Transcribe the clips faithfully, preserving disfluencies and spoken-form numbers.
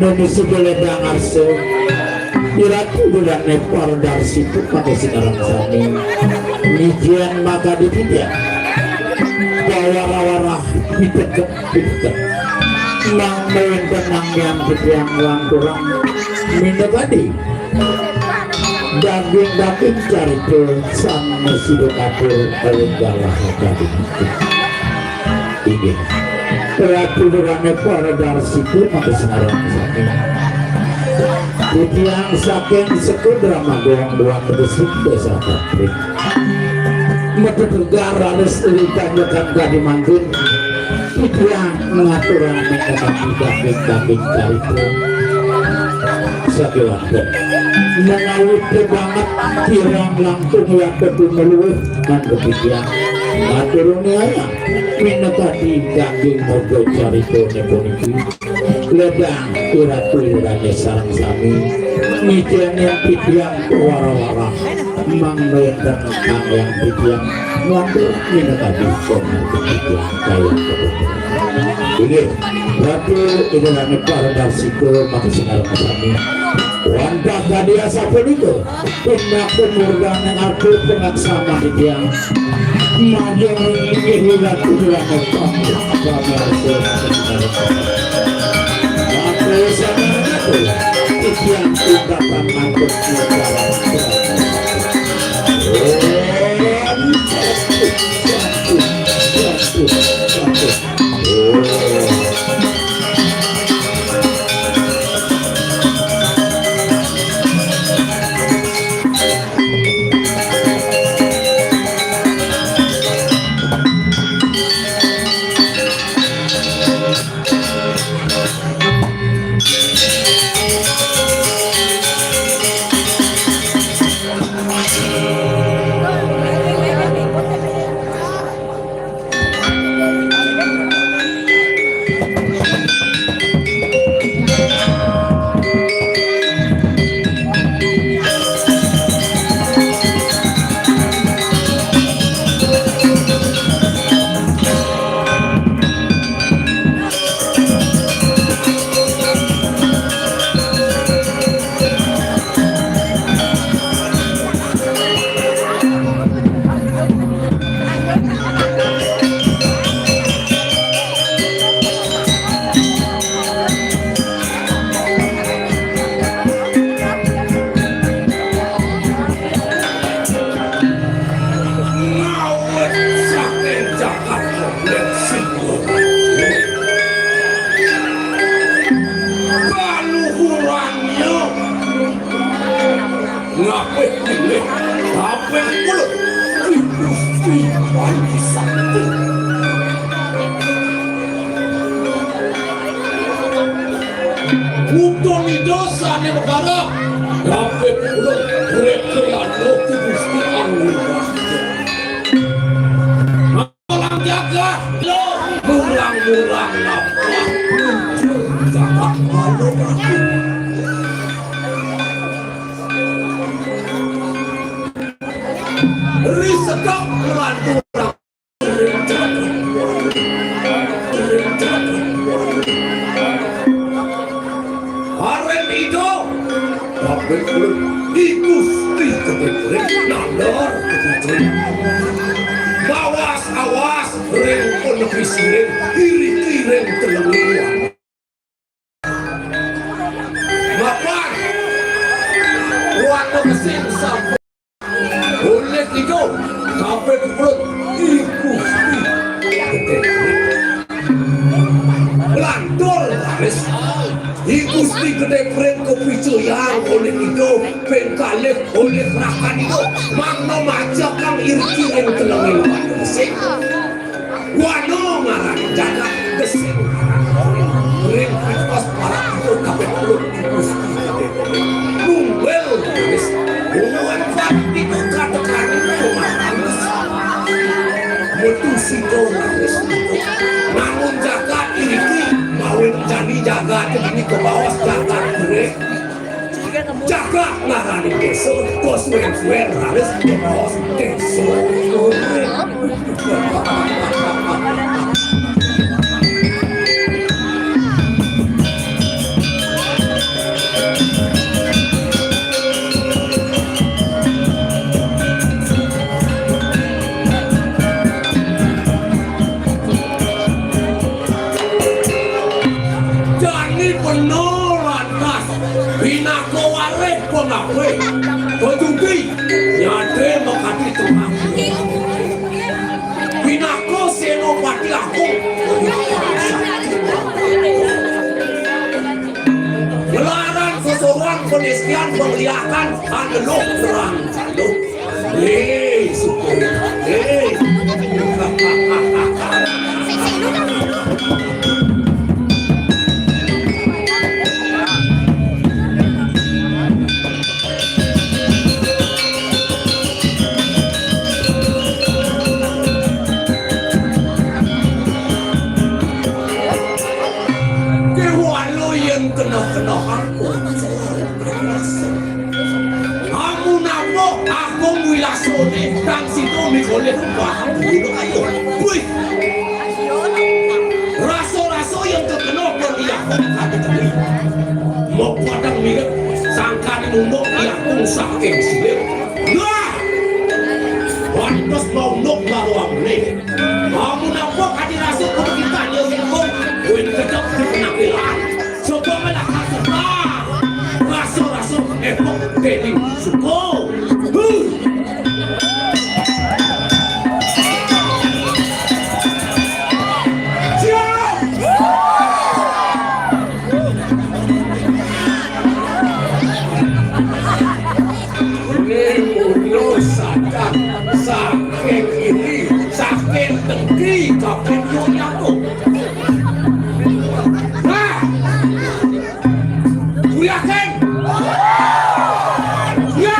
Indonesia Beledang Arso, Iratu Bulane Pardar Situ pakai sinarang sami. Nijian maka dipijak bawara-wara, dipeket-peket. Mang main tenang yang ketiang lang kurang. Minta tadi daging-daging carita sang sido kapur, oleh galah tadi. Inggih. Ratu Durane Pardar Situ maka sinarang sami. Titiang saking Sekudra Magong buat besik desa Kaprik. Metu tegar raris litan nyekan kadi mangkin. Titiang ngaturang mengenang daging-daging carita. Sakewanten. Menawi banget kirang langkung ya ketu meluwih mangke titiang. Ngaturune ayah. Minakadi daging moga caritane puniki. Ledang iratu irane sareng sami. Ngicenin titiang wara-wara. Mang wenten kang yang titiang. Ngatur minakadi kono titiang kaya. Inggih, Ratu Ida Langit Pardar Situ maka sinareng sami. Wantah kadi asapunika. Pinaka murdaning aku pengaksama titiang. Majeng inggih wilat kudulan kami arsa. Aku sama aku. Titiang ungkapan matur nuwun. Om. Ngawit saking jagat Lembek Singgo. Kaluhurannya ngapih pilih, ngapih kuluk. Gusti Panji Sakti. Utung Ida sané negara, David Ulun, Reke Anu, Ki Gusti Anu. Orang jaga, lo, murang-murang napa, muncul jaga malu. Risedek melanturang. Arep ijo, tapi kulit di Gusti Kedekring, nalar Kedekring. Awas, awas, ring pun lebih siring, iri-iring telenging. Mapan. Kuat mesin sampai. Oleh itu, sampai perut. Iku. Lantur, Paris. Iku Gusti Gede Pring kepicu yang oleh itu. Pengkalih oleh rakan itu. Mangno maca kang iri-iring telenging. Mesin. Wano ngarani jagat gesing. Ring atas para itu kabeh ulun di Gusti. Nunggel garis. Buat pati katekani pemangan. Metu sito garis. Namun jagat ini mawin jani jagat ini ke bawah jagat gede. Jagat ngarani desa, kok suwen-suwen raris ngebaos desa. Mula lantas, pinaka walih pangapih, kajudi nyadé makadi tembang. Pinaka Sénapati Agung, nglarang sesuruhan panistian pangliakan aneluh perang. Hei, syukur. Hei. Déwa lo yén kena-kena aku. Amun apa Agung Wilasané kang sida mikolih rupahan dina kayu. Wih. Rasa-rasa yang terkena berliak kata tadi. Mok padang mirip sangkani munduk liakung saking silir. Wah. Pantes mau nuk baru amne. Amun apa kadi rasa kudu kita dia singkong. Win kejap di penampilan. Coba malah rasa. Rasa-rasa epok dening suko. Huh. Siap. Ini muncul sadar saking ini, saking dengki, saking Yogyakarta. Nah, Yakin? Ya.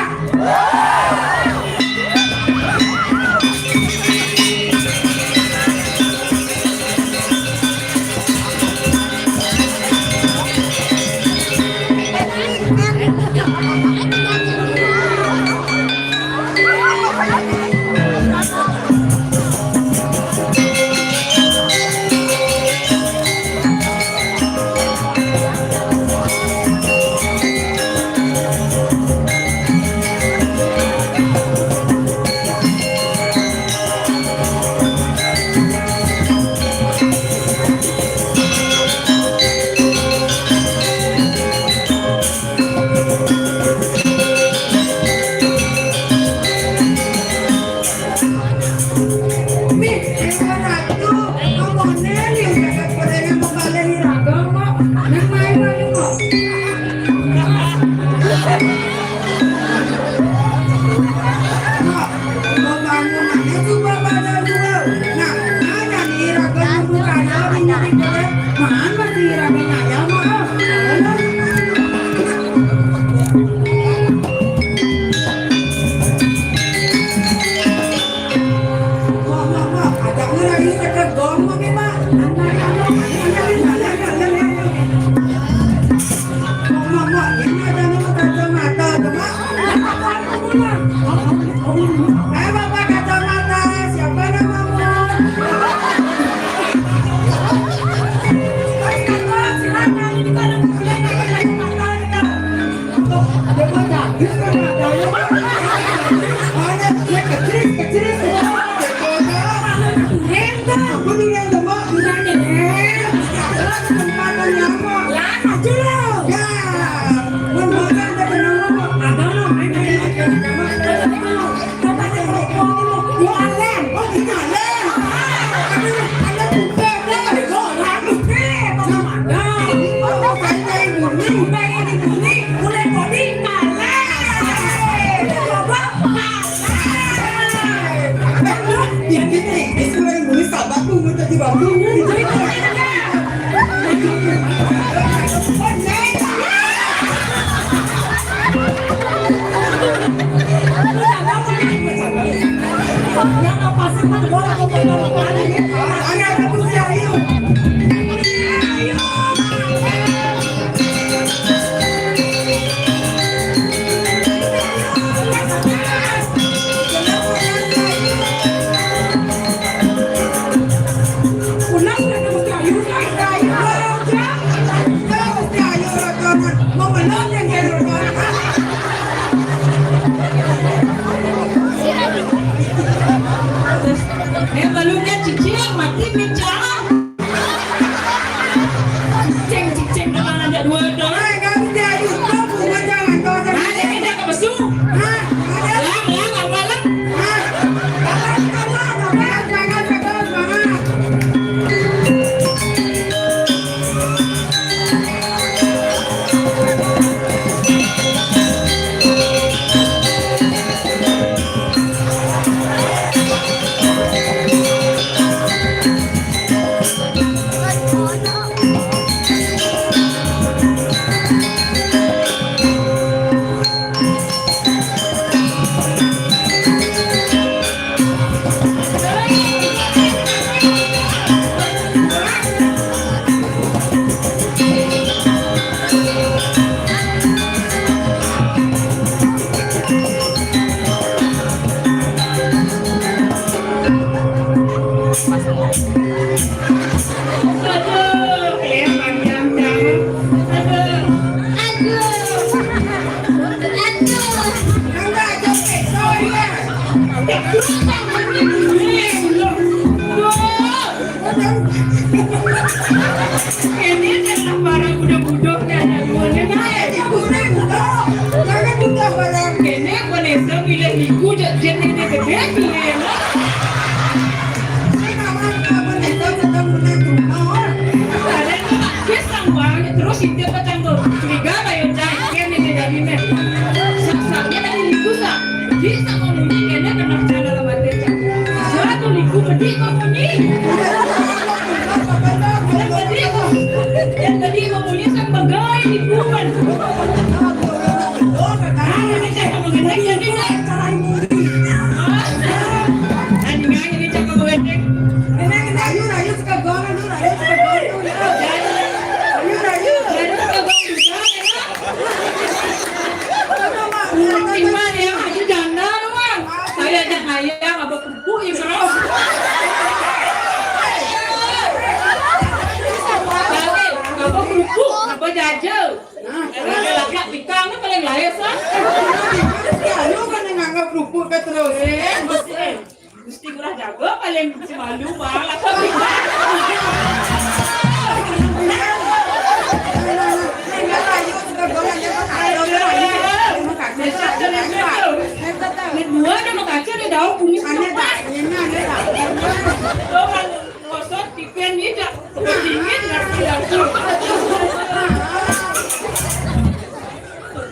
Mih, Déwa Ratu, apa né ning jagat padane mengkalih iraga kok? Nang main anu kok. Kok, pembangunannya coba pada dulu. Nah, mana nih iraga nyebut ada di nyebut mana masih iraga ngayal mah. Wah, wah, wah, ada orang ini dekat gong, Mak, Mak. Anak, anak, anak, anak, anak, anak, anak. Wah, wah, wah, ini ada nama kacamata, tuh, Mak. Eh, Bapak kacamata, siapa namamu? Silakan, ini kan ada kacamata. Ada mah gadis kan ada ya. Ada dia kecil, kecil. Renta. Apa tuh Renta, Mak? Udah deh. Lah, kesempatan ya, Mak. Lah, maju lo. Ya. Mun bosan ada kenal, Mak. Ada lo, main aja. Coba deh, kalau mau dulu. Gua alen. Oh, kita alen. Aduh, alen bukan, alen. Gua orang. Eh, mau kemana? Mau main-main dulu. Main di sini. Mulai body kalah. Coba kalah. Yang gini, di sekolah ini sahabatku, minta dibantu. Eh, balunnya cicing, mati bicara. Cicing, cicing, kemana dia dua Hah? Ada yang tidak kepesu? Hah? Ada? Lang, lang, apa lang? Hah? Apa, apa, apa, jangan tegas banget. Aduh, kelihatan jam-jam. Aduh. Aduh. Aduh. Enggak, Jepit, sorry ya. Ya, lu kan bener. Duh. Ini kan barang udah bodoh kan. Ini kan bukan budoh. Jangan budoh barang. Ini Vanessa milih iku, jadi ini gede, milih. Terus itu petang tuh curiga kayak cangkem ini jadi nih. Saksaknya tadi liku sak. Bisa ngomongnya kayaknya kena jalan sama dia. Suara tuh liku pedih ngomongnya. Dan pedih tuh. Dan pedih ngomongnya sama gaya liku kan. Ah, ini saya ngomongin lagi, ini saya. Ah, anjing aja nih cakep gue. Ini, ini, ayo, ayo, suka gue, ayo, ayo, suka gue, ayo, ayo. Ayo, ayo. Ayo, suka gue juga, ya. Gimana ya? Ayo, jangan, Bang. Saya aja kaya, nggak berkumpul, ya, bro. Tapi, nggak berkumpul, nggak berjajal. Nah, laki-laki pikang kan paling lain, sah. Ya, lu kan yang nganggap kerupuk kan terus. Eh, mesti, eh, mesti murah jago paling semalu, Bang. Apa pikang? Ini dua ada mau kaca, ada daun kumis. Aneh, Bang. Ini aneh, Bang. Tuh, Bang. Ngosot, pipen, iya, Cak. Dingin, ngerti, ngerti.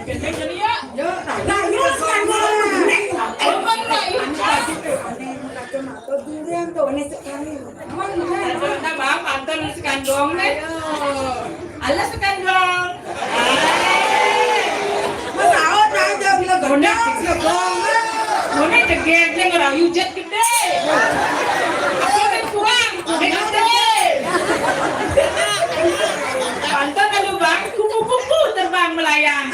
Gendeng, gendeng, ya. Yo, nah, nah, ini masih kan gendeng. Oh, mana, iya, Cak. Aneh, kacamata durian tuh, aneh sekali. Emang, nah, Bang, pantun si kandung, nih. Ayo. Alas kandung. Mas Aot aja bilang gede. Bonek degek, dia ngerayu jet gede. Apa nih kurang? Bonek gede. Pantun lalu, Bang, kupu-kupu terbang melayang.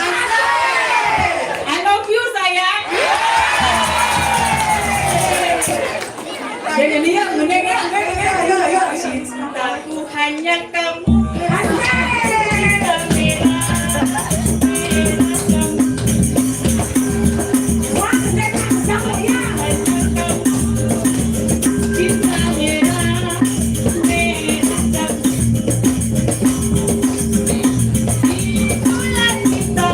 I love you, sayang. Jadi dia, mending ya, mending ya, ayo, ayo, ayo. Cintaku hanya kamu. Cinta merah, merah. Itulah cinta.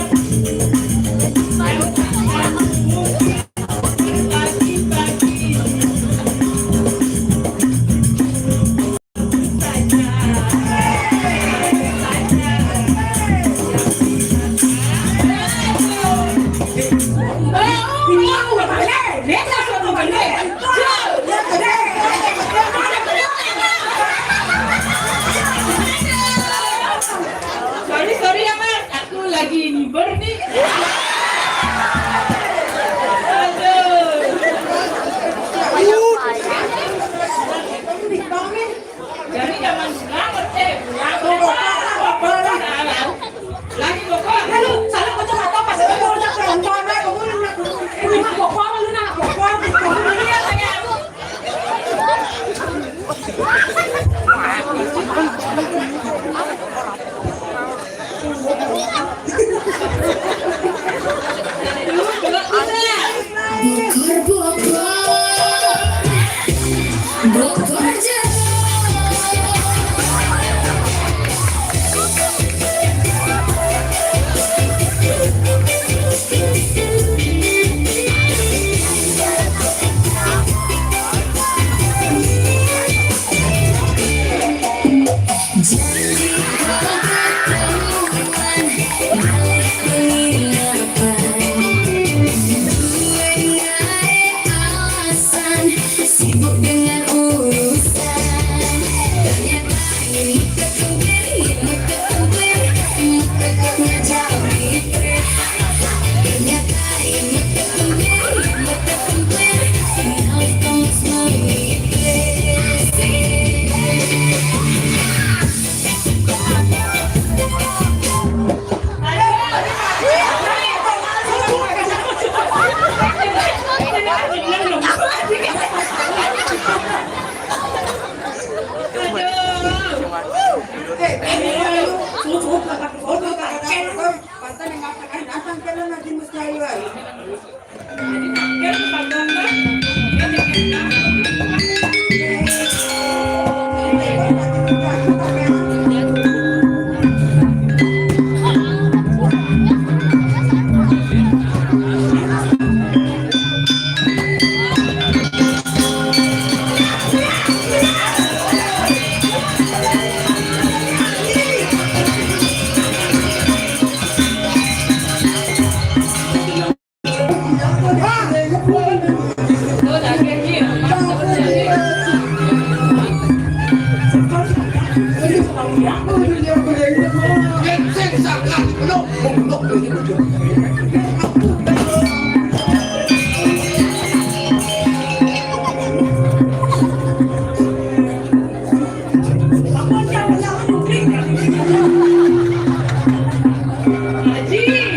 Haji,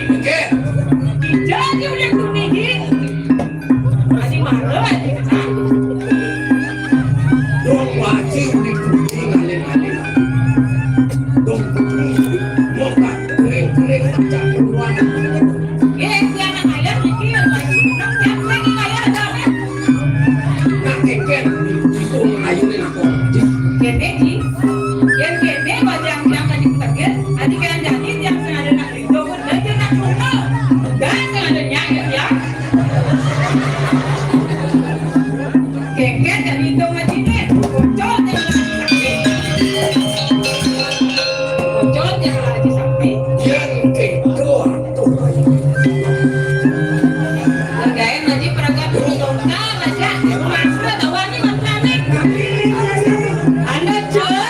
Oke. Ija aja udah kuning, Ji. Haji marah, Haji kena. Dong wajib dikuning alih-alih. Dong kuning, muka kering-kering macam keluar. Ye, si anak ayah mikir, Haji. Nak siapa lagi ayah ada, Nek? Nak keken, itu ngayunin aku. Kene, Ji. Yen kene, bajang-bajang tadi kutegur, adi kalian jadi, tiang sing ada nak rindu, kudu aja nak rindu. Dah, sing ada nyanyi, ya. Keket, jadi itu ngaji, nih. Bocor, jangan lagi sakit. Bocor, jangan lagi sakit. Yang itu, tuh. Kerjain, Haji, peragam, tuh, tuh. Nah, Haji, masuk, tahu, Haji, makan, nih. Anda curi.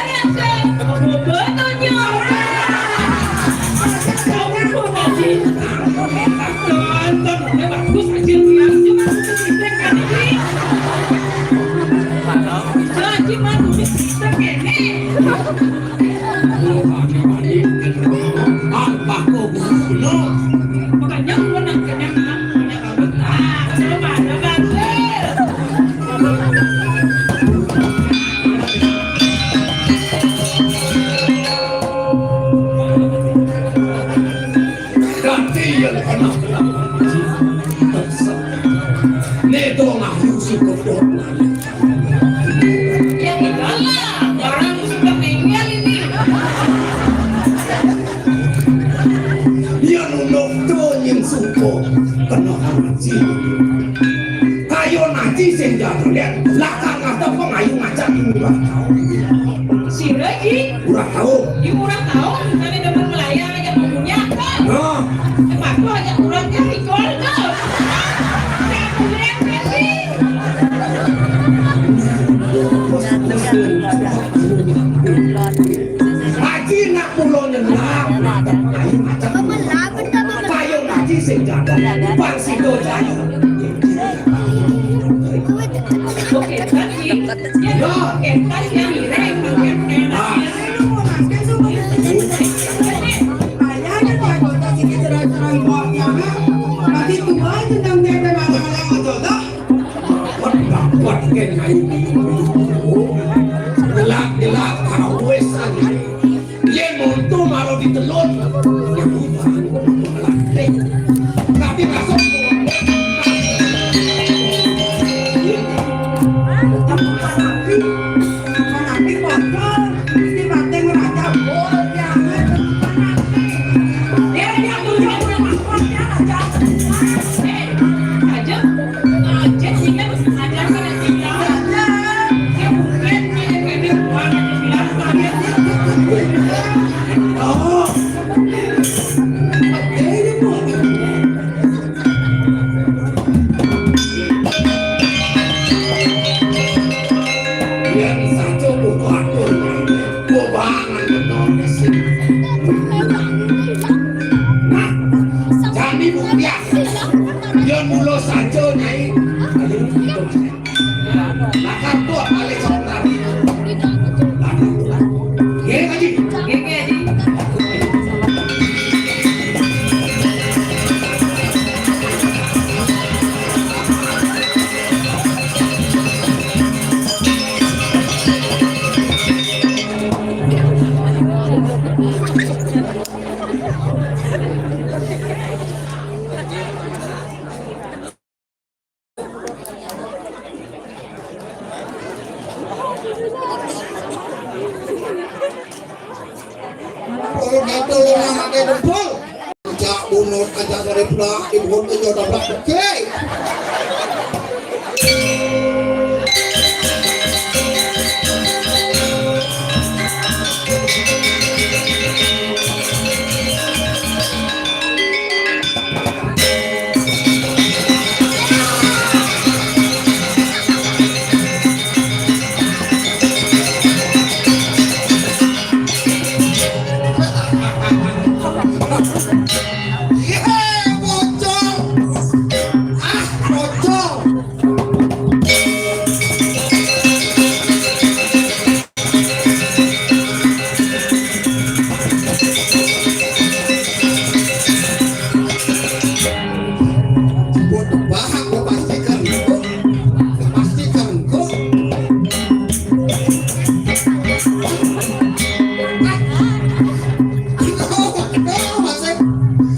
Dadi yen ana neto ngayu sing kebon. Ya, iyalah, barang sudah meninggal ini. Yen nunduk to nying suko kena ngaji. Kayo ngaji sing jago lihat, lah kang ada pengayu ngajak murah taun. Sira iki? Murah taun. Di murah taun, kami demen melayang aja punya kan? Nah. Tempat aja kurangnya di keluarga. Saya punya kasih. Haji nak pulau nyelam. Ayo macam. Kayo ngaji sing jago. Bang sido jago. Oke, tadi. Ya, oke, tadi yang mirip. Ah. Ayah ada jago, tak sini cerai-cerai buahnya, ha? Masih tua tentang dia ada masalah yang jodoh. Dapat, dapat, kan, ayo. Gelak, gelak, kawis, ayo. Yen monto maro ditelon. Tapi masuk. Yen saja buka atur, bubangan benar sih. Nah, jani buktian. Yen mula saja, Nyai. Ayo, kita. Bakar tuh, balik sama tadi. Bakar tuh. Nggih, Pak Haji. Nggih, nggih, Haji. Kalau gatel orang pakai dempul. Cak bunut aja dari pula, ibu kerja dapat. Oke.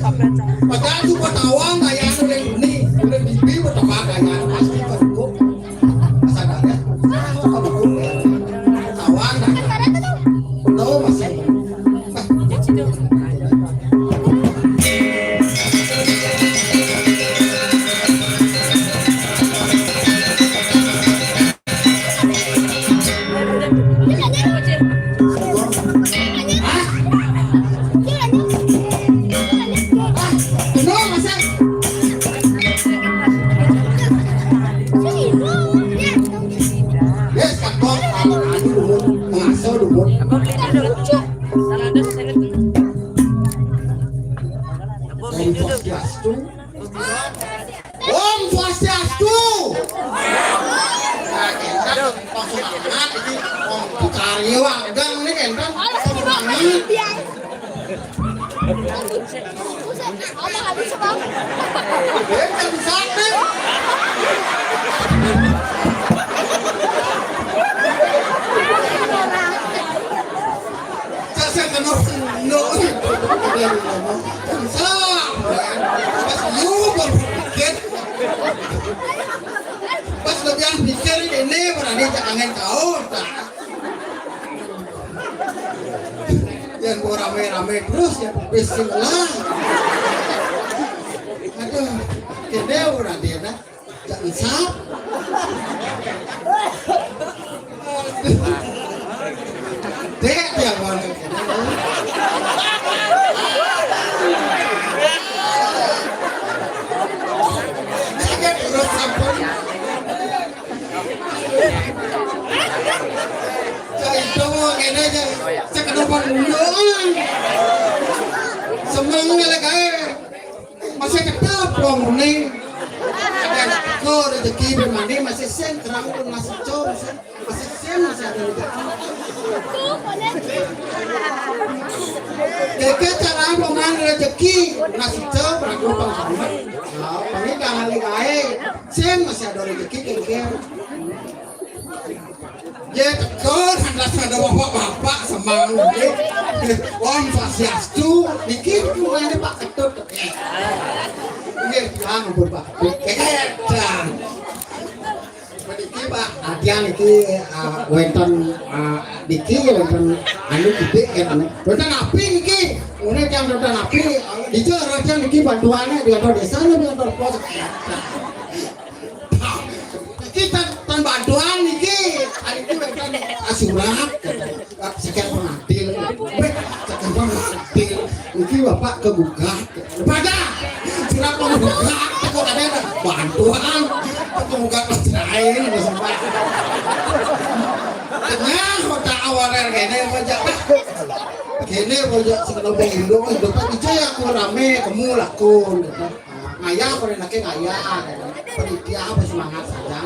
Padahal cuma tawang gayane ning buni, ning bibi wis tawang gayane pasti kebuk. Sadar ya? Kebuk. Tawang gayane. Tahu masih. Om Swastiastu. Om Swastiastu. Nah, kita langsung amat ini. Om Putari Wagang ini kan. Langsung amat. Buset, apa habis, Bang? Eh, kan bisa, nih. Saya, saya kenal, no. Bisa. Pas lu berpikir. Pas lebih pikir ini berani jangan kau, tak. Yang gua rame-rame terus ya, bismillah. Aduh, kene ora dia dah. Jangan sap. Aduh. Dek dia mana kene. Terus sampun. Cari dong kene aja. Cek depan dulu. Semang lagi kae. Masih ketap wong ngene. Ada kok rezeki be mandi masih sen terang pun masih cor sen. Masih sen masih ada rezeki. Keke cara peman rezeki masih cor aku pengalaman. Nah, ini kali kae sen masih ada rezeki keke. Ya betul, ada ada bapak-bapak semang nggih. Om Swastiastu, niki rumahnya Pak Ketut. Nggih, pulang ampun Pak Ketut. Edan. Niki Pak, adian niki, eh, wonten, eh, niki wonten anu gedhe ya, anu. Wonten api niki. Ngene kan wonten api, dijo raja niki bantuane di kantor desa, di kantor pos. Iki tan, tan bantuan iki. Ari ku kan surat. Sekian pengadil. Weh, sekian pengadil. Iki Bapak kegugat. Pada surat penggugat, kok ada bantuan. Penggugat perceraian, sempat. Nah, kota awal kene aja. Kene aja sekolah pengindung, hidup aja ya aku rame, kamu lakon. Ngayah, kalau enaknya ngayah. Panitia apa semangat saja.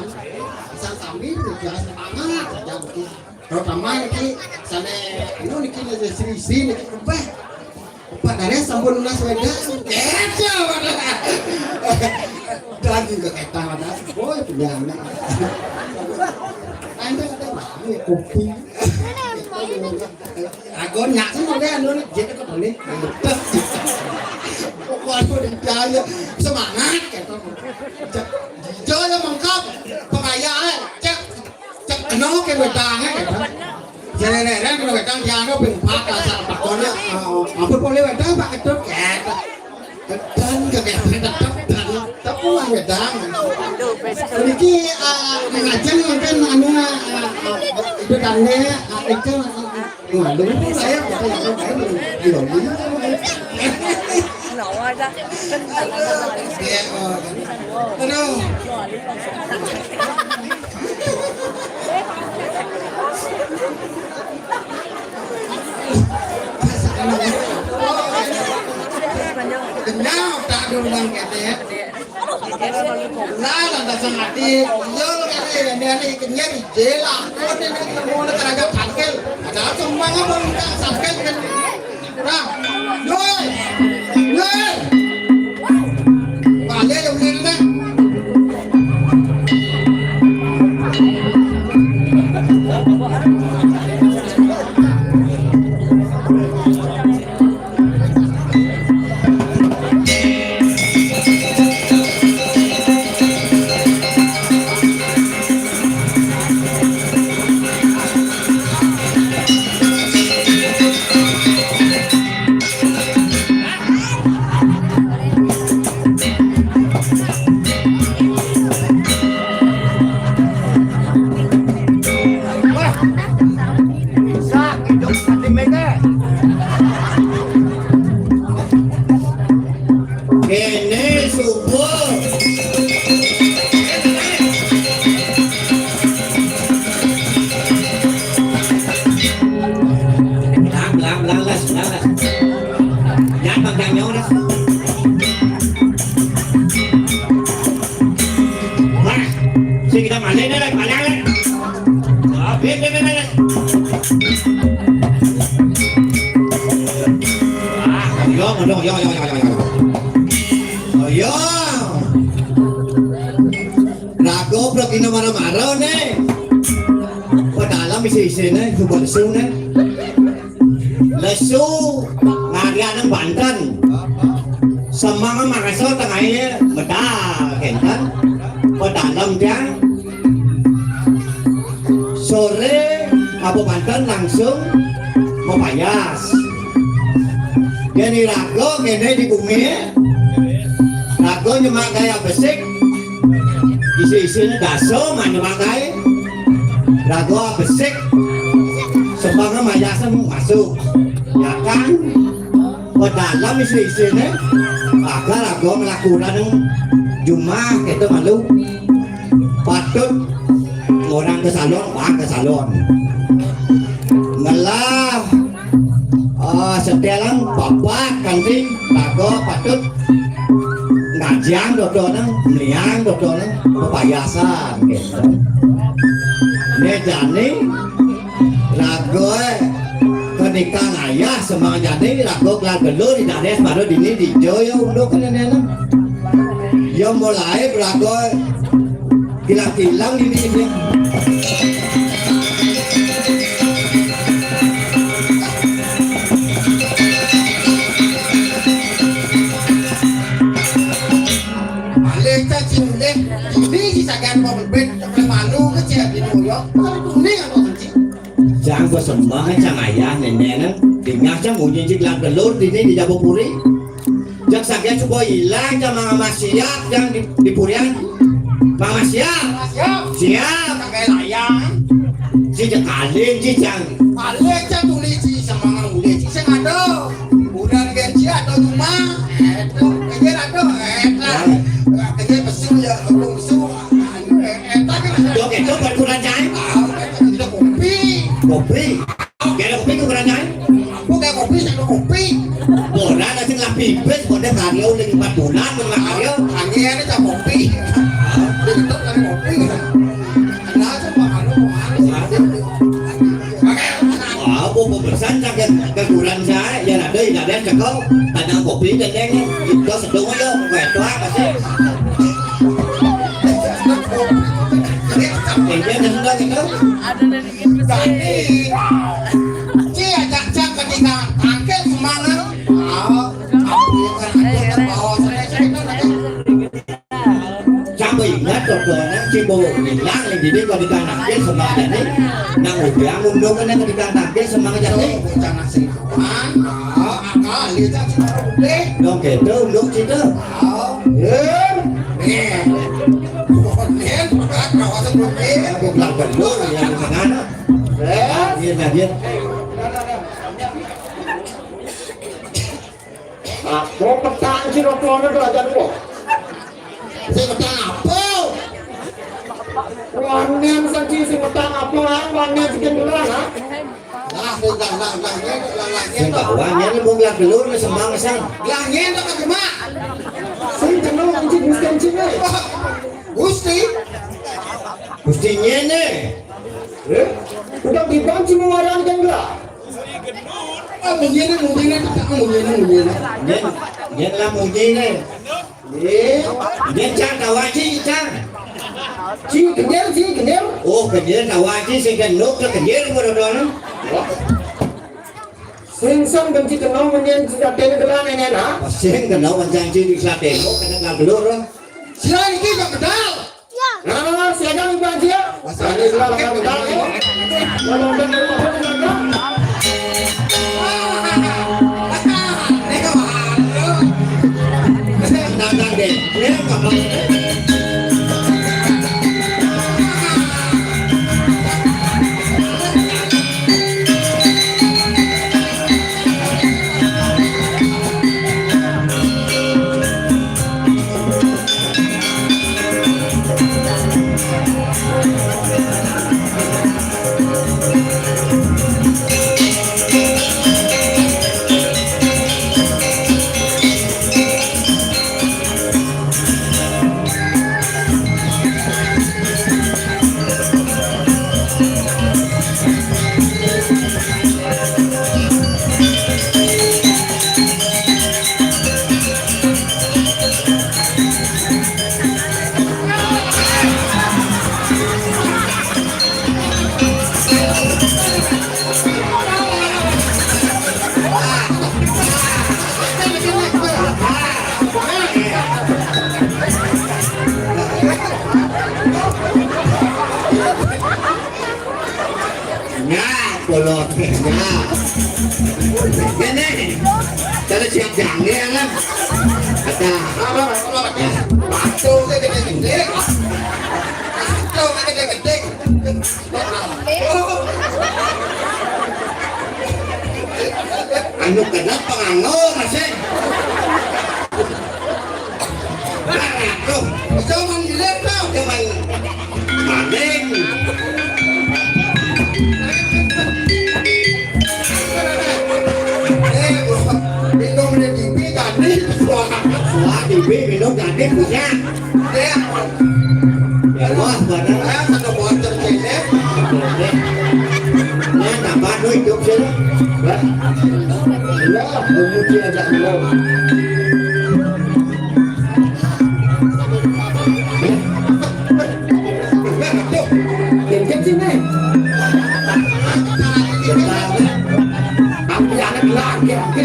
Asal sami panitia semangat saja mungkin. Terutama niki sane anu niki niki sri-sri niki kebeh. Pak Danes sampun lunas wedang. Keco. Dan juga kata mana? Boy punya anak. Anda ada mana kopi? Agon nyak sing oleh anu nih, jadi kok boleh. Pokoknya udah daya semangat kata. Joyo mengkap pengayaan cek cek kena ke wedange kata. Jere-jere kena wedang dianu ping empat asal pakone. Ampun boleh wedang Pak Ketut kata. Kedan ke kata tetep dan tepuh wedang. Niki, eh, ngajeng mungkin anu, eh, eh, itu kane, eh, itu, eh, waduh, saya kata yang lain belum, belum. Iya, oh. Aduh. Kenyang tak ada orang kata ya. Lah, lantas mati. Yo, kata ya, ini, ini kenyang di jela. Kau ini, ini, mau nak kerja tangkil. Ada semua apa minta tangkil kan? Nah, yoi. Yoi. Balik ya, boleh, boleh. Kita malih nih, Lek, malih, Lek. Ah, bit, bit, bit, bit. Ah, yo, yo, yo, yo, yo, yo, yo. Oh, yo. Raga pragina mara-mara nih. Padalem isi-isine, suba lesu nih. Lesu ngarianang banten. Semeng makasa tengahe medal kenten. Padalem tiang. Sore apa banten langsung mapayas. Yen iraga kene di bumi, raga nyemak kaya besik, isi-isine dasa manyemak kae. Raga besik, sembange mayase masuk. Ya kan? Pedalem isi-isine, raga, raga nglakuran jumah kete malu. Patut orang ke salon, wah ke salon. Ngelah, ah, setelan papat kanti raga patut ngajang dodone, meliang dodone, pepayasan gitu. Ne jani raga kenikang ayah semang jani raga kelar gelur di danes baru dini di joyo unduk kene nene. Ya mulai raga kilang-kilang dini dia. Balik ta cing ulih, ini si sagan mau berbit, malu ke cing di dulu. Kuning apa sih? Cang pesembangan cang ayah nenek nang, dingah cang munyi cik lang telur dini di Jabopuri. Cang sagia coba ilang cang mama siap cang di, di purian. Mama siap. Siap. Siap. Pakai layang. Si cekalin si cang. Balik cang tuli si semangat ulih si sing ada. Udah gaji atau cuma. Itu kerja ada. Eh, kerja besul ya, besul. Dok itu perkurang cang. Kopi. Kopi. Kene kopi ku kerajaan. Aku kayak kopi, sing kopi. Ora, lah sing lah pipis, kode karya udah empat bulan, menengah karya. Angin ada cak kopi. Itu kan kopi. Kenal sih, Pak Anu, Pak Anu, sih. Pakai apa? Apa pembesan cak keguran saya, ya ada, ya ada, cakau. Tanya kopi, dan yang itu sedang aja, wedo apa sih? Ini ada sedang itu. Tadi, ci ajak cak ketika tangkil semangat. Ah, aku yang kan aku yang bawa saya cerita lagi. Sampai ingat, Dodo, nang Cimbo ngilang, yang dini kalau di tangkil semangat jadi, nang udah ngundung kan yang di tangkil semangat jadi. Jangan sinawan, ah, akal, lihat sih, udah. Dong, gitu, undung, gitu. Ah, iya. Nih. Bukan, nih, bukan, kawasan, bukan. Aku bilang, betul, ya, di sana. Hadir, hadir. Apa petang sing rokono belajar kok? Sing petang apa? Wanen sing sing petang apa? Wanen sing dulu ha? Lah, lah, lah, lah, lah, lah, lah, sing lah. Kawan, ya, ini mau bilang dulu, ini semang, sang. Lah, ini apa, Mak? Sing kenal, sing Gusti, sing, eh. Gusti? Gusti ngene. Eh? Udah dibanci mewarang kan enggak? Ah, mungkin, mungkin, mungkin, mungkin. Yen, yen lah mungkin. Eh? Yen cang kawaci cang. Ci kendir, ci kendir. Oh, kendir kawaci sing kenuk ke kendir ngono doang. Sing sang benci kenal menyen sudah tene gelan enen ha? Sing kenal menjanji di satemo kena nggak belur. Sira iki kok bedal. Nah, silakan Ibu Haji ya. Ini sudah makan bentar ya. Kalau udah dari Bapak sudah ada. Tenang, tenang, deh. Ini apa? Bolot. Nah. Ini. Kalau siap jangan kan. Ada. Apa, apa, apa? Batu ke gede-gede. Batu ke gede-gede. Anu kenapa nganggur sih? Aduh, jangan dilihat, jangan maling. Eh, minum di T V tadi, suara, suara T V minum tadi punya. Ya. Ya, wah, badan. Ah, ada bocor cedek. Nah, tambah duit hidup sih. Wah. Ya, memuji aja Allah. Dikit sini. Tapi anak laki, laki.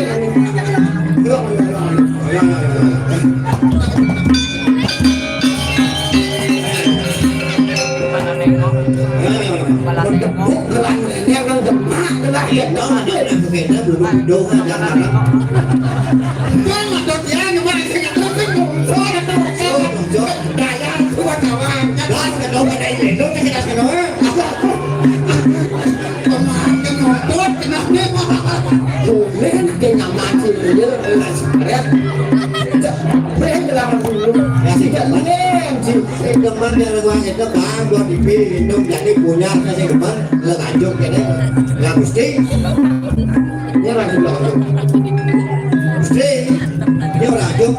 Kepala nengok. Kepala nengok. Ini yang demak lah. Iya, dong, ada, ada, ada, belum, belum, ada, ada. Jangan, dong, ya, ini mana sih, nggak tahu, sih, belum, belum, belum. Daya, kuat, kawan. Gas, kedua, ada ini, dong, kita, kita, kita. Pemakan, ngotot, kenapa? Boleh, nak, dia nyaman, sih, dia, dia, dia. Boleh, dia lama dulu. Ya, sih, dia, dia, sih. Sing demen karo wong itu, Bang, buat dipilih, minum, jadi punya, sing demen, le lanjut kene. Ya, Gusti. Ya, lanjut, lanjut. Gusti, ya, lanjut.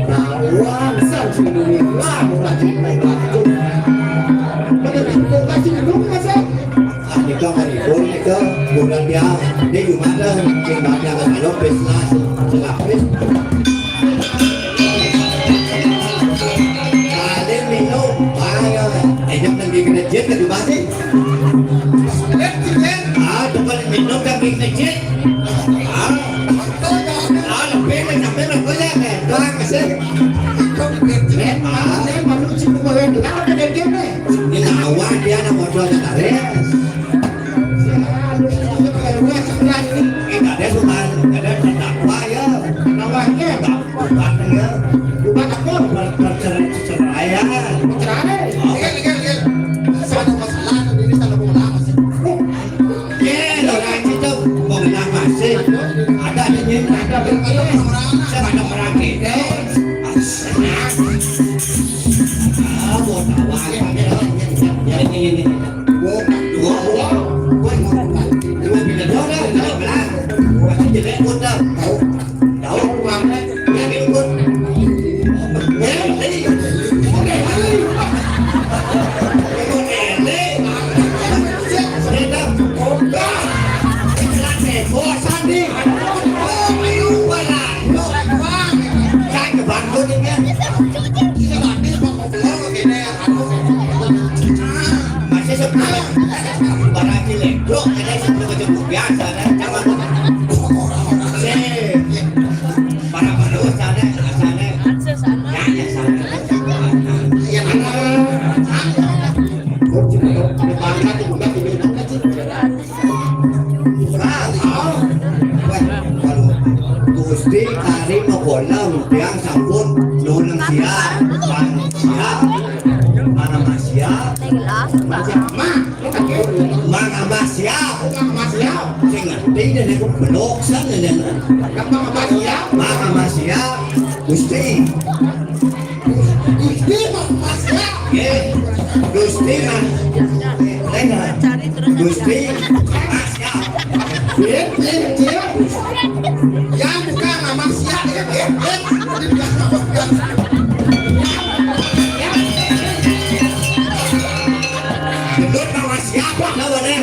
Nah, wah, sang sing duwe, wah, ora sing lanjut. Bener, kok kasih dulu, Mas, ya? Ah, nika ngaripun, nika bulan dia, dia Jumat, sing banyak, kalau pes lah, sing lapis. Kalian minum, ayo, enak dan bikin aja ke rumah sih. Ah, tempat minum dan bikin aja. Ah, ah, lebih mencapai lah, gue ya, kayak doang sih. Ah, ini awak dia anak modal tarik. Ada suka, ada terdakwa ya. Terdakwa ya. Bukan ya. Bukan apa? Perceraian. Cerai. Oh. Lihat, lihat, lihat. Satu masalah, ini satu bola masih. Ya, orang itu mau kenapa sih? Ada, ada, ada, ada. Saya ada orang kita. Ah, mau tahu aja. Ya, ini, ini. Masih sebenarnya barang cilik, bro, ada yang sebelum kejebuk biasa, ada yang sama. Sih. Para para sana, sana. Ya, ya, sana. Ya, mana? Gusti kari makola, tiang sampun nunang siap, pang siap, mana mas siap, mana mas siap, mana mas siap, sing ngerti dan aku belok sana dan mana mas siap, mana mas siap, Gusti. Gusti Mas, Mas, ya. Eh, Gusti Mas. Dengar. Gusti Mas, ya. Eh, eh, dia. Ya, bukan Mas, ya. Eh, eh, eh. Gendut Mas, siapa namanya?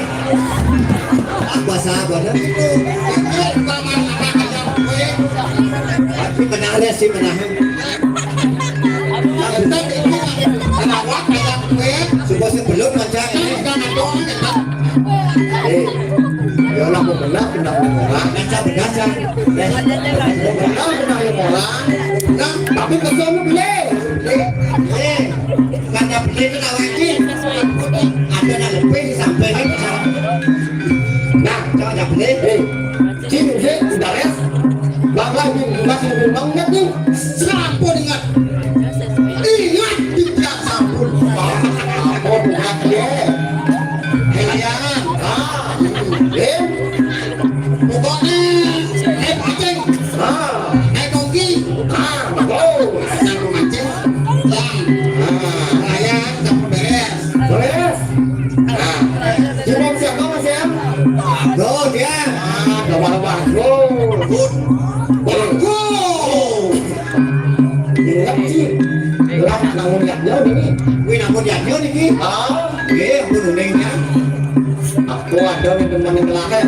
Apa sahabatnya? Itu, itu bukan Mas, apa, apa, apa. Tapi menarik sih, menarik. Coba sebelum macam ini. Eh, ya Allah, mau benar, benar, benar. Baca, baca. Eh, mau benar, benar, ya, orang. Nah, tapi kesana beli. Eh, kata beli itu tak wajib. Ada nak lebih sampai ni. Banyak nih. Eh, Cing, Cing, udah res. Bang, Bang, Bang, Bang, Bang, ingat nih. Sampun ingat. Ingat, tidak sampun. Sampun ingat ya. Kalian, ah, eh, pokoknya, eh, Aceng, ah, eh, Dongki, ah, oh, yang Aceng, Bang, ah, kalian, sampun beres. Beres. Nah, cuma siapa, Mas, ya? Tuh, dia. Ah, coba, coba. Tuh. Tuh. Bagus. Gila, Ci. Lah, nak namun lihat dia ini. Wih, namun lihat dia nih, Ki. Ah. Iya, aku nuningnya. Aku ada nih teman yang terakhir.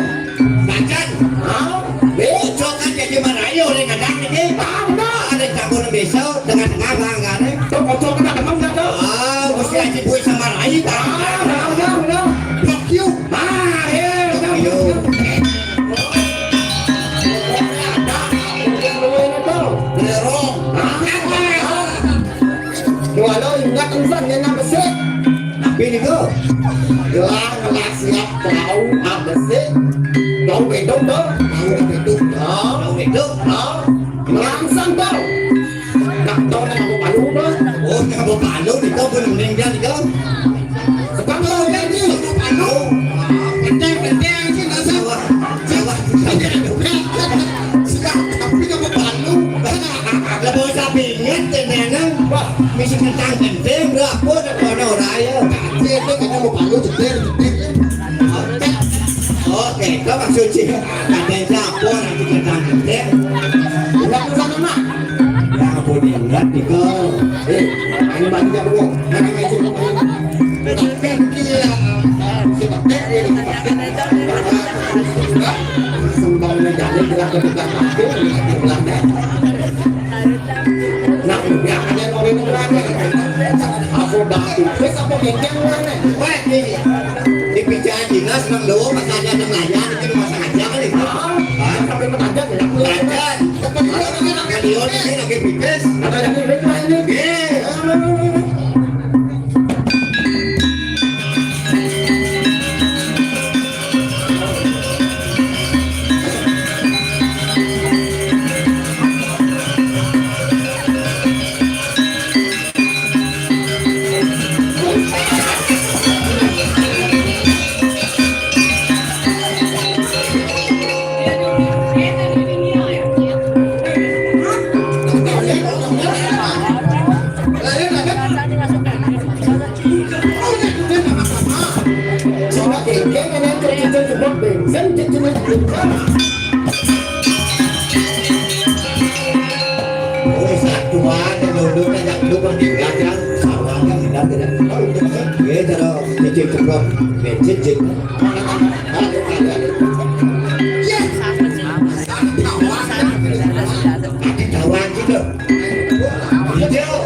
Macan. Ah. Bocok kan jadi marayo oleh kadang ini. Ah, benar. Ada jago besok dengan tengah bangga nih. Tuh, bocok kena teman nggak tuh? Ah, mesti aja buat sama rai, tak? Ah, benar, benar, benar. Fuck you. Ah, iya, benar, benar. Fuck you. Walau ingat urusan yang besar. Tapi niku, gelang, gelang siap tahu apa sih? Tahu beduk dong. Tahu beduk dong. Tahu beduk dong. Merangsang dong. Nak tahu nak apa palu dong. Oh, nak apa palu niku pun meninggal niku. Sekarang tahu kan sih? Apa palu? Kenteng, kenteng sih, nggak usah. Jawa, Jawa. Sudah, tapi nama Palu. Lah, bocah bingit, temenan. Wah, misi kentang penting, berapa, ada mana orang ya? Dia itu kata mau Palu, jejer, jejer. Oke, oke, itu maksud sih. Ada siapa nanti kentang penting? Enggak ke sana, Mak. Ya, ampun, ingat, Niko. Eh, ini banyak, Bu. Mana yang suka main? Sembangnya jadi gerak ke tukang parkir, di belakang. Nah, ya, ada yang mau minum lagi. Aku dah tipis apa kenceng mana? Weh, ini. Di pijakan dinas, Mang Dowo, pas ada yang layan, itu rumah saja kali. Ah, sampai mengajar ya. Belajar. Beliau ini lagi pipis. Ada yang ini, ini. Iya. Wis, satuan, duduk, ajak duduk, bertiga, ya. Sawah, kan, tidak, tidak. Oh, itu, kan. Ya, cara cicing ceplok. Ya, cicing. Ada tawa gitu. Hijau.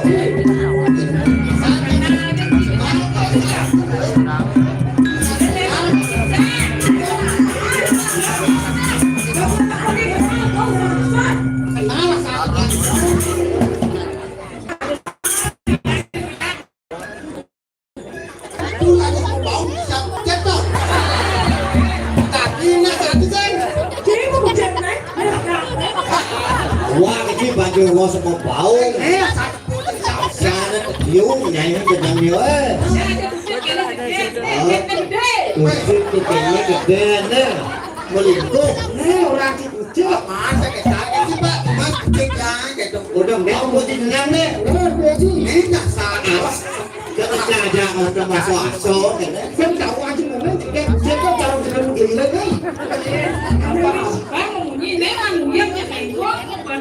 Wah, iki banjur wong saka bau. Sana kediung nyanyi jeneng yo, eh. Musik tuh kayaknya gede, nah. Melingkuh. Nih, orang Cipucuk. Mas, sakit, sakit sih, Pak. Mas, cek ya, gitu. Udah, nggak mau jeneng, nih. Ini nggak salah. Jangan ada orang masuk aso, ya. Kan tahu aja, mana? Dia, dia kan tahu dengan begini, kan? Bang, ini memang yang kayak gua, bukan.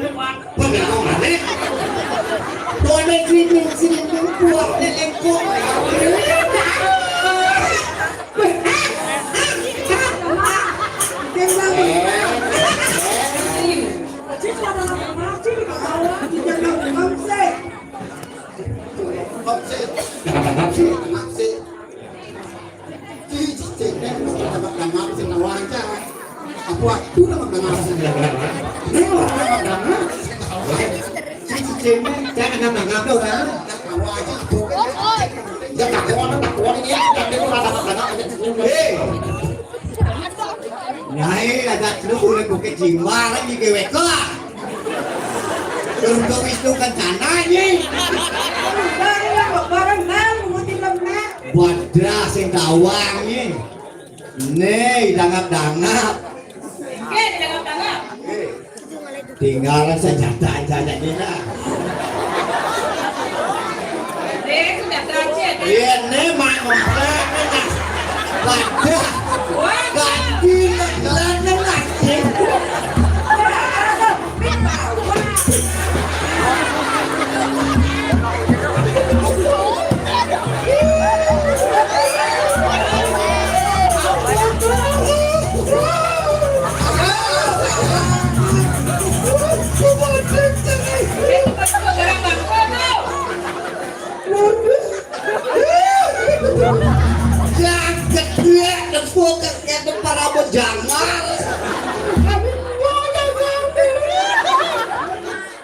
Pagkakong mali. Tuwa na sini, sini, tuwa na lengko. Mamsi. Mamsi. Mamsi. Cici cengkeh, nama-nama sing wajar. Apa waktu nama-nama sing wajar? Ini nama-nama sing wajar. Cici cengkeh, jangan nama-nama orang. Nama wajar, bukan. Ya, tak ada orang, tak ada orang, ya, tak ada orang, nama-nama. Hei. Nyai ada lu boleh bukit jiwa lagi ke weka. Turun ke Wisnu Kencana ni. Barang, barang bang, mesti lemak. Wadah sing tawang ni. Nih, dangap-dangap. Oke, dangap-dangap. Tinggal senjata aja nih lah. Dek, sudah terakhir. Iya, nih, mak, ngomplek, nih, nah. Wadah. Wah. Ganti, nih, lah, nih, lah. Yang gede, dan gua ke, ke depan rambut jangan.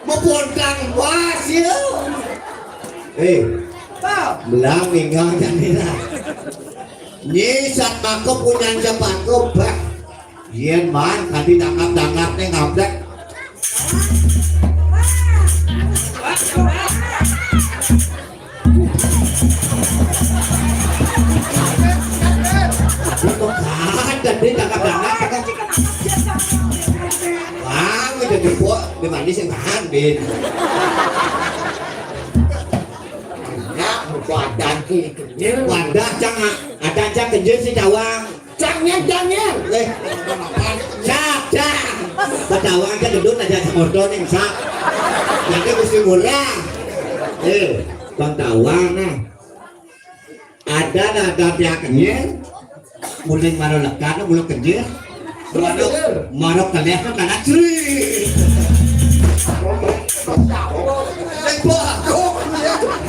Mau pontang pas, ya. Eh, belang ninggal jendela. Nyi san mako punyan japanku, bah. Yen man, tadi tangkap-tangkap nih ngablek. Bukan, tadi tangkap-tangkap, kan? Wah, udah jebol, di mana sih, Bang? Bin. Ya, wadah ki kenyel. Wadah, cang, ada cang kenyel si cawang. Cang, nyel, cang, nyel. Eh, cang, cang. Bang Tawang kan duduk aja sama ordo nih, cang. Jadi mesti murah. Eh, Bang Tawang, nah. Ada, ada, ada pihak kenyel. Mulai maro lekan, mulai kenyel. Maro, maro keleh kan kana cri. Lepo aku.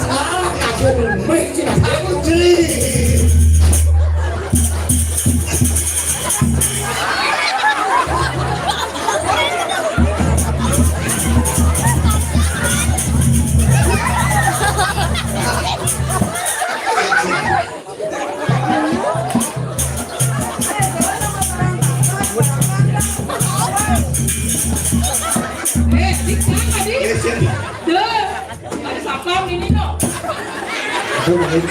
Ah, kasih dulu, cina. Aku cri. Eh, di sana, di. Deh, ada satpam ini, no. Aku mau ini.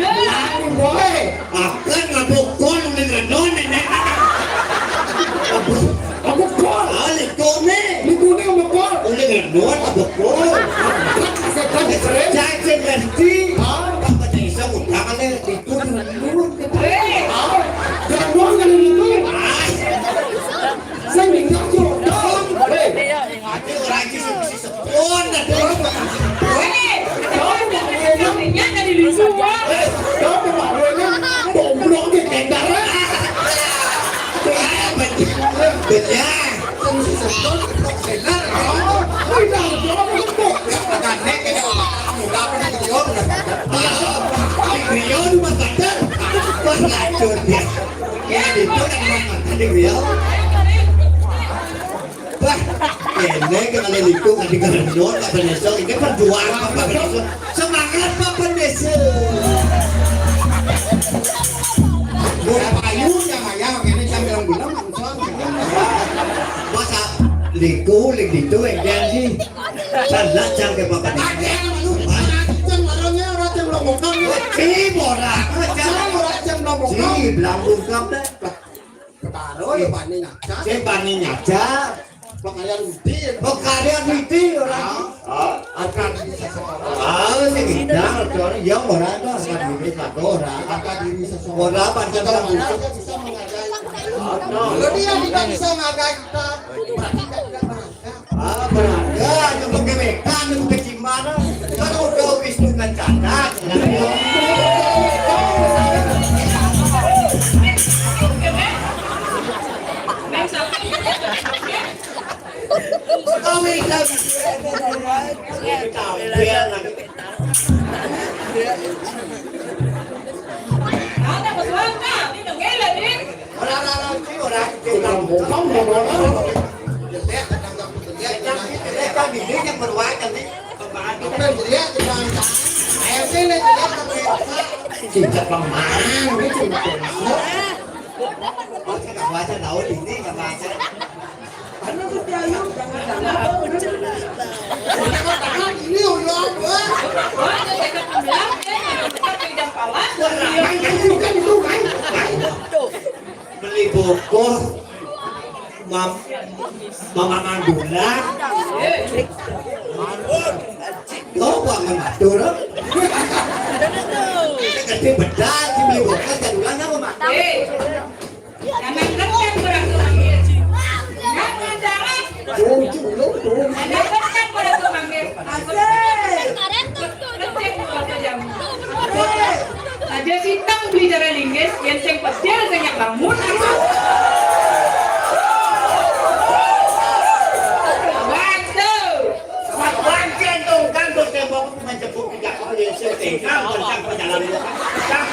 Deh. Boy, akan ngabukon ning renon, nenek. Aku kol. Ah, likone. Likone ngabukon. Ning renon ngabukon. Setan sering. Jangan ngerti. Ah, apa bisa utang nih? Itu dulu. Eh, ah, jangan ngomong itu. Saya minta jodoh. Eh, ada orang itu bisa sepon, ada orang. Eh, jangan ngomong itu. Jangan ngomong itu. Eh, jangan ngomong itu. Goblok di kendara. Eh, betul. Betul. Wah, ini kan ada liku, ada gerendon, apa desa, ini perjuangan apa desa. Semangat apa desa. Mau payung yang ayah, ini jam bilang bilang. Masa liku, lik ditu, yang janji. Salah jam ke papan. Ada yang malu, ada yang marahnya, orang yang melongokan. Cim, ora. Cim, ora, yang melongokan. Cim, bilang bungkam deh. Betaro ya bani ngaca. Cim, bani ngaca. Pekarya Rudi. Pekarya Rudi, orang. Ah, akan bisa sekolah. Ah, sing hidang, orang yang ora, akan bisa sekolah. Akan bisa sekolah. Ora, pancen orang bisa menghargai. Kalau dia tidak bisa menghargai kita, berarti dia tidak berharga. Ah, berharga, yang penggebekan, yang pecimanan. Kalau udah Wisnu Kencana, kami lagi. Ora, ora, ora, iki ora. Tukang bongkong, bongkong. Tidak pemain, ini cuma Baca tahu ini, nggak baca. Karena Gusti Ayu, jangan-jangan. Ini udah, wah. Wah, itu kan itu, kan? Beli bokor, mam, mama mandula. Lo bangun atur. Gede bedal, dibeli bokor, jadulnya apa, Mak? Jangan kencang, Bang. Jangan kencang, Bang. Asik. Kencang, Bang. Asik. Aja sitang beli darah linggis, yang sing petir, sing yang bangun. Waktu. Mat pancen tong kanggo tembok menjebuk tidak kepleset. Kang, kang, kang, jalan. Kang.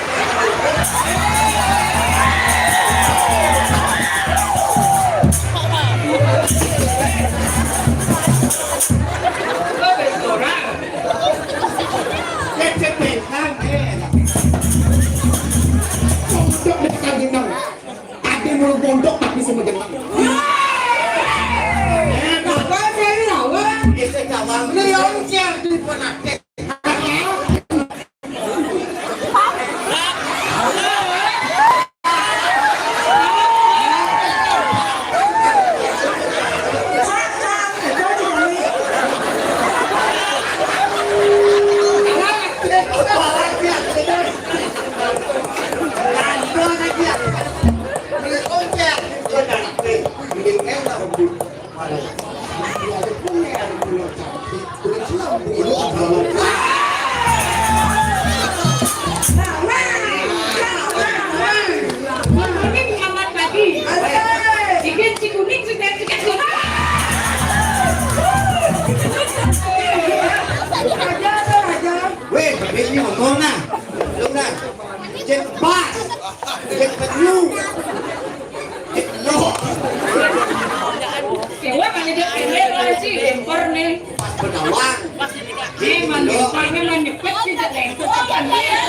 Kok berkurang? Cek, cek, cek, kang, eh. Cocok deh, kang, Gendang. Ade mulu pondok tapi semua jeneng. Apa saya lawan? Ese cawang. Lu yang siap di ponake. Ini selamat pagi. Asik. Bikin si kuning, si kuning, si kuning. Weh, tapi ini ngomong nah. Lu nah. Cek pas. Cek penyung. Cek lo. Dewa kan dia pendek lah sih, lempar nih. Pas penawang. Memang depannya mah nyepet sih, jadi itu kapan dia?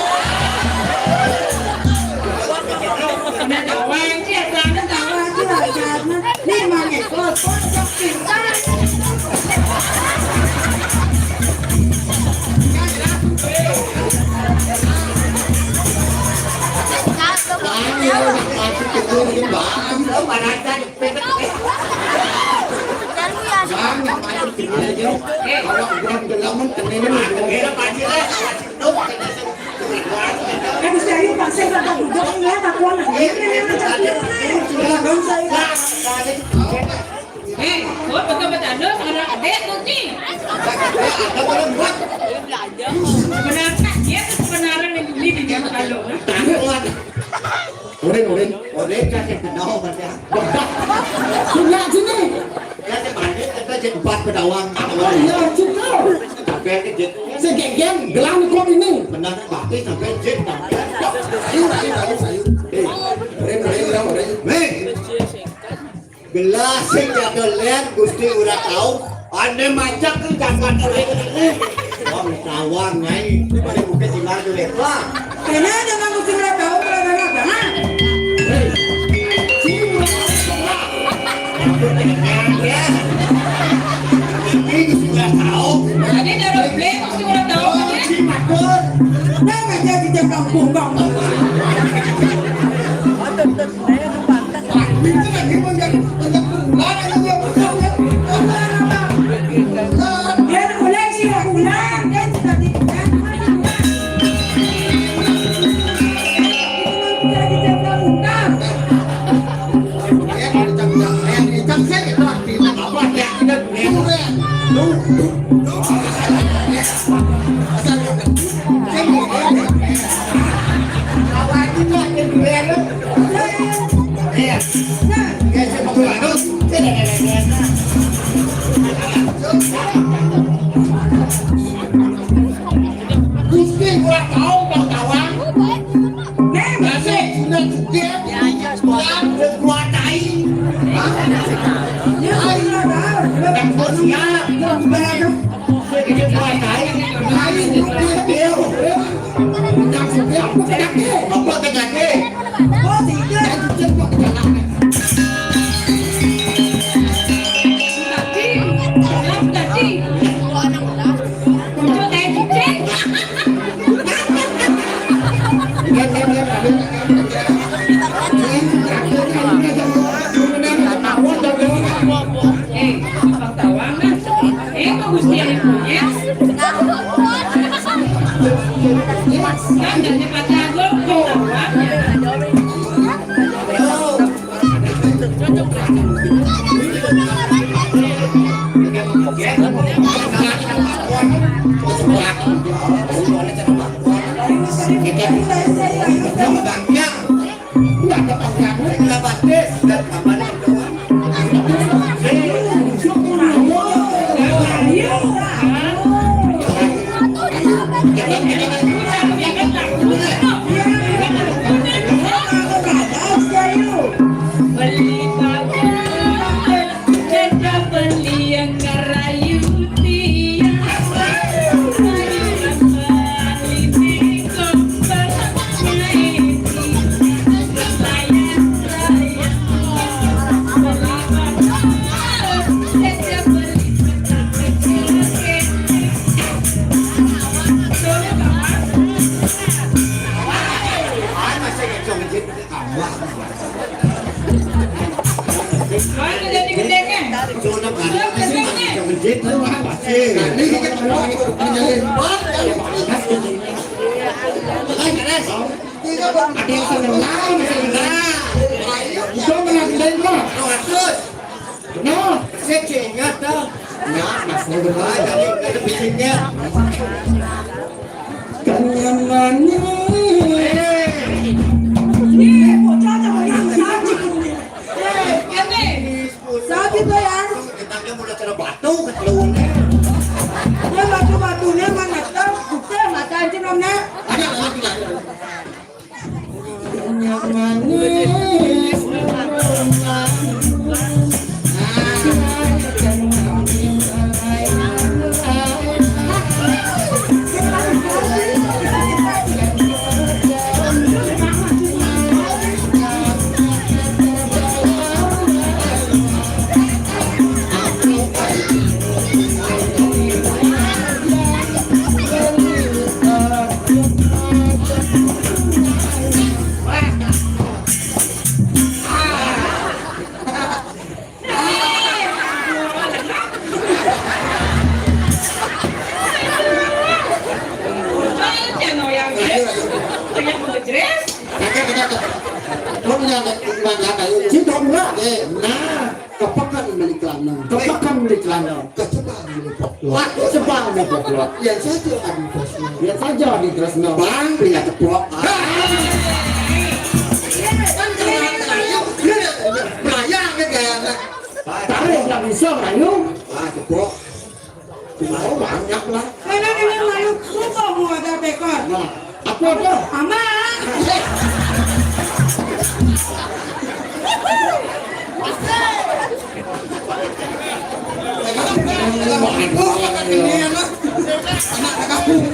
Ada doang sih, asalnya tahu aja, asalnya. Memang itu, pojok pintar. Ayo, masuk ke dulu, Bang. Lo mana tadi? Bang, yang macam gini aja. Kalau gua di dalam, temenin lu. Ada saya paksa kata duduk, ngeliat aku anak. Sudah, bang, saya. Eh, gua betul bercanda, sekarang ada tuh, Ci. Sebenarnya, dia tuh sebenarnya yang beli di Jakarta. Urin, urin. Urin kasih kenal, Mas, ya. Sudah sini. Ya, saya balik, kita jadi empat pedawang. Oh, iya, cukup. Sampai ke jet. Segegen, gelang kok ini. Benar, pasti sampai jet, sampai. Ayo, ayo, ayo, ayo. Eh, urin, urin, urin, urin. Nih. Gelas sing jaga len, Gusti ora tau. Ane macak ke jagat ora ini. Wong tawang, Nyai. Ini pada bukit di mana tuh, Dek? Wah. Kena ada Gusti ora tau, ora tau apa, ha? Hei. Sini, ora tau, ora. Ampun, Dek. Ya. Ini Gusti ora tau. Ada darah beli, Gusti ora tau, ya? Si Matur. Nah, aja di jam kampung, Bang. Gusti ora tau, Bang Tawang. Nek masih guna juga, ya, ya, kuatai. Hai, Bang Bos, ya. Kuatai. Hai, dia. Apa terjadi? Oh, tidak. Ada yang seneng lain, seneng lain. Itu menang dendro. Nah, saya ingat dah. Nah, masih bermain, ada bikinnya. Kan yang manis. Ini bocah sama yang cantik. Eh, aneh. Sakit tuh ya. Kita dia mulai kena batu ke telurnya. Dia batu-batunya mana tuh? Bukan mata anjing, Om, nak. Ada orang tidak. Nah, kepekan milik lanang. Kepekan milik lanang. Kecepat milik pokok. Waktu sebang milik pokok. Yang satu adi Tresno. Yang saja adi Tresno. Bang, pria tepok. Melayang kan gaya. Tarik nggak bisa, ayo. Ah, tepok. Mau banyak lah. Mana kena malu, sumpah mau ada tekor. Nah, apa apa? Ama. Bagus, mana kali.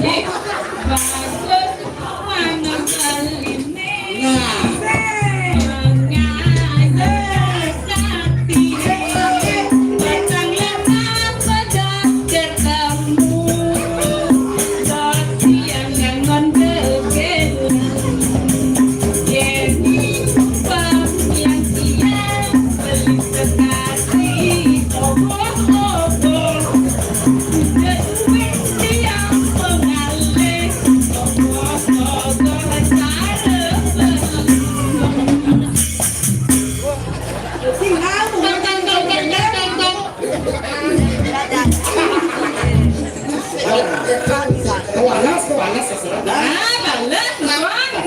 Kewalas, kewalas, seserah. Ah, bales, Bang.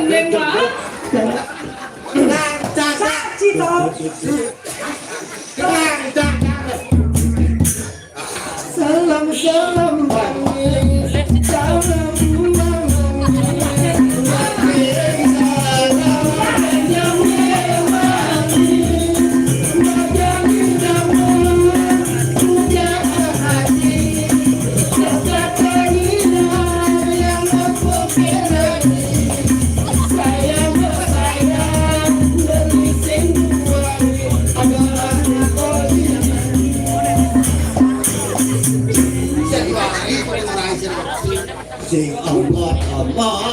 Bang. Bang. Salam, salam, salam. Sing amat-amat.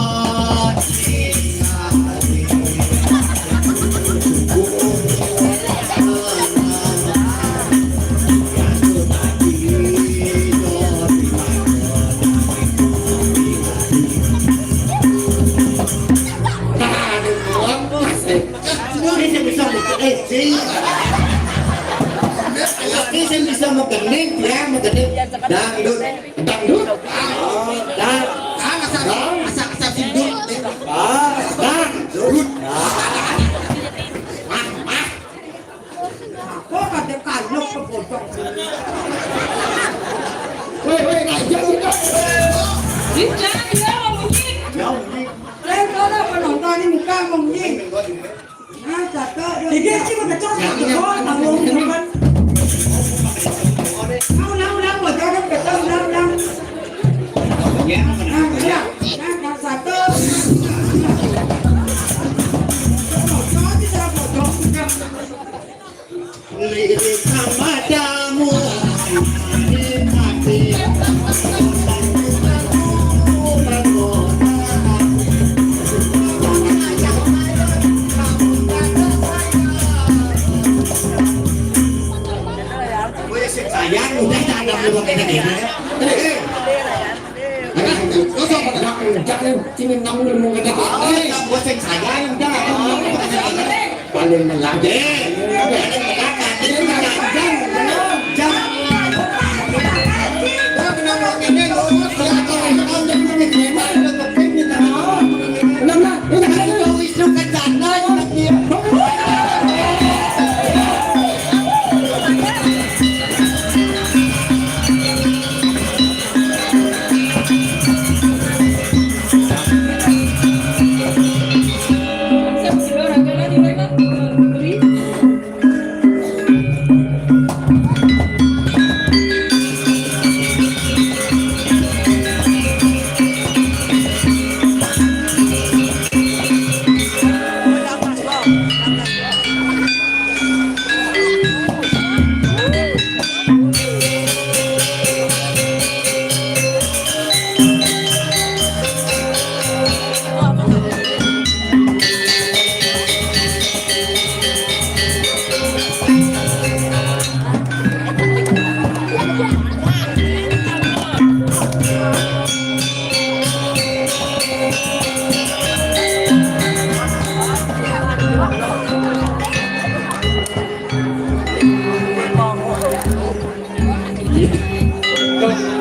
Woi, woi, ngajak kita. Ini jangan dia mau bunyi. Jangan bunyi. Saya kalau penonton ini muka mau bunyi. Nah, satu, dua, tiga. Iki sih udah cocok, cocok, tanggung, bukan. Ulang, ulang, ulang, ulang, ulang, ulang. Ya, nah, ulang. Nah, nah, satu. Cocok, cocok, cocok. Lirik sama tamu. Wis sayang udah tanam lu pakai ini. Eh, eh. Alah, kosong pada aku. Jangan sini namu mau kata. Eh, kamu sing sayang udah. Paling melage.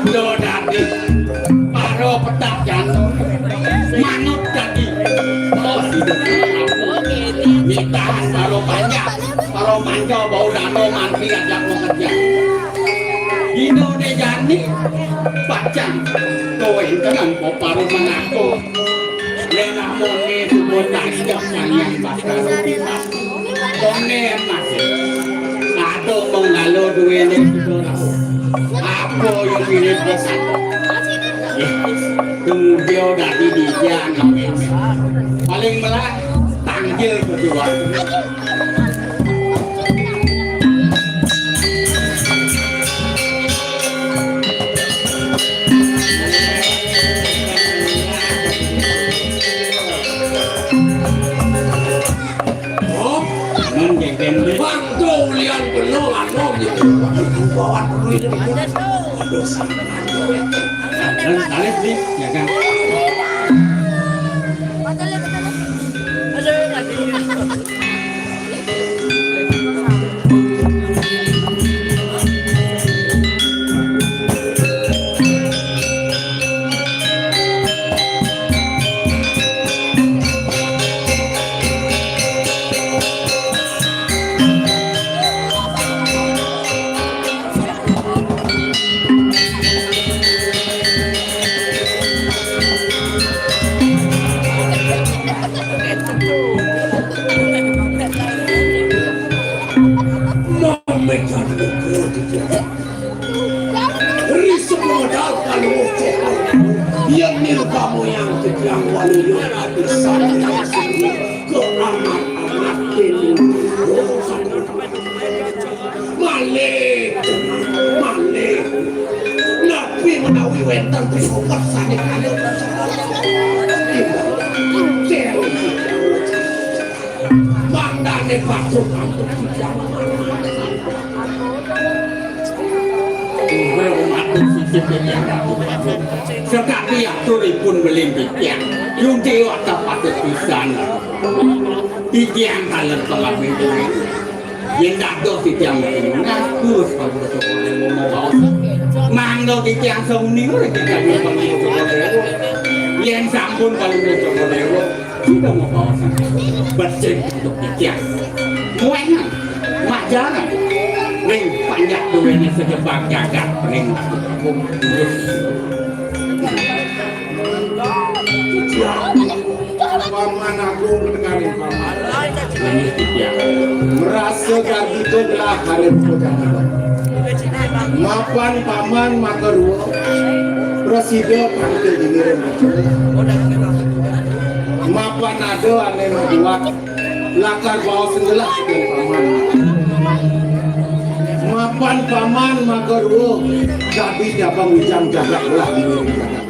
Tunggu dadi para petak jantung, manut dadi bos. Mitahan para panjak, para manca bau dano mantri ajak mengejar. Dino dejani pacang kowe tenan koparu mengaku. Yen amone subuh tangkep kaliyan Baskara Pimas. Kone Mas. Aduh, mong lalo duwene subuh. Apa yo pilih pesan? Tunggu dadi dijak. Paling melah tanggil kedua. Oh, men geng-geng deh. Bang, tuh, lian bener, anu, gitu. Bawaan dulu ini. Aduh, sama. Dan tarik nih, ya kan? Risuk modal kalau ucap. Yang niru kamu yang kejang walu yang bisa ke anak-anak ini. Malih, malih. Napi menawi wenten pikupat saking alit? Mangdane patut antuk dijawab. Inggih matur sisip titiang Ratu Prabu. Sekadi aturipun beling titiang. Yungti wata patut pisan. Titiang taler pengabdi. Yen dados titiang ngatus Prabu Sukadéwa mabaos. Mangda titiang sawuni ora titiang pangabdi Sukadéwa. Yen sampun pangabdi Sukadéwa, sida mabaos. Becik untuk titiang. Muenang, majarang. Panjak duwéné sajebag jagat ring. Paman Agung, dengarin paman. Nangis titiang. Merasa gargita gelah hari buka jana. Mapan paman makarua, prasida panggih dini ring aja. Mapan ada ané mabuat, lakar baos gelah ring paman. Mapan paman makarua, dadi jabang wijang jagat gelah dini ring jagat.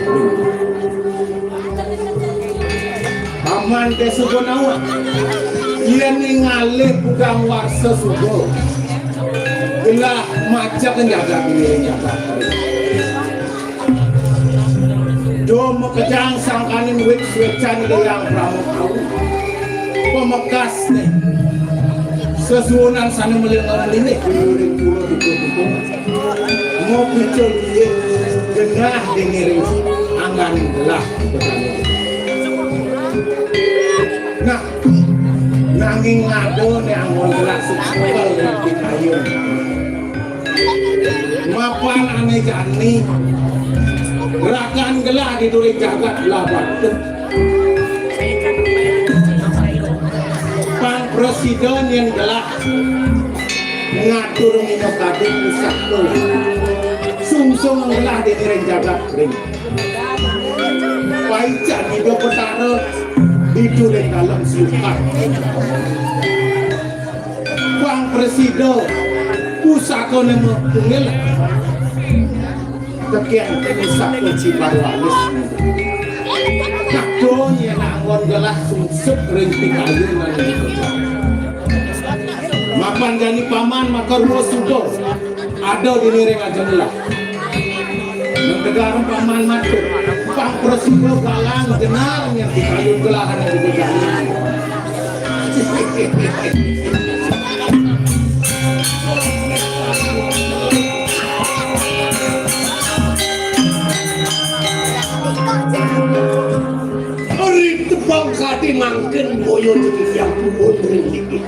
Paman té suba nawang. Yén ningalih kudang warsa suba. Gelah macet nyaga diri nyaga. Do makejang sangkaning wit swécan Hyang Pramod Awu. Pamekasné. Sesuunan sané melih-melih ring pura duka-duka. Mau pica liik genah dini ring anggan gelah. Nah, nanging ada né anggon gelah suksuka ring pikayun. Mapan ané jani rakan gelah di during jagat gelah batu. Pang prasida nyén gelah ngatur minakadi pusaka. Sungsung gelah dini ring jagat ring. Paican Ida Betara ditu ring dalem siukan. Pang prasida pusakané mapungil. Tekén pusaka Cibar Walis. Kadén yén anggon gelah sungsuk ring pikayun. Mapan jani paman makarua suba. Ada dini ring ajeng gelah. Nang tegarang paman matur. Pang prasida galang jenar nyén pikayun gelahan. Ri tebang kadi mangkin boya titiang puun ring ligit.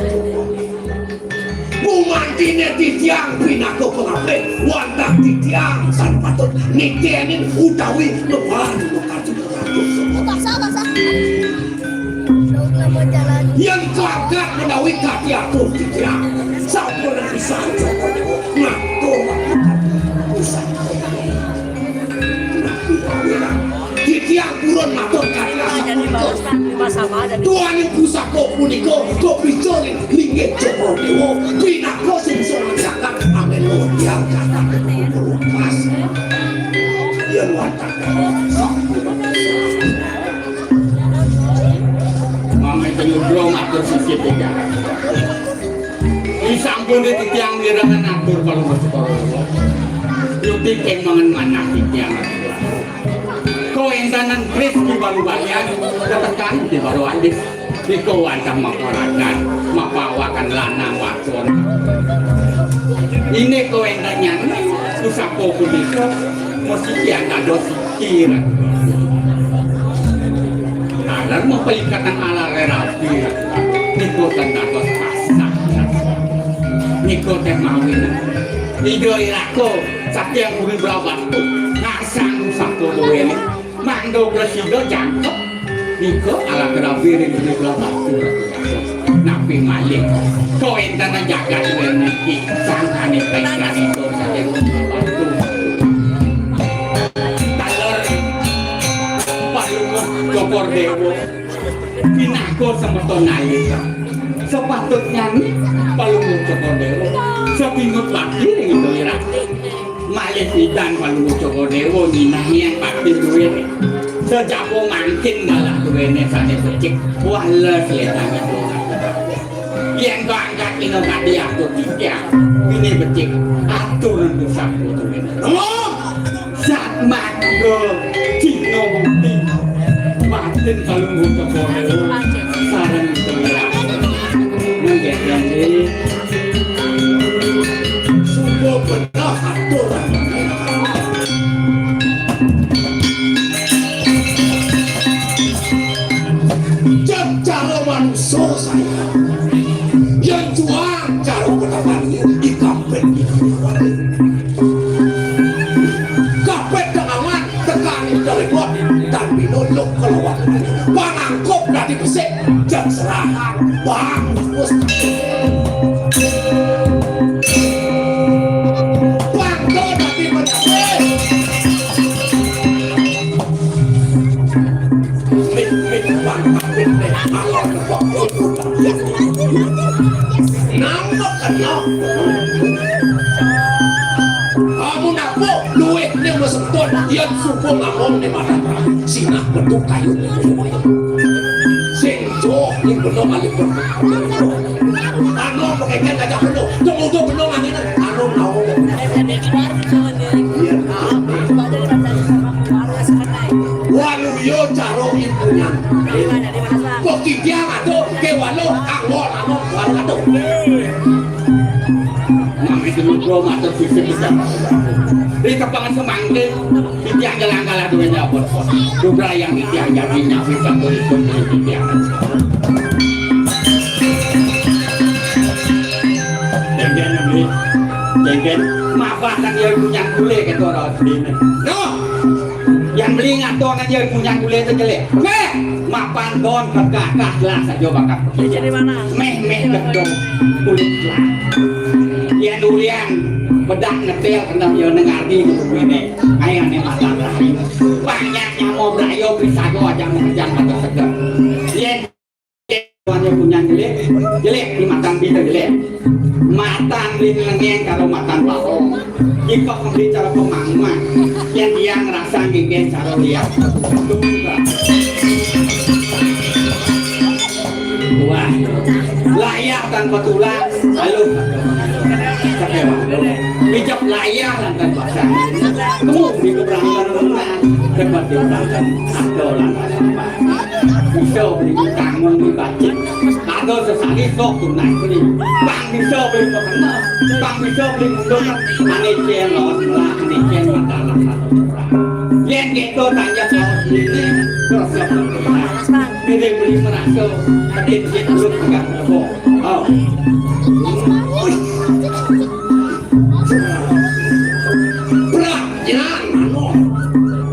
Gumantiné titiang pinaka pangapit, wantah titiang sané patut nitihang utawi ngeban makadi. Yén kalakat menawi kati atur titiang, sampun pisan ngatur. Titiang purun matur kadi asapunika. Duaning pusaka punika kapica ring linggih Cokor Déwa, pinaka sungsung sakat anggen luar biasa. Yén wantah. Mangda nugraha matur sisip titiang. Disampun titiang mirengang atur Palungguh Cokor Déwa. Yukti kémanten manah titiang. Kawéntenan keris Ki Balu Balyan, ketekan Ki Balu Alis. Nika wantah maparagan, mapawakan lanang wadon. Indik kawéntenan pusaka punika, mesti dados Taler mapaikatan alaré rabi. Nika tan dados pasak. Nika tan mawinan Ida Iraka saking Puri Brahbatu ngasang sapa duwéné. Mangda prasida jangkep. Nika alaré rabi ring Puri Brahbatu. Napi malih kawéntenan jagat duwéné niki sangkaning pengkarita saking Puri Brahbatu. Taler Palungguh Cokor Déwa pinaka semeton nalika. Sepatutnyané Palungguh Cokor Déwa satingut bakti ring Ida Irati. Malih pidan Palungguh Cokor Déwa nyinahang bakti duwéné. Sajaba mangkin galah duwéné sané becik, wales lédang. Yén kaangkat ina kadi atur titiang, winé becik, atur pusaka duwéné. Sat mangga cihna bukti batin Palungguh Cokor Déwa sareng Ida Irati. Nggih, nggih. Suba bedah atur. Jam cara manusa saya. Yang juang cara penamani di kampung ini. Dari bot, dan binuluk keluar. Pangangkup dadi besik, jam serahan, bang, bus. Pangko dadi penyakit. Mit, mit, bang, mit, mit, bang. Nambah kenal. Kamu napo? Luwih ning wis entun, yen suku ngamong ning Madang Rahi, sinah metu kayu. Sing joh ning beno malih beno. Anu, pakeken kacang beno, temu utuh beno ngangin, anu, naon. Yen ane. Waluya cara impunan. Kok kikiang aduh, ke waluh, anggon, anu, waluh aduh. Nang itu ngobrol matur sisip pisan. Di tepangan semangke, titiang jalan-jalan duwe nyabut. Dubrayang titiang jadi nyawi satu ikut dari titiang. Jengken, Nami. Jengken, mapan nang ya punya kule ke toro dine. No! Yang beli ngato nang ya punya kule itu jelek. Weh! Mapan don kekakah jelas aja bakal. Jadi mana? Meh, meh, gedong. Kulit lah. Yen durian bedak ngetel kena ya nang ati kuwi ne. Ayo ne makan lah. Banyak yang mau berayo bisa aja mau kerjaan atau seger. Yen punya jelek, jelek di matan kita jelek. Matan di lengen karo matan bawong. Kita kembali cara pemangma. Yang dia ngerasa genggen cara lihat. Wah, layah tanpa tulang, halo. Pijak layah lan tanpa sang. Kamu di keberangkatan mana? Dapat di keberangkatan atau lantas apa? Bisa beli utang di bacin. Ada sesali sok tunai beli. Bang bisa beli pekena. Bang bisa beli mundur. Ane cen los melah, ane cen mata lah satu orang. Yen kita tanya kalau ini, terus yang berkembang. Pilih beli merasa, tapi dia terus pegang lebok. Oh. Wih. Brak, ya, anu.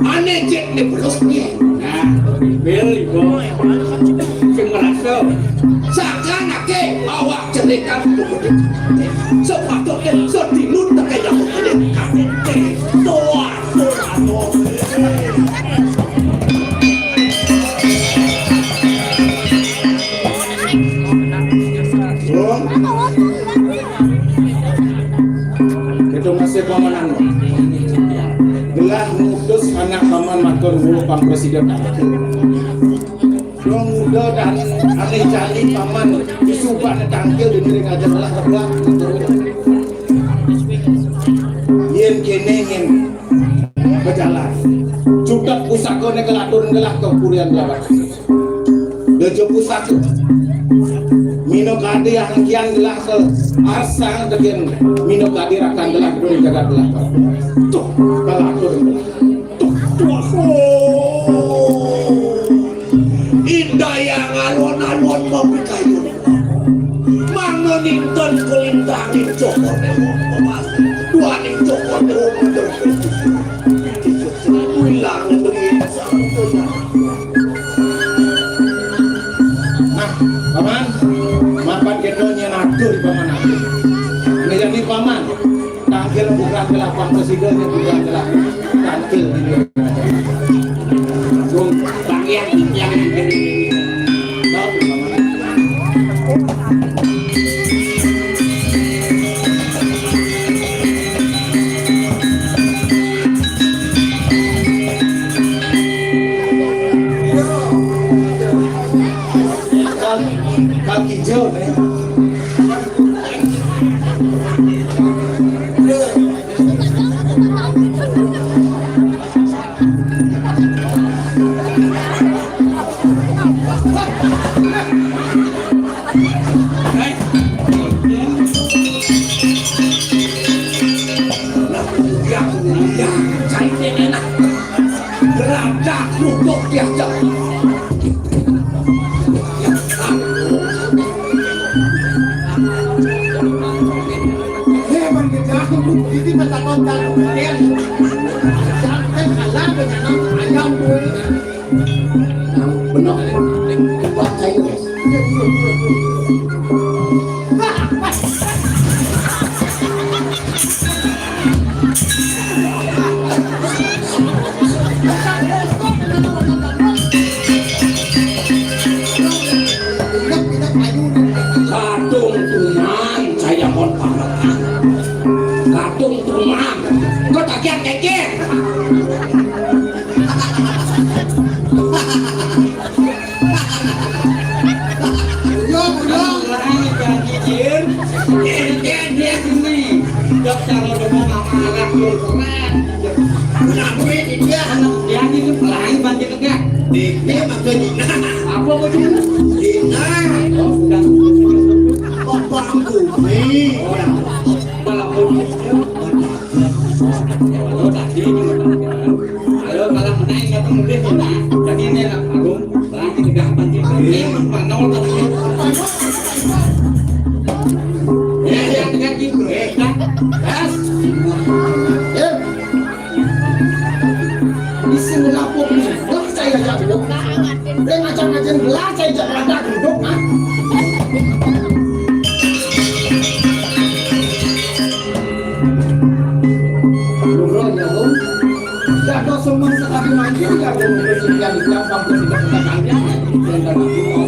Ane cek ni belus ni. Nah, pilih, Bo. Sing merasa. Sakanake awak cerita. Sepatutnya sedinut tak kayak apa. Toa. Itu masih pamanan. Gelah ngutus anak paman matur nuwun pang presiden. Wong muda dan aneh jali paman disubak tangkil di diri aja gelah gelah. Yen kene yen bejalan. Cutet pusakane kelatur gelah ke purian lawan. Dejo pusaka. Minokadi ahengkian gelah ke arsang tegen minokadi rakan gelah ke jagat gelah. Tuh, kelatur gelah. Tuh, tuh. Indayang alon-alon mapikayun. Mangun inten kulintangin cokone wong pemas. Duaning cokone wong terputus. Wilang beri sampun. Nah, paman, mapan kita nyen atur paman atur. Ini jadi paman. Tangkil bukan gelah pang presiden, bukan gelah tangkil. Bung, bang yang, yang, yang, yang, Kaki hijau, ya. Raja Krukuk diajak. Memang kita ini mata kontak. Sampai kalah dengan Yang kowe. Nah, bener. Baca ini, Mas. Kadung tuman, saya kon pamekan. Kadung tuman. Kok tak kian keke? Buyung, buyung. Orang yang janji, Jin. Jin, Jin, dia sini. Dok, kalau udah mau marah, tuh, keren. Kenapa ini dia? Anak dia ini tuh lain banjir enggak? Dia maksudnya Dina. Apa kok Dina? Dina. Oh, sudah. Kok bangku? Nih. Orang. Malah pun. Kalau tadi ini, kalau malah menang, kata lebih, nah. Jadi ini lah, Agung. Lagi tegak, panci, panci, manol, tapi. Eh, yang tegak gitu, eh, kan? Gas. Eh. Isi lapuk nih. Wah, saya jago. Dia ngajak-ngajak gelas, saya jago ada duduk, ah. Ngobrol ya, Om. Jatuh semua sekali maju ya, Om. Terus yang di jam kampus tidak kita kalian. Dan dari itu,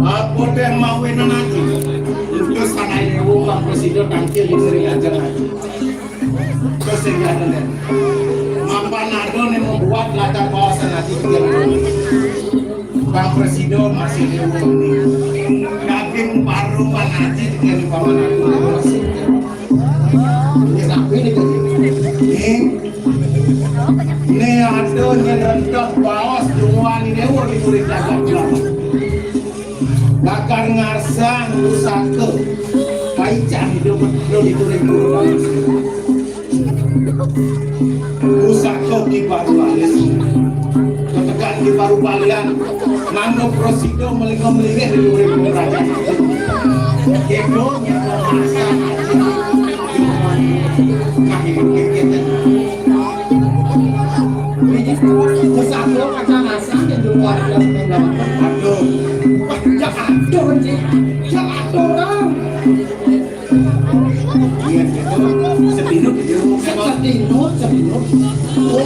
apa deh mau wena nanti? Itu sana ibu Pak Presiden tampil di seri aja nanti. Terus yang ada nih. Mapan ado nih membuat latar kawasan nanti. Bang Presido masih di rumah nih. Daging paru Pak Haji dengan Pak Manado masih. Ini rapi nih, Pak. Nih. Nih, ada yang rendah baos, dua ini, oh, di kulit dagang. Bakar ngarsang, pusaka. Paicah hidup betul di kulit dagang. Pusaka Ki Baru Alis. Ketekan Ki Baru Balian. Mangga prasida melingkar-melingkir di luar kerajaan. Kedo nyata masa. Nah, ini kita. Pusaka kacang asam yang di luar kerajaan. Aduh. Wah, ya aduh, Cik. Ya aduh, Kang. Iya, gitu. Sedinut, gitu. Sedinut, sedinut. Oh.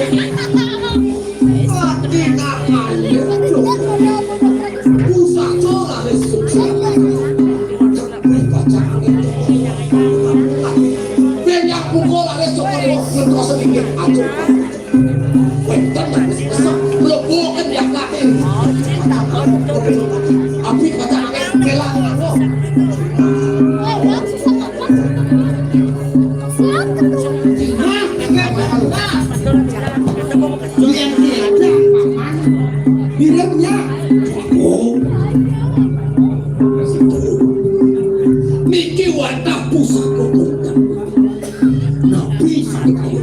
Mati nakal, ya. Pusaka laris sukses. Wih, baca angin. Banyak pukul laris sukses. Ngetos sedikit. Aduh. Wénten wis pesek mlebu ing yakin. Abi kata angin kelak aku. Nah, nah, nah. Yang diajak paman. Birengnya. Oh. Niki wantah pusaka. Nabi sing kaya.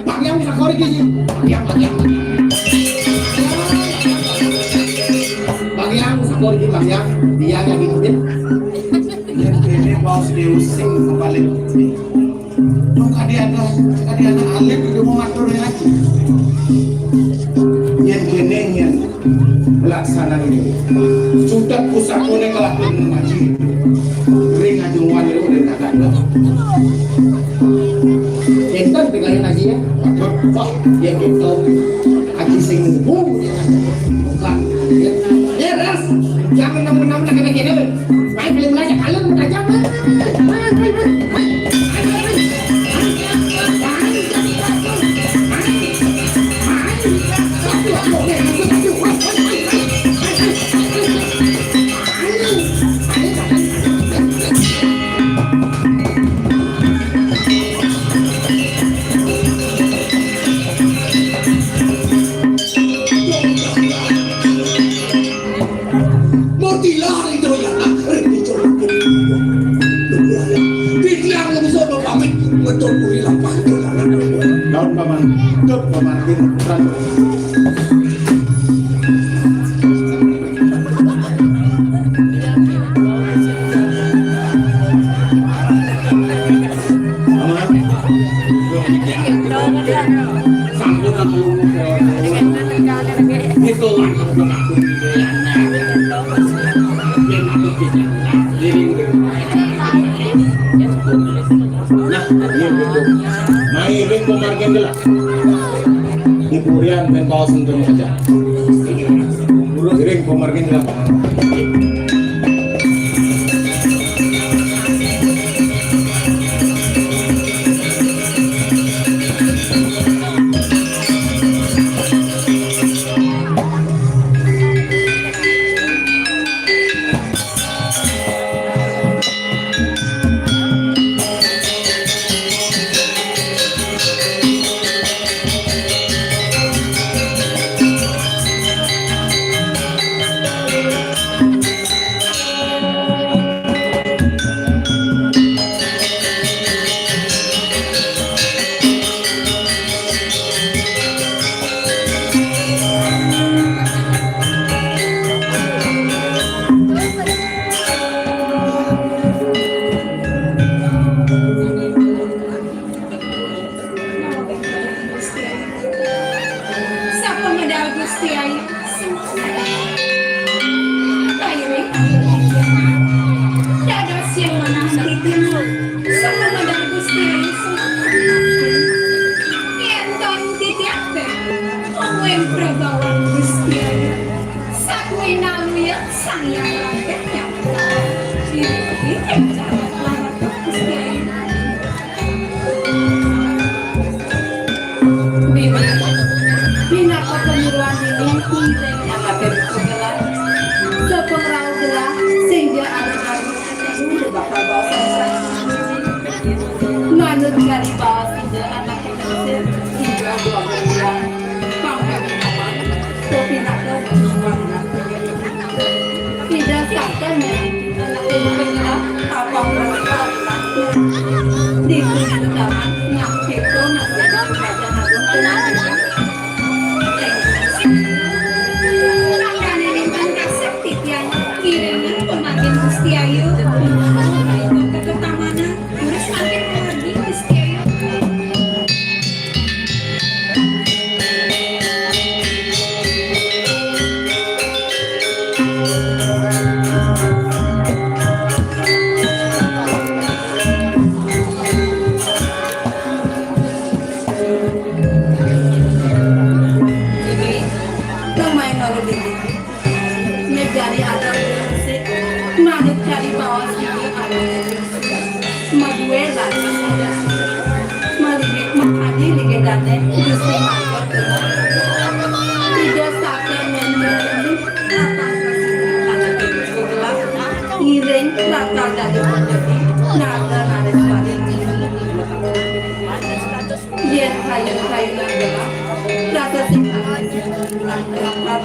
Bang Yang sakor iki, Bang Yang, Bang Yang. Bang Yang sakor iki, Bang Yang. Dia yang ngikutin. Yen dene mau diusing balik. Kok kadhe ana, kadhe ana alit iki mau ngatur lagi. Yen kene yen pelaksanaan ini. Sudah pusakone kelakuan ngaji. Ring ngaji wali udah kagak. Enten pegangan ngaji ya. Wah, ya gitu. Ngaji sing bukan. Ya, ras. Jangan nemu-nemu nak kena kena. Main film aja kalian aja. Mutilah itu ya, ring dicolok. Titiang bisa pamit metu kuwi lampah. Daun paman, dut paman, dut paman. Nah, iya, gitu. Mai ring pamargin gelah. Ibu Rian main baos untuk aja. Ring pamargin gelah. Sapa medal Gusti Ayu? Baire. Dados yang manah titiang. Sapa medal Gusti Ayu? Yen ton titiang teh, wong prabawan Gusti Ayu. Satwinaluya Sang Hyang Raden yang diri jagat larat Gusti Ayu. Bibi, minangka paniruan dini, ing ring anaké buka gelah, sapangrauh gelah, sing ja alun-alun bakal baos. Manut kari baos Ida anaké kesir, Ida buah gelah, pangkabinawan, kopinaka buah gelah. Ida sakti nyai, anaké buka gelah, abang rasa. Di kulit utama, nang keto, nang keto, Raja Agung, tenang. Makané wénten kasép titiang ngiringi pamargin Gusti Ayu. Ke ketamanan, terus makin lagi Gusti Ayu. Ini pemain lalu dingin. Nyejari adat musik, manut kari baos ini adat musik. Madué lagu sida. Malih makadi ligé dané, Gusti mangkot kula. Ida sakti nyanyi, datang ka sini, anak ibu gelap. Ngiring, bakal dadi penyanyi, nada nariswari. Yén kayun-kayunan gelap, rasa sing gelap, gelap, gelap, gelap.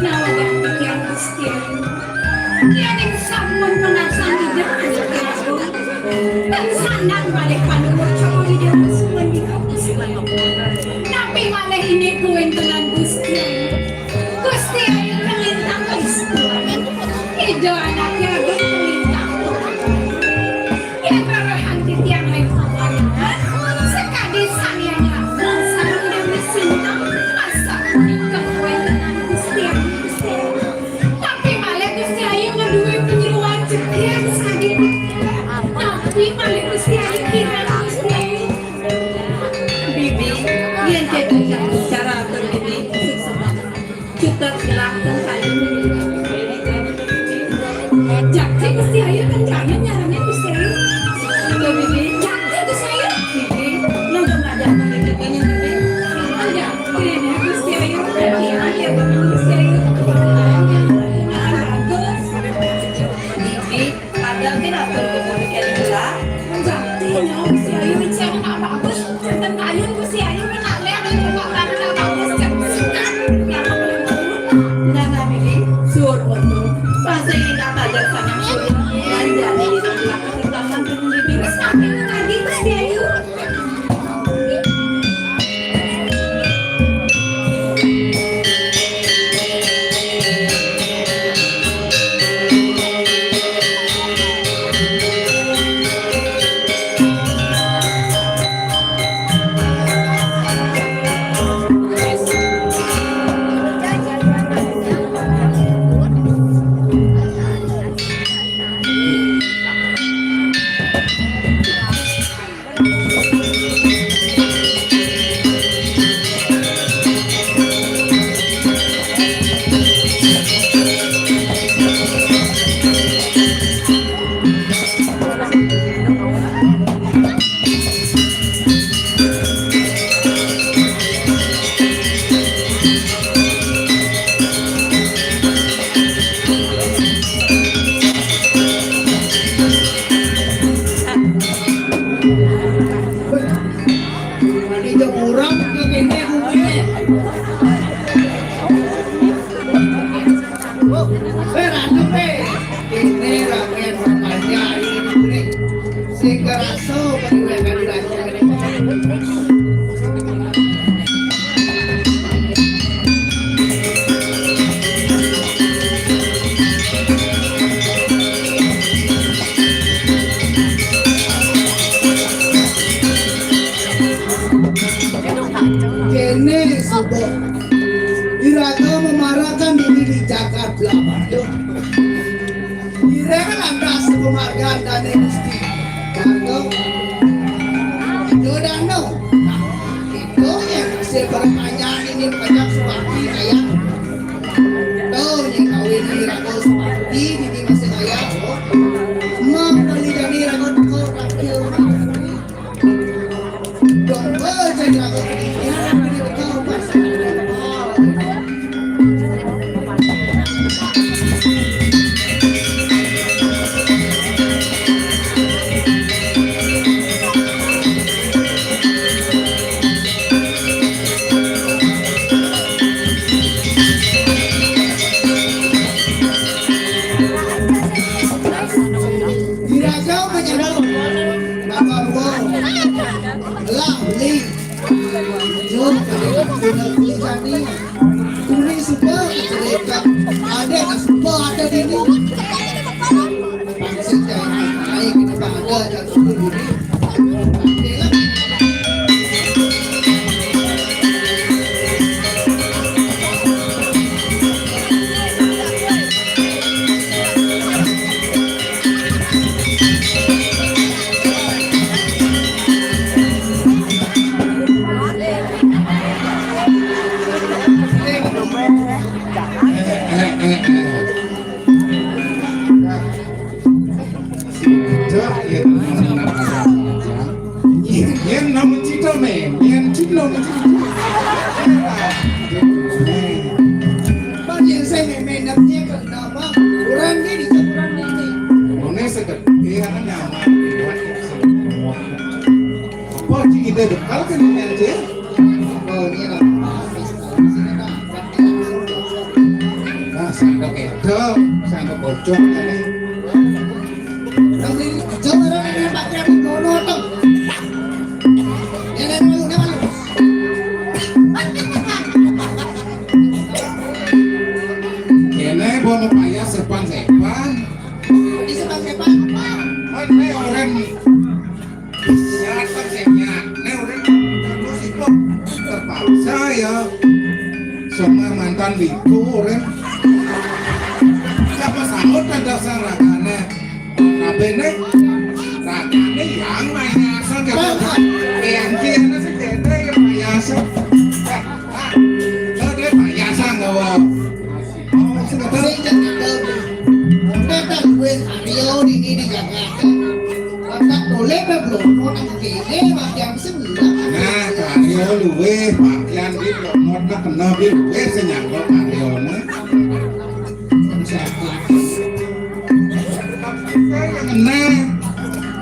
Nawagang titiang Gusti Ayu. Yéning sampun pangarsan Ida Ayu Prabu, tan sandang malih panuwun Cokor Ida Mas Mandika Gusti Ayu. Napi malih indik kawéntenan Gusti Ayu? Gusti Ayu kalintang Gusti Ayu. Ida anaké agung kalintang. Yén rerehang titiang ring pawayangan, sakadi Sang Hyang Raja sareng Dewi Sintang, masa punika kawéntenan Gusti Ayu, Gusti Ayu. Tapi malih Gusti Ayu madué panyeroan jegég sakadi titiang. Tapi malih Gusti Ayu kirang Gusti Ayu. Bibi, yén kéto cara atur Bibi, suksma. Cutet gelah ten kayun. Jakti Gusti Ayu ten kayun nyarengin Gusti Ayu. Jakti Gusti Ayu. Bibi, nang kena jakti Gusti Ayu. Jakti Gusti Ayu. Gusti Ayu. Bibi, ada kena atur kudu kena gelah. Jakti nyawa Gusti Ayu, bicara nak bagus. Ten kayun Gusti Ayu, kena leh, kena Jemurang ke kéné bumine. Eh, ratu, eh. Ini ramen banyak ini bumine. Sing kerasa bagi mereka di raja. Kéné suba. Iraga memarakan diri di jagat Blahbatuh. Iraga lantas pamargan dané Gusti. Warga Ida Danu. Nah, itu yang hasil pertanyaan ini banyak suwati kaya. Tuh, yang kawin iraga suwati, ini masih kaya. Mengkali jani iraga teko terakhir. Dirajau menyebut Bapak Ruang. Lah, Li. Jom, kami nak guna kulit jani. Kulit suka, cerita. Ada nak suka, ada dini. Pangsit jangan naik, kita ada jatuh dulu. Okey lah. Cak, ya, tenang, tenang, ada. Yen nama cita, men. Yen cita, nama cita. Bang, yen saya main-main, namanya ke nama? Orang ni, dia orang ni, ni. Mana seketika nyaman. Apa cita kita bekal ke ni, Cik? Oh, ni lah. Nah, sandok itu, sandok bocor tadi. Tapi coba orang yang pakai aku dono tu. Yang ada malu, yang malu. Kene gua mau payah sepan-sepan. Di sepan-sepan apa? Kan ini orang. Siapa sih, ya? Ini orang terus itu terpaksa ya. Sama mantan itu orang. Siapa sanggup ada sang ragane? Ragane, ragane yang mayasa gitu. Yang kira sih kene yang mayasa. Nah, dia mayasa nggak, Wak? Oh, sebentar. Sing jangan tahu. Kata gue Aryo di ini di Jakarta. Kata boleh belum? Orang kene, Wak, yang sebelah. Nah, Aryo luwe, pakaian di Blok Mot, nak kena di luwe, senyangkut Aryo, nah. Yang kena.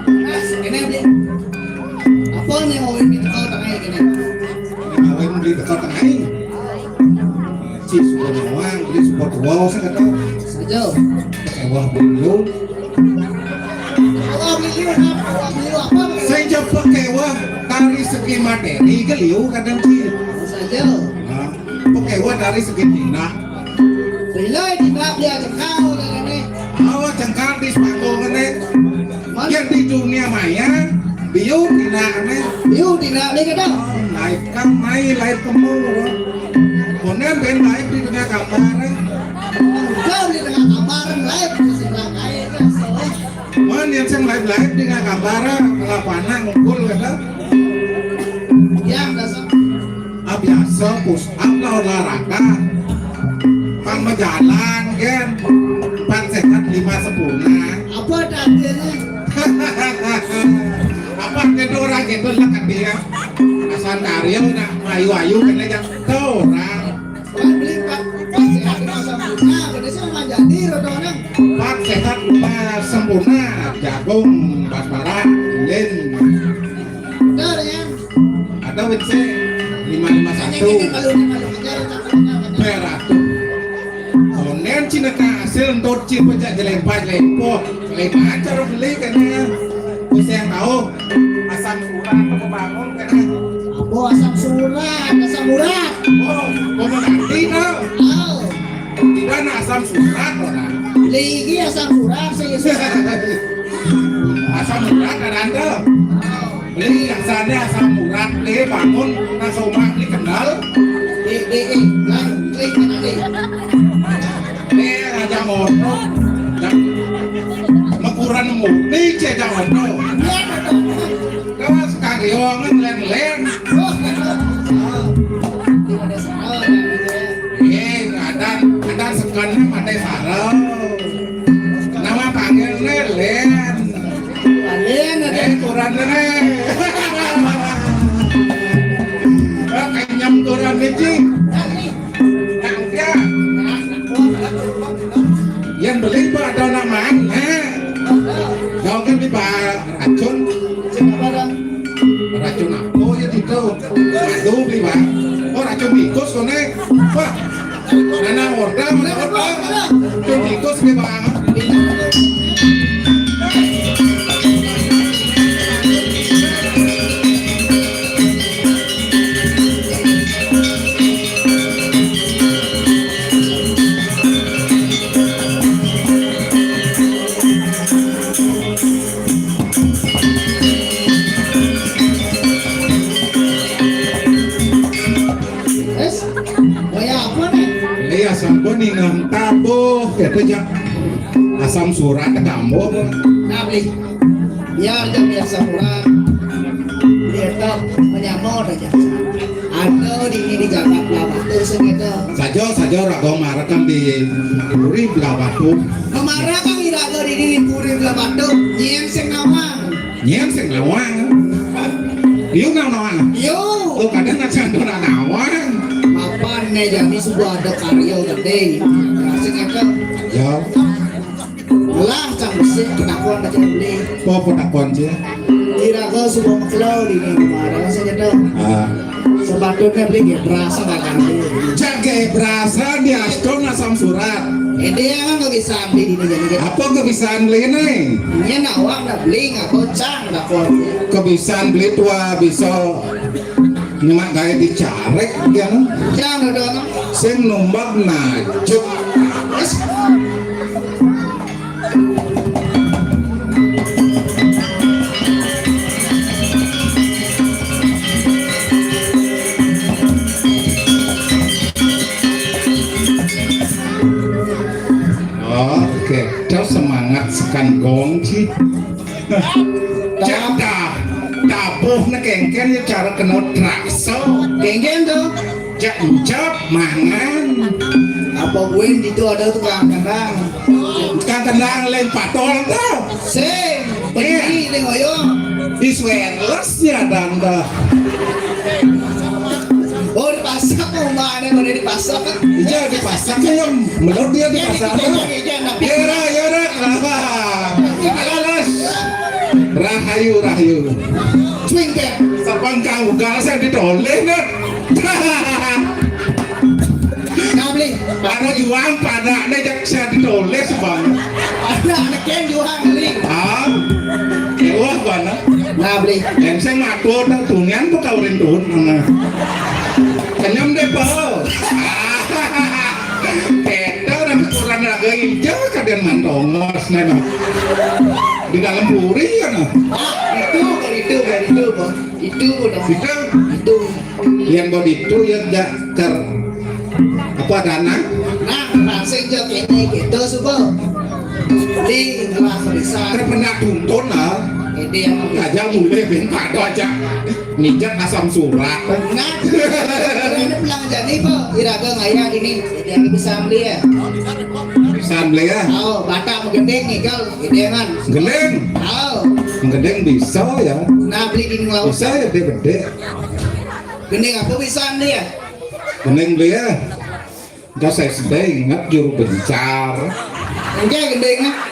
Nah, ini beli. Apa nih mau ini teko tengah ini? Mau ini beli teko tengah ini. Ci suka nawang, beli suka tua, saya kata. Saja. Kewah beliau. Kewah beliau, apa? Kewah beliau apa? Saya coba kewah dari segi materi, geliu kadang ci. Saja. Nah, kewah dari segi tindak. Bila tindak dia jengkal, dia ini. Awak jengkal di sepatu ini. Yang di dunia maya, biu tindak ini. Biu tindak ni kata. Live kan mai, live kemu. Kemudian ben live di tengah gambar, eh. Kau di tengah gambar, live di sebelah kain, ya, salah. Man yang sing live-live di tengah gambar, eh, lapangan ngumpul, kata. Yang biasa. Ah, biasa, push up lah olahraga. Pang berjalan, kan. Empat sehat, lima sempurna. Apa tandanya? Apa gitu orang gitu lah kan dia. Asal karya nak ayu-ayu kena jam tu orang. Orang beli empat, empat sehat lima sempurna, kena sih orang jadi roda orang. Empat sehat lima sempurna, jagung, basmara, lilin. Benar ya? Ada Lima lima satu. Beratu. Onen cina kasil entot cina pecah jelempa jelempo. Jelempa acara beli kena. Bisa yang tahu asam urat apa bangun kena. Apa asam surat, asam urat. Oh, mau nanti no. Oh. Tidak nak asam surat orang. Lagi asam surat sih. Asam urat ada anda. Beli asane asam urat, beli bangun, nang somah beli kendal. Di, di, di, lain, klik kanan di. Beli raja motor, dan makuran murni, cie raja motor. Terus kariongan len-len. Eh, ada, ada sekannya mate sarau. Nama panggilnya Len. Len, ada. Eh, kurang nih. Eh, kenyam kurang nih, Cing. Yang beli kok ada namanya. Kau kan di Pak Racun. Racun apa ya itu? Aduh, beli, Bang. Oh, racun tikus, konek. Wah, Nana order, mana order? Itu tikus nih, Bang. Wes, waya apa nih? Iya, sampun ningang tabuh, gitu, Jak. Asam surat, tabuh. Nah, beli. Biar jam biasa kurang. Dia tak menyamot aja. Ada di ini di Jagat Labatu segitu. Saja, saja, raga marakan di Puri Labatu. Kemarin kan iraga di ini di Puri Labatu. Nyen sing nawang. Nyen sing nawang. Yo nawang. Yo. Tuh kadang nak sing nawang. Apa nih, jadi sudah ada karya gede. Sing itu. Ya. Lah, cang besik, penakon aja beli. Apa penakon aja? Iraga sudah mekelo di ini kemarin saja dah. Ah. Sepatutnya beli gak berasa gak ganti. Jaga berasa di Aston asam surat. Eh, dia kan gak bisa beli di ini jadi. Apa gak bisa beli ini? Ini nawang dah beli nggak kocang dah kok. Kebisan beli tua bisa nyemak gaya dicarek dia no. Jangan dong. Sing numbak najuk. Oke, terus semangat sekan gong ci. Cak dah, tabuh ne kengken ya cara kena trakso. Kengken tuh. Cak encap mangan. Apa gue di itu ada tukang kendang? Tukang kendang lain patol tuh. Sing, pergi ning oyong. Is wireless ya dang dah. Oh, dipasak kok, mana mana dipasak kan? Iya, dipasak ya, menurut dia dipasak. Iya, iya, iya, iya, iya, iya, iya. Yora, yora, kenapa? Lalas. Rahayu, rahayu. Swing deh. Sapang kau galas yang ditoleh, nak. Nah, beli. Ada juang pada ada jak saya ditoleh, bang. Ada anak yang juang, beli. Ah, wah, mana? Nah, beli. Yang saya ngatur, nah, tunian tuh kau rindu, mana? Kenyam deh, Pak. Kita orang kurang raga hijau, kadang mantongos, memang. Di dalam puri, ya, nah. Ah, itu, itu, itu, Bang. Itu, Bang. Itu. Itu. Yang buat itu, ya, jak ker. Apa ada anak? Nah, langsung jak ini, gitu, subuh. Di ngelah bisa. Terpena tuntun, lah. Ini yang aja mulai ben pada aja. Nijak asam surat. Nah, ini bilang jadi, Pak. Iraga ngaya ini. Jadi, yang bisa beli ya. Bisa beli ya? Oh, Batak menggending nih, kalau gedengan. Gending? Oh. Gending bisa ya. Nah, beli di laut. Bisa ya, gede-gede. Gending apa bisa beli ya? Gending beli ya. Enggak, saya sudah ingat juru bencar. Enggak, gending ah.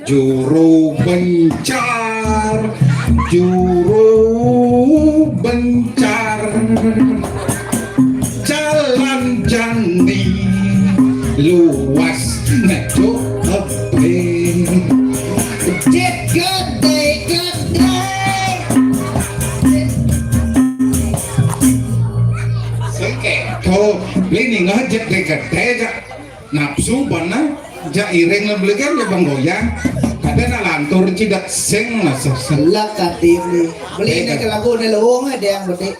Juru bencar, juru Bencar jalan jani luas ngejuk ebe. Jet gede-gede. Sengke. Kau beli ningah jet gede-gede jak. Nafsu bana jak iring lah beli kan ya bang goyang. Kadang nak lantur cidak sing lah sesek. Lah katini. Beli nak lagu ni luung ada yang gede.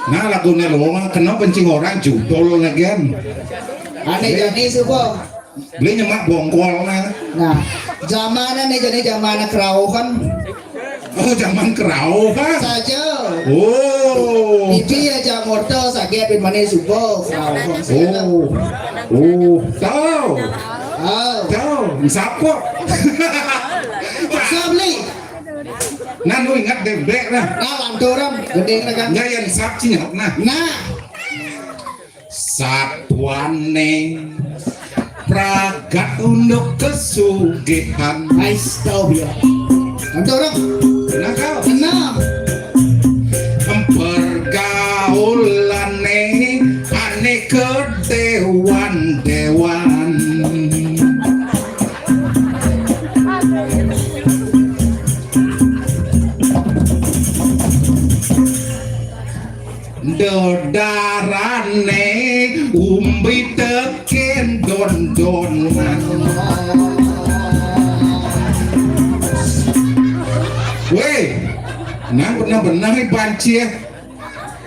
Nah, lagu ni luung kena pencing orang judul lagi kan. Ane jani suba. Beli nyemak bongkol nah. Nah, zaman ni jani zaman kerauhan. Oh, zaman kerauh ha. Saja. Oh. Bibi aja motor saget bin mane suba kerauhan. Oh. Oh, tahu. Ah. Tahu, siapa? Sabli. Nah, lu ingat debek lah. Nah, lanturan gede kan. Enggak yang sap cinyok nah. Nah. Satuane pragat unduk kesugihan. Ais tau ya. Lanturan. Nah, kau. Tenang. Pergaulane ane kedewan-dewan. Dedarane umbi teken don-donan. Weh, nang benar-benar ni banci eh.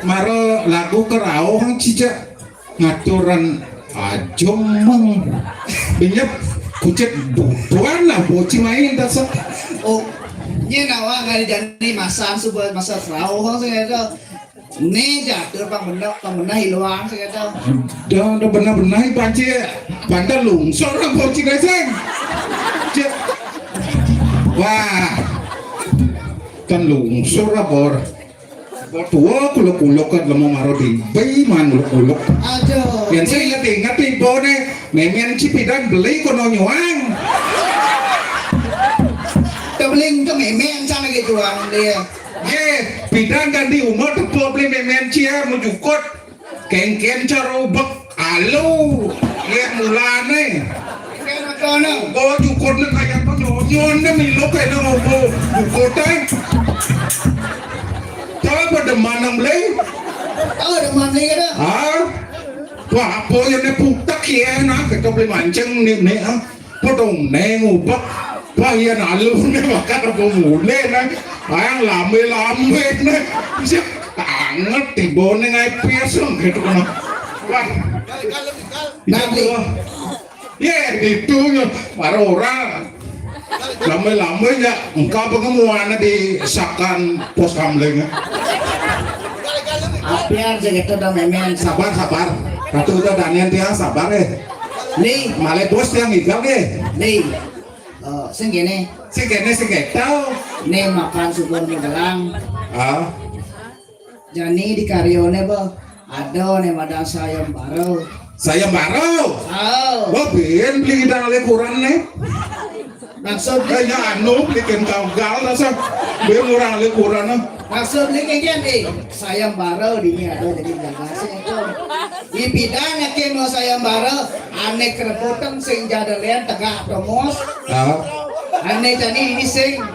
Maro lagu kerauh hang cica ngaturan ajom mang. Binyep kucet butuan lah boci main dasar. Oh, nye nawa ngari jani masan suba masa kerauh hang sing ada. Ni jatur pang bener, pang bener hiluang sing ada. Dah, dah benar-benar banci. Bandar lungsur lah boci dasar. Cek. Wah. Kan lungsur lah bor. Tua kuluk-kuluk kan lemo maro di bai man kuluk-kuluk. Aduh. Yang saya ingat-ingat ibu nih, memen cipidan beli kono nyuang. Tebeling tu memen sana gitu ang dia. Ye, pidan kan di umur tu beli memen cia mujukot. Kengken caro bek alu. Ye mulane. Kono. Oh, jukotne kaya apa nyonyon ne milo kaya ngopo. Jukote. Coba deman nang beli. Oh, deman beli kada. Ah. Wah, apa ya ne putak ya nah kita beli mancing ni ni ah. Potong ne ngubek. Wah, ya nalu ne makan apa mule ne. Ayang lambe-lambe ne. Siap anget tiba ne ngai piasong gitu kan. Wah. Nanti. Ye, itu nya para orang. Lama-lama nya engkau pengemuan di sakan pos kamling. Apian segitu dah memen. Sabar, sabar. Ratu udah Daniel dia sabar eh. Ni, male bos yang igal eh. Ni. Oh, sing kene. Sing kene sing ketau. Ni makan subur ni belang. Ah. Jani di karyone ba ada ne madan sayembara. Sayembara. Oh. Ba ben beli kita ale kurang ne. Maksud eh ya anu bikin kau gal rasa ben orang ale kurang. Maksud ni kan eh sayembara di ni ada jadi jaga sih itu. Di bidang ke mau sayembara ane kerebutan sing jadalian tegak promos. Ah. Ane jani ini sing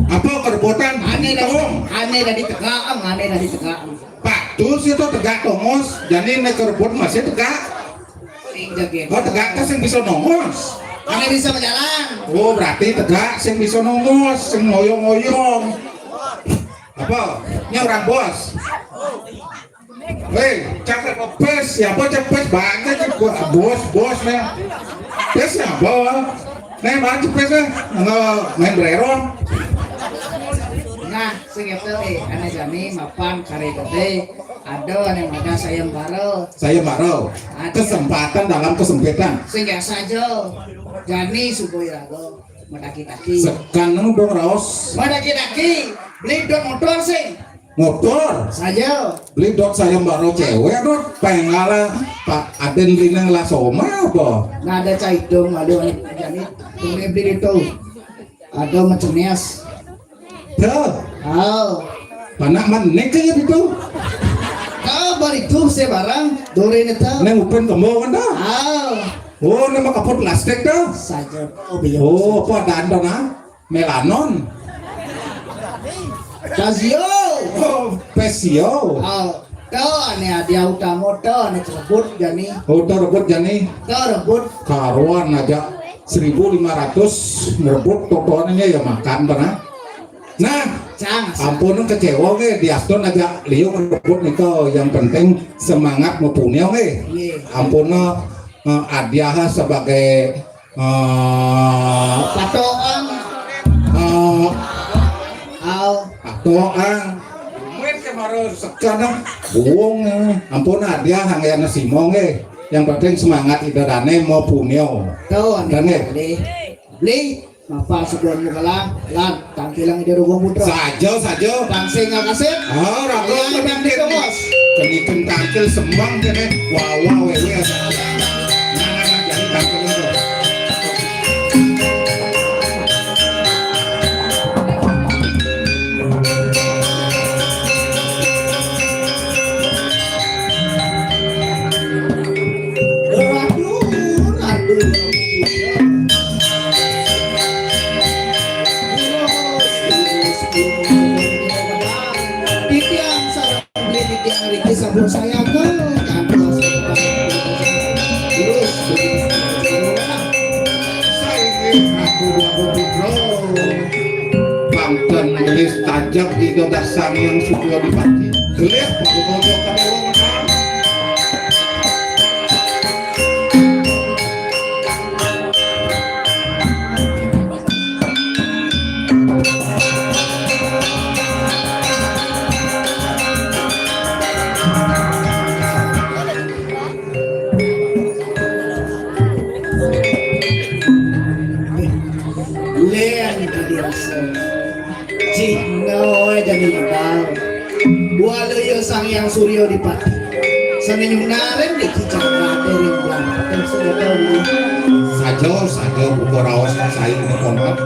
apa kerebutan? Ane dari ane dari tegak, ane dari tegak. Bagus itu tegak tongos, jadi nek kerebut masih tegak. Sing jaga. Oh, tegak ke sing bisa nongos. Ane bisa berjalan. Oh, berarti tegak sing bisa nongos, sing ngoyong-ngoyong. Apa? Ini orang bos. Hei, cakep pes, siapa cepet banget sih bos, bos nih. Pes siapa? Nih, mana cepet nih? Nggak main bererong. Nah, sing itu eh ane jani mapan kare gede. Ada ane madan sayembara. Sayembara. Kesempatan dalam kesempitan. Sing saja. Jani subui raga. Madaki-daki. Sekan nang dong raos. Madaki-daki. Beli dot motor sing. Motor. Saja. Beli dot sayembara cewek dot pengala Pak Aden beli nang lasoma apa? Nah ada caidong ada ane jani. Ini beli itu. Ada macam nias. Tuh. Oh. Panak man nek kaya itu. Kabar itu saya barang dore neta. Neng upen kemo kan dah. Ah. Oh, nama kapot plastik dah. Saja. Oh, biar. Oh, apa ada anda nah? Melanon. Casio. Oh, Pesio. Oh, to ane adia utama to ane rebut jani. Oh, to rebut jani. To rebut. Karuan aja seribu lima ratus ngerebut totoannya ya makan pernah. Nah, Cang, asal. Ampun kecewa nge, diaston aja liung rebut nih kau. Yang penting semangat mempunyai nge. Iya. Ampun eh, adia sebagai eh, Patoang. Eh, Au. Patoang. Muit ke maro sekadang. Buong eh. Ampun adia hanggayana simong eh. Yang penting semangat ida dane mau punyo. Tuh, Dane. Beli. Beli. Mapa sebuah muka lang, lan, tangkilang ide rugo putra. Sajo, sajo. Bangsa ngakasit. Oh, ragu. Yang penting itu, Bos. Kenitung tangkil semang kene. Wawa wewe. Nah, nah, nah, jadi tangkil itu. Titiang sareng beli titiang riki sampun sayang tuh. Terus, sainggih aku dua putra. Pangken gelis tajak ida dasang yang sudah dipati. Gelis pada bojo kadewa menang. Len tadi rasa. Cih, noe jadi modal. Walau yo Sang Hyang Suryo dipati. Senenyum naren di cicak rate ring bulan. Sajo, sajo, buka raos sayu mokonot.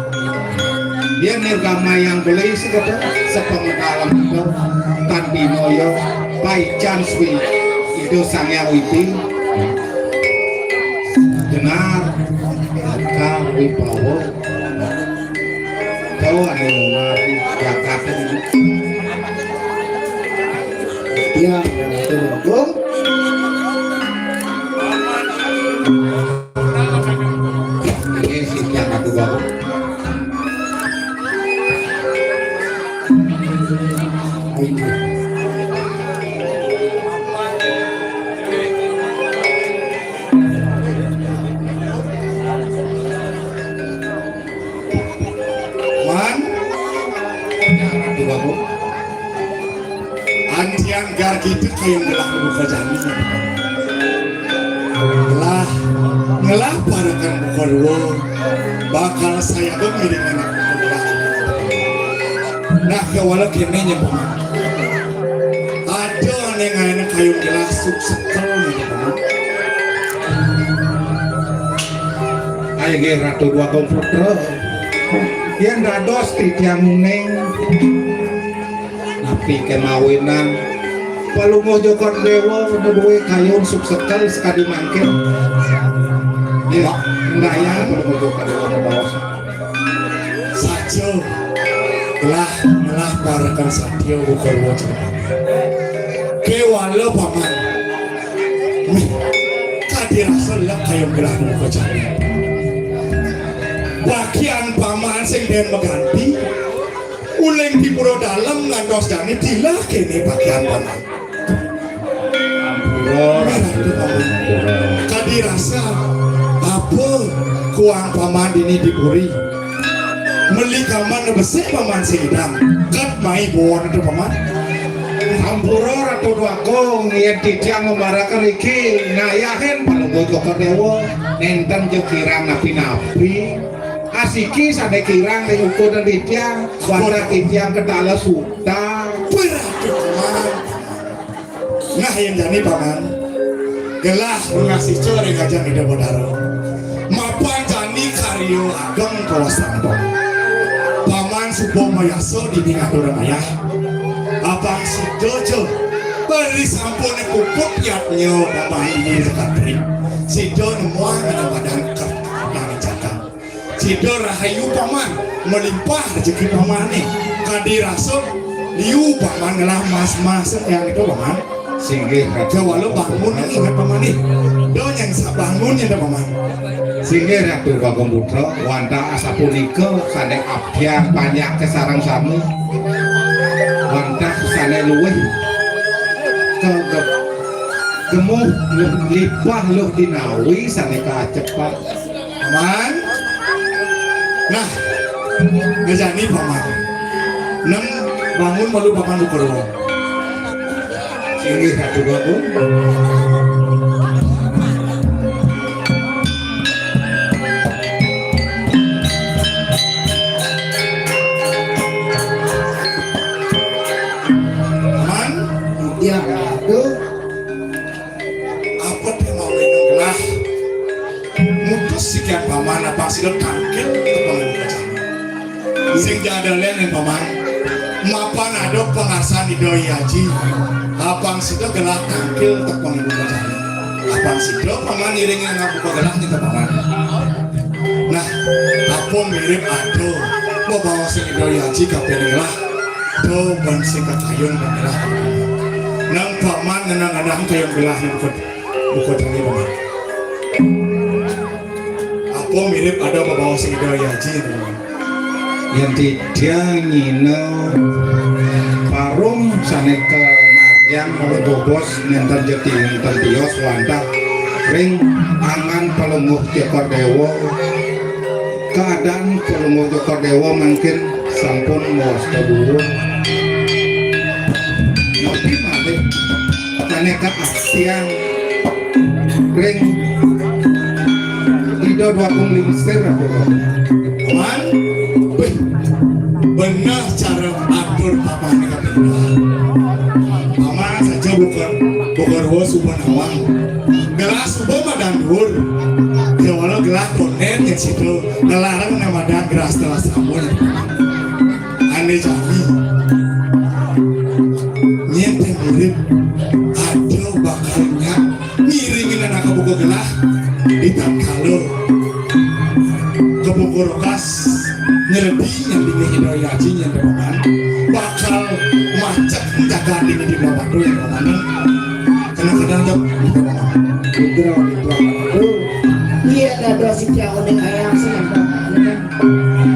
Dia nirgama yang beli sekepe, sepengetahuan kita. Tandino yo, paican swi. Itu Sang Hyang Widi. Jenar, Raka, Wibawa. Kau ada yang mari, Jakarta ini. Ya, ya, ya, ya. Ini sih yang aku bawa. Man, Ratu Babu. Antian gar kita kayang gelah buka jani. Ngelah, ngelah parakan buka dua. Bakal saya tuh ngiring anak buka dua. Nah, kewala kene nyebut. Ada ane ngaene kayung gelasuk sekel nih, teman. Ayo nggih, Ratu Dwagung Putra. Yen dados titiang uning, napi kemawinan Palungguh Joko Dewa, duwe kayung suk sekel sekadi mangkin. Ya, ndayang Palungguh Joko Dewa baos. Saja. Lah, lah, parekan satya buka ruwa cerita. Kewala paman. Mih, kadi rasa lek kayang gelah buka cerita. Bagian paman sing den maganti. Uling di pura dalem ngantos jani dilah kene bagian paman. Ampura, Ratu Paman. Ampura. Kadi rasa apa kuang paman dini di puri? Meli kaman besik paman sidang. Kat mai buan itu paman. Ampura, Ratu Dwagung, yen titiang membaraken iki, ngayahin Palungguh Joko Dewa, nenten je kirang napi-napi. Asiki sane kirang ning ukur titiang, wanda titiang ketala suta. Wih, Ratu Paman. Nah, yen jani paman, gelah ngasih ring ajeng Ida Betara. Mapan jani karya ageng kawasan paman. Paman suba mayasa dini ngaturang ayah. Bang sida ja. Bari sampun puput yadnya pamané sakatri. Sida nemuang ana badan ker nang jagat. Sida rahayu paman, melimpah rejeki pamané. Kadi rasa liu paman ngelah mas-mas yang itu paman. Singgih, Ratu. Jawala bangun ingat pamané. Do nyang sabangun ya paman. Singgih, Ratu Bagong Putra, wantah asapunika sané abdiang panjak kasareng sami. Wantah sané luwih ke ge-, gemuh lu-, lipah luh dinawi sané kacepat. Paman. Nah, ngajani paman. Nang bangun malu paman Purwa. Inggih, Ratu Bagong. Paman, iya, Ratu. Apa té mau ngelah? Mutus sikian paman apa sida tangkil tepang ibu kacana. Sing jadalen ning paman. Mapan ada pangarsan Ida Hyang Aji. Apang sida gelah tangkil tepang ibu kacana. Apang sida paman iring nang buka gelah ning paman. Nah, apa mirip ada bebaos sing Ida Hyang Aji kapining gelah. Do ban sing kakayun gelah. Nang paman ngenang-ngenang kayun gelah ning buka Buka tali, Paman. Apa mirip ada bebaos sing Ida Hyang Aji, Paman? Yén titiang nyina parum sané kanardiang malih bobos nénten jeti nénten tios wantah ring angan Palungguh Cokor Déwa. Keadaan Palungguh Cokor Déwa mangkin sampun mawasta burung. Napi malih sané kaaktiang ring Ida Dwagung Lingsir, apa? Paman, wih, beneh cara atur paman. Paman saja buka, buka ruas suba nawang. Gelah suba madan dhuwur. Ya, walau gelah konden ya situ. Ngelarang nang madan gelah setelah samun. Ané jani. Nyén té murid ada bakal nyak ngiringin anak kebuka gelah di tatkala kebuka rokas nyeledi nyandingi Ida Hyang Aji nyén té paman bakal macet jagat ini di bawah batu ya paman. Kadang-kadang jawab, Putra, putra, putra. Iya, dados sitianing ayam sing.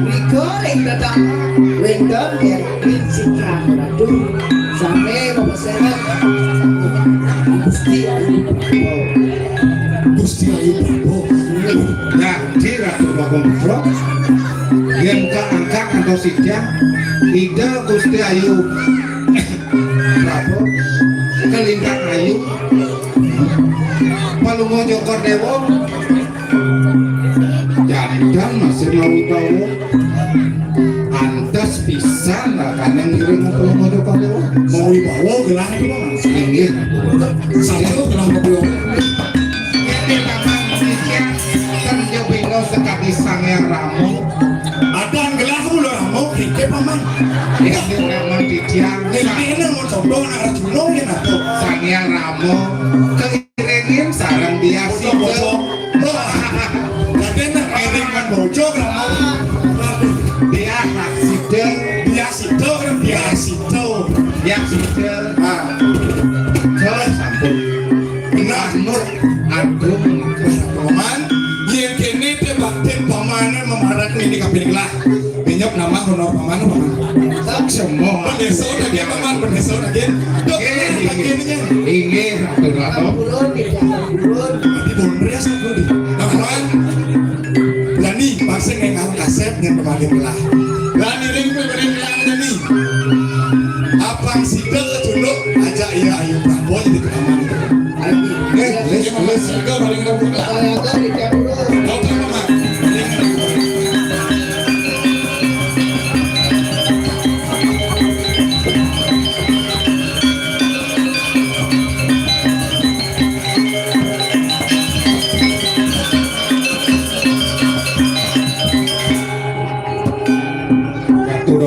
Rika ring dadang wénten ring sitran ratu. Sané mapesengan Gusti Ayu Prabu. Gusti Ayu Prabu. Dadi Ratu Bagong Putra, yén kaangkat antos sitiang, Ida Gusti Ayu Prabu, Kalintang Ayu, Palungguh Cokor Déwa, janten masih mawibawa. Antes pisan lah kané ngiring Palungguh Cokor Déwa. Mawibawa gelah itu, Mas. Inggih. Saja gelah mawibawa. Ini memang demikian. Kan yo bino sekali Sang Hyang Rama. Adan gelah kula rama, kike paman. Ini memang titiang. Ini, ini mau coba nak Arjuna ini nak. Sang Hyang Rama keiringin sareng Diah Sita. Bojo, bojo. Wah, kadén nak ngiring kan bojo rama. Diah Sita. Diah Sita kan Diah Sita. Diah Sita. Ah. Terus sampun. Benar. Nur Agung. Paman, yén kéné té baktin pamané mamarat ini kaping gelah. Minyok nama honor paman, paman. Tak semua. Pendesa lagi paman, pendesa lagi. Dok, inggih, lagi inggih. Inggih, Ratu Ratu. Di Bondres aku di. Nah, paman. Lani, pasang yang kamu kasep yang kemarin gelah. Lani ring pemain gelah lani. Apang sida dulu ajak iya Ayu Prabu jadi paman. Eh, wis, wis. Katur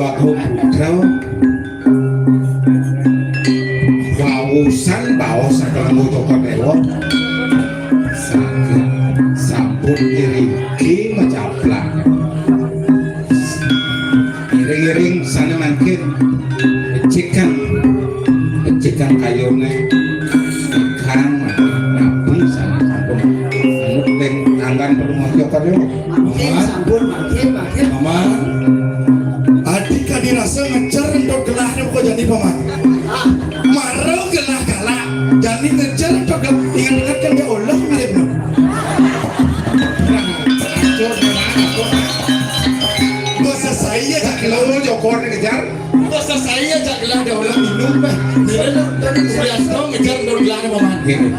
aku putra. Taos saking Joko Dewa. Saking sampun iriki macaplak. Iring-iring sané mangkin pecikan, pecikan kayuné ikang napi sané sampun anu ring tanggan Joko Dewa. Mangkin sampun, mangkin, mangkin. Paman. Adi kadi rasa ngecer entuk gelahné kok jani, Paman. Mara gelah galak, jani ngecer entuk gelah. Ingat-ingat kan dia Allah mirip, no. Bos saya jak gelah. Lo jokor ngejar. Bos saya jak gelah dia Allah minum, Pak. Mirip, no. Tapi serius, no, ngecer entuk gelahné, Paman. Gini.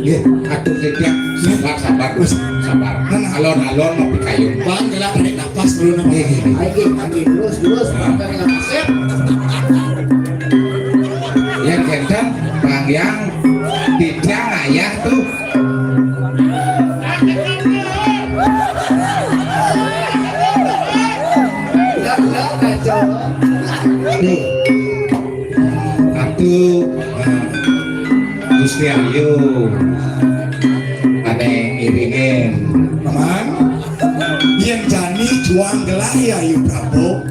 Nggih, atur titiang. Sabar, sabar, Gus. Sabar. Nah, alon-alon mau pikayun. Bang, gelah tarik napas dulu, nah. Nggih, nggih, nggih. Ayo, nggih, nggih, terus, terus. Nah. Sampai nggak kasep. Yang ganteng, Bang Yang, titiang ayah tuh. Lah, lah, kacau. Tuh. Atu, nah, Gusti Ayu, ané ngiringin. Paman, yén jani juang gelah ya Ayu Prabu.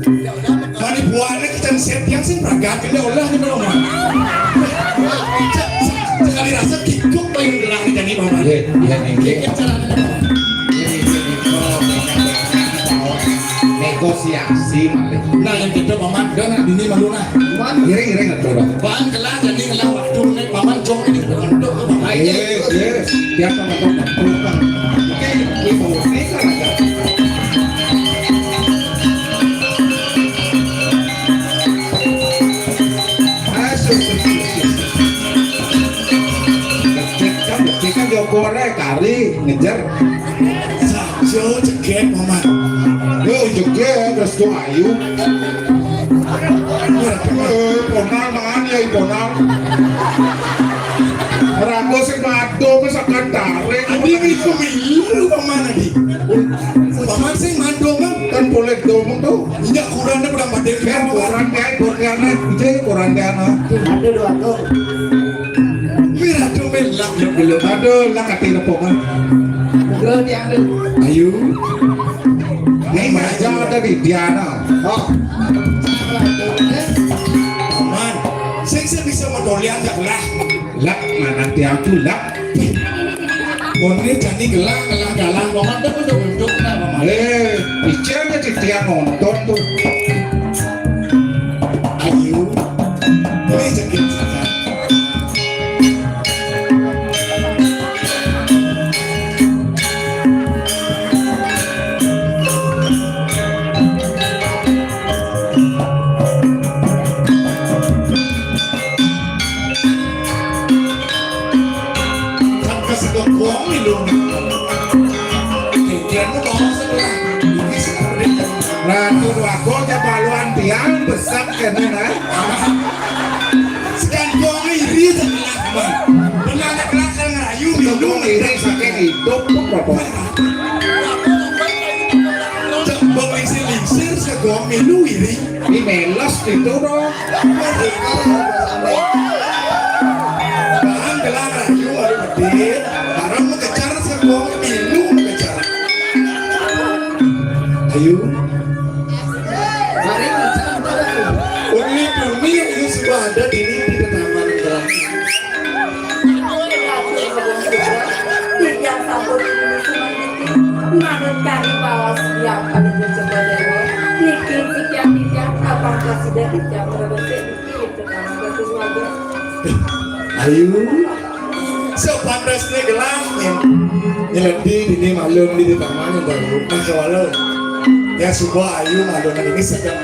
Mani buahné kecen setiang sing pragat kene olah kene, Paman. Sekali rasa kikuk payung gelah jani, Paman. Iya, iya, iya. Kikuk caranya, Paman. Ini, ini, ini, oh, negosiasi malih. Nah, yang kita, Paman, dah nak dini malu, nah. Paman. Iring-iring atuh, Bang. Paman gelah jani gelah waktu nek Paman jong ini untuk ke Paman. Iya, iya. Biar Paman jong untuk. Oke, ibu, ini kan ada. Asus, asus, asus. Buktikan, buktikan, jokore kari ngejar. Saja jeget, Paman. Yo, jeget, terus tuh ayu. Eh, ponal, mangan ya, ponal. Rago sing madu, wis akan tarik. Adi, iku milu, Paman, adi. Paman sing madu, Bang. Kan boleh ngomong tuh. Iya, kurangnya udah mati. Kan kurang, kayak kurangnya, kucing kurang, kan. Ada dua tuh. Mirah tuh, Bang. Lah, ya, belum. Aduh, lah, kati nepok, kan. Udah diambil. Ayo. Ini aja ada di Diana. Oh. Paman, sing sing bisa mendolian ya lah. Lah, mana tiang tuh lah. Mone jani gelah, gelah, galah, Paman, tuh untuk, untuk, nah, Paman. Eh, bicaranya di tiang nonton tuh. Ayo. Ini jeget saja. Kan kesedot wong lho. Geger mau sebelah. Ini sebelah. Ratu Dwago, jabaluan tiang besar kene, nah. Sedang wong iri sebelah, Bang. Benar, benar, kan ngerayu, minum, iri saking hidup tuh, Bapak. Cek wong lingsir-lingsir, segong milu iri. Ini meles gitu, dong. Bang, gelang ayu, ayu gede. Barang mengejar, segong milu mengejar. Ayo. Mari, uli bumi, ayo, semua ada di ini, di taman gelang. Titiang sampun nuju manut kari baos titiang panuju Joko Dewa. Niki titiang-titiang abang kasida titiang mrebet niki tetangga keluarga. Ayu. Sopan resmi gelang. Nyeledi dini malem di taman yang baru. Nah, kewala. Ya, suba ayu malem ini sedang.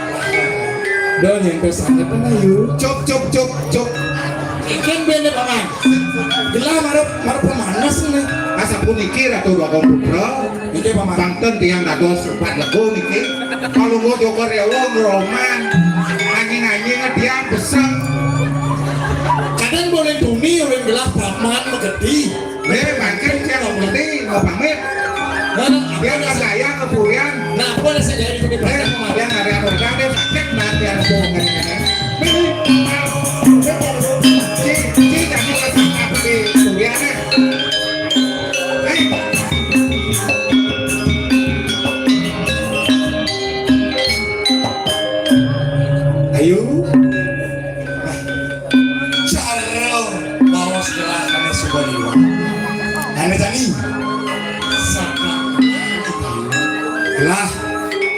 Don yang tersangat, Ayu. Cuk, cuk, cuk, cuk. Ikan bene, Paman. Gelah marep, marep pemanas ini. Asapuniki Ratu Bagong Putra. Nggih, Paman. Bangten tiang dados empat lego niki. Palungguh Joko Dewa ngroman. Angin-angin tiang beseng. Kadang boleh tuni, oleh gelah Paman megedi. Weh, mangkin tiang mau ngerti, mau pamit. Mana? Dia udah saya keburian. Nah, apa ada saya jadi seperti Eh, dia ngari anu kan dia sakit, nah, dia ada bohong kan. Ci, ci, jangan Baliwan. Ané jani. Saka. Lah,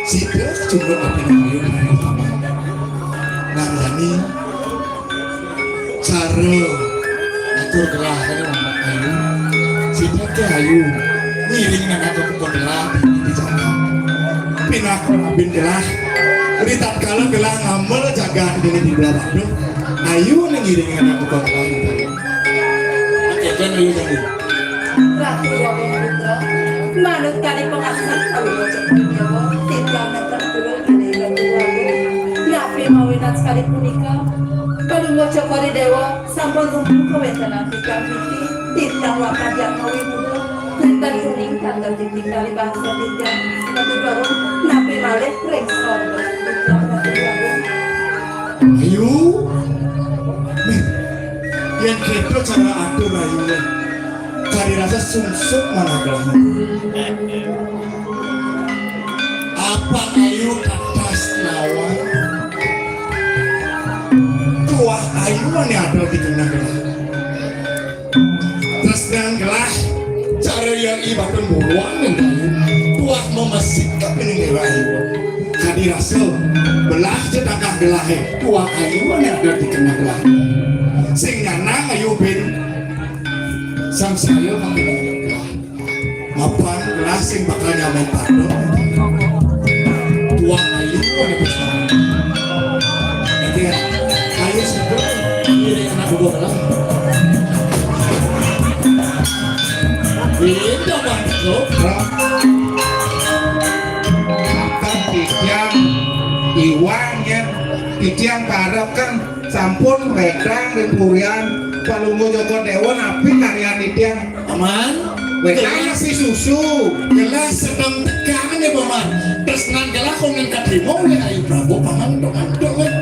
sida cuma tapi nang ayu nang utama. Nang jani cara atur gelah kan Mamat ayu. Sida ké ayu. Ngiring nang atur gelah di jagat. Pinaka abin gelah. Di tatkala gelah ngamel jagat di belah Badung. Ayu nang ngiring nang atur gelah. Oke, kan ayu tadi. Ratu Wagung Putra, manut kadi pangarsan Palungguh Cokor Dewa, titiang nenten guru kadi Ratu Wagung. Napi mawinan sakadi punika, Palungguh Cokor Dewa sampun rumpun kawéntenan titiang niki, titiang wantah jatmawi muda, nenten uning tanda titik kali bangsa titiang, Ratu Wagung, napi malih ring sorga titiang, Ratu Wagung. Ayu, méh, yén kéto cara atur ayu, kadi rasa sungsut manah gelah. Apa ayu tatas lawan? Tuah ayu ané ada di tengah gelah. Tresnan gelah, cara yang ibaton buruan nang ayu. Tuah mamesik kapining dewa ayu. Kadi rasa, belah ja tangkah gelahé. Tuah ayu ané ada di tengah gelah. Sing nyanang ayu bin. Sang saya makan gelah. Mapan gelah sing bakal nyamain patok. Tuang ayu ada besar. Oke, ayo sebut. Ini anak buah gelah. Ini teman. Kan titiang iwang ya, titiang parep kan sampun wedang ring purian Palungguh Cokor Dewa, napi karyan titiang? Paman, wedang nasi susu. Gelah sedeng tekangan ya, Paman. Tresnan gelah kok ngen katrima oleh Ayu Prabu, Paman, untuk antuk, weh.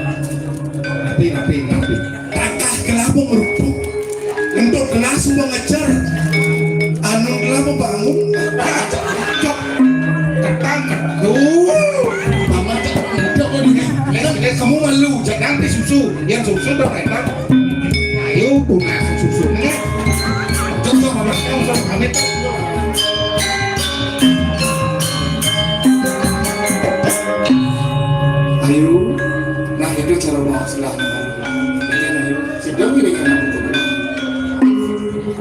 Napi, napi, napi. Tangkah gelah pun merupuk. Untuk gelah suba ngecer. Anu gelah pun bangun. Cok. Ketang, keduh. Paman, cok, untuk kau dulu. Kamu malu, jangan di susu. Yang susu dong, enak. Ayo, punas susuné. Contoh, Mama, contoh, amit. Ayo, nah, itu cara bahas lah. Ayo, ayo. Sudah, ini kan aku.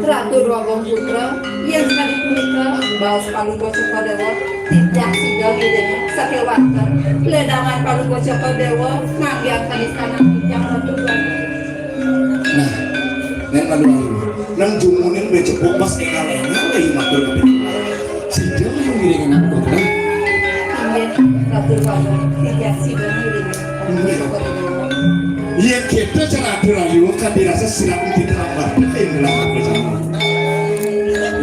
Ratu Déwa Agung Putra, yén kadi punika, baos Palungguh Cokor Déwa, titiang sida ngiring sakéwanten, ledangan Palungguh Cokor Déwa, nganggé kadi sanang titiang Ratu Déwa Agung. Nah, nén malu-malu. Nang jumunin bé cepuk pas énggal-énggal, ayo matur. Sida ngiring anak putra. Inggih, Ratu Déwa Agung, titiang sida ngiring. Inggih. Yén kéto cara atur ayu, kan dirasa sirat mesti terlambat.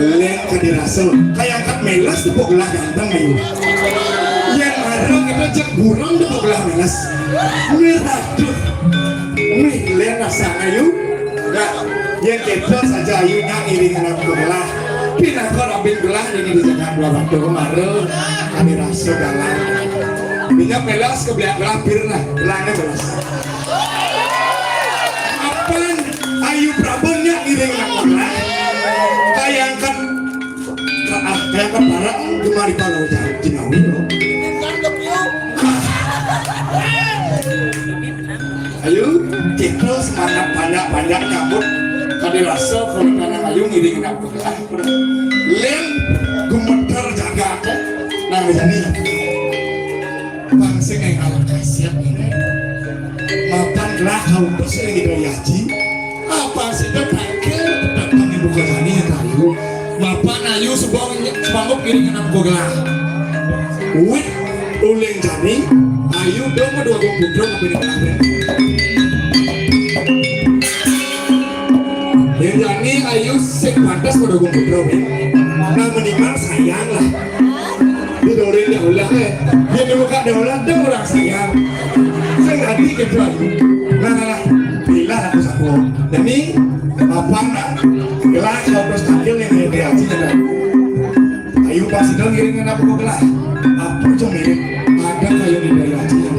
Lén kan dirasa, kaya angkat melas tepuk gelah ganteng ayu. Yén marang kita cek burung tepuk gelah melas. Mirah tuh. Wih, lén rasa ayu. Nah, yén kéto saja ayu nyak iring anak gelah. Pinaka rabin gelah ini di jagat dua batu kemarin. Kami rasa dalam. Minyak melas ke belakang gelah pir nah, gelahnya melas. Apan ayu Prabu nyak iring anak gelah. Kayangkan, ah, kayangkan para gemari para jinawi loh. Ayo, kita semangat panjak-panjak nyambut. Kadi rasa kawinan ayu ngiring anak putra. Lén gumeter jagat. Nah, jadi bangsa yang alam khasiat ini. Mapan gelah kau pasti lagi dari haji. Apa sih dia tangkil tetap kami buka jani ya tahu. Mapan ayu sebong semangup ngiring anak buka gelah. Wit uling jani, ayu dong dua gong putra kami di gelah. Yang jani ayu sing pantas pada gong putra, wit. Nah, minimal sayang lah. Didorin daulah, eh. Yén dibuka daulah, dong orang sayang. Sing ati kéto ayu. Nah, nah, nah. Bila aku sapu. Demi apa nak? Gelah kau terus tampil yang dia aji, kan? Ayu pas itu ngiring anak buku gelah. Apa cuma ngiring? Ada kayu di dari aji, kan?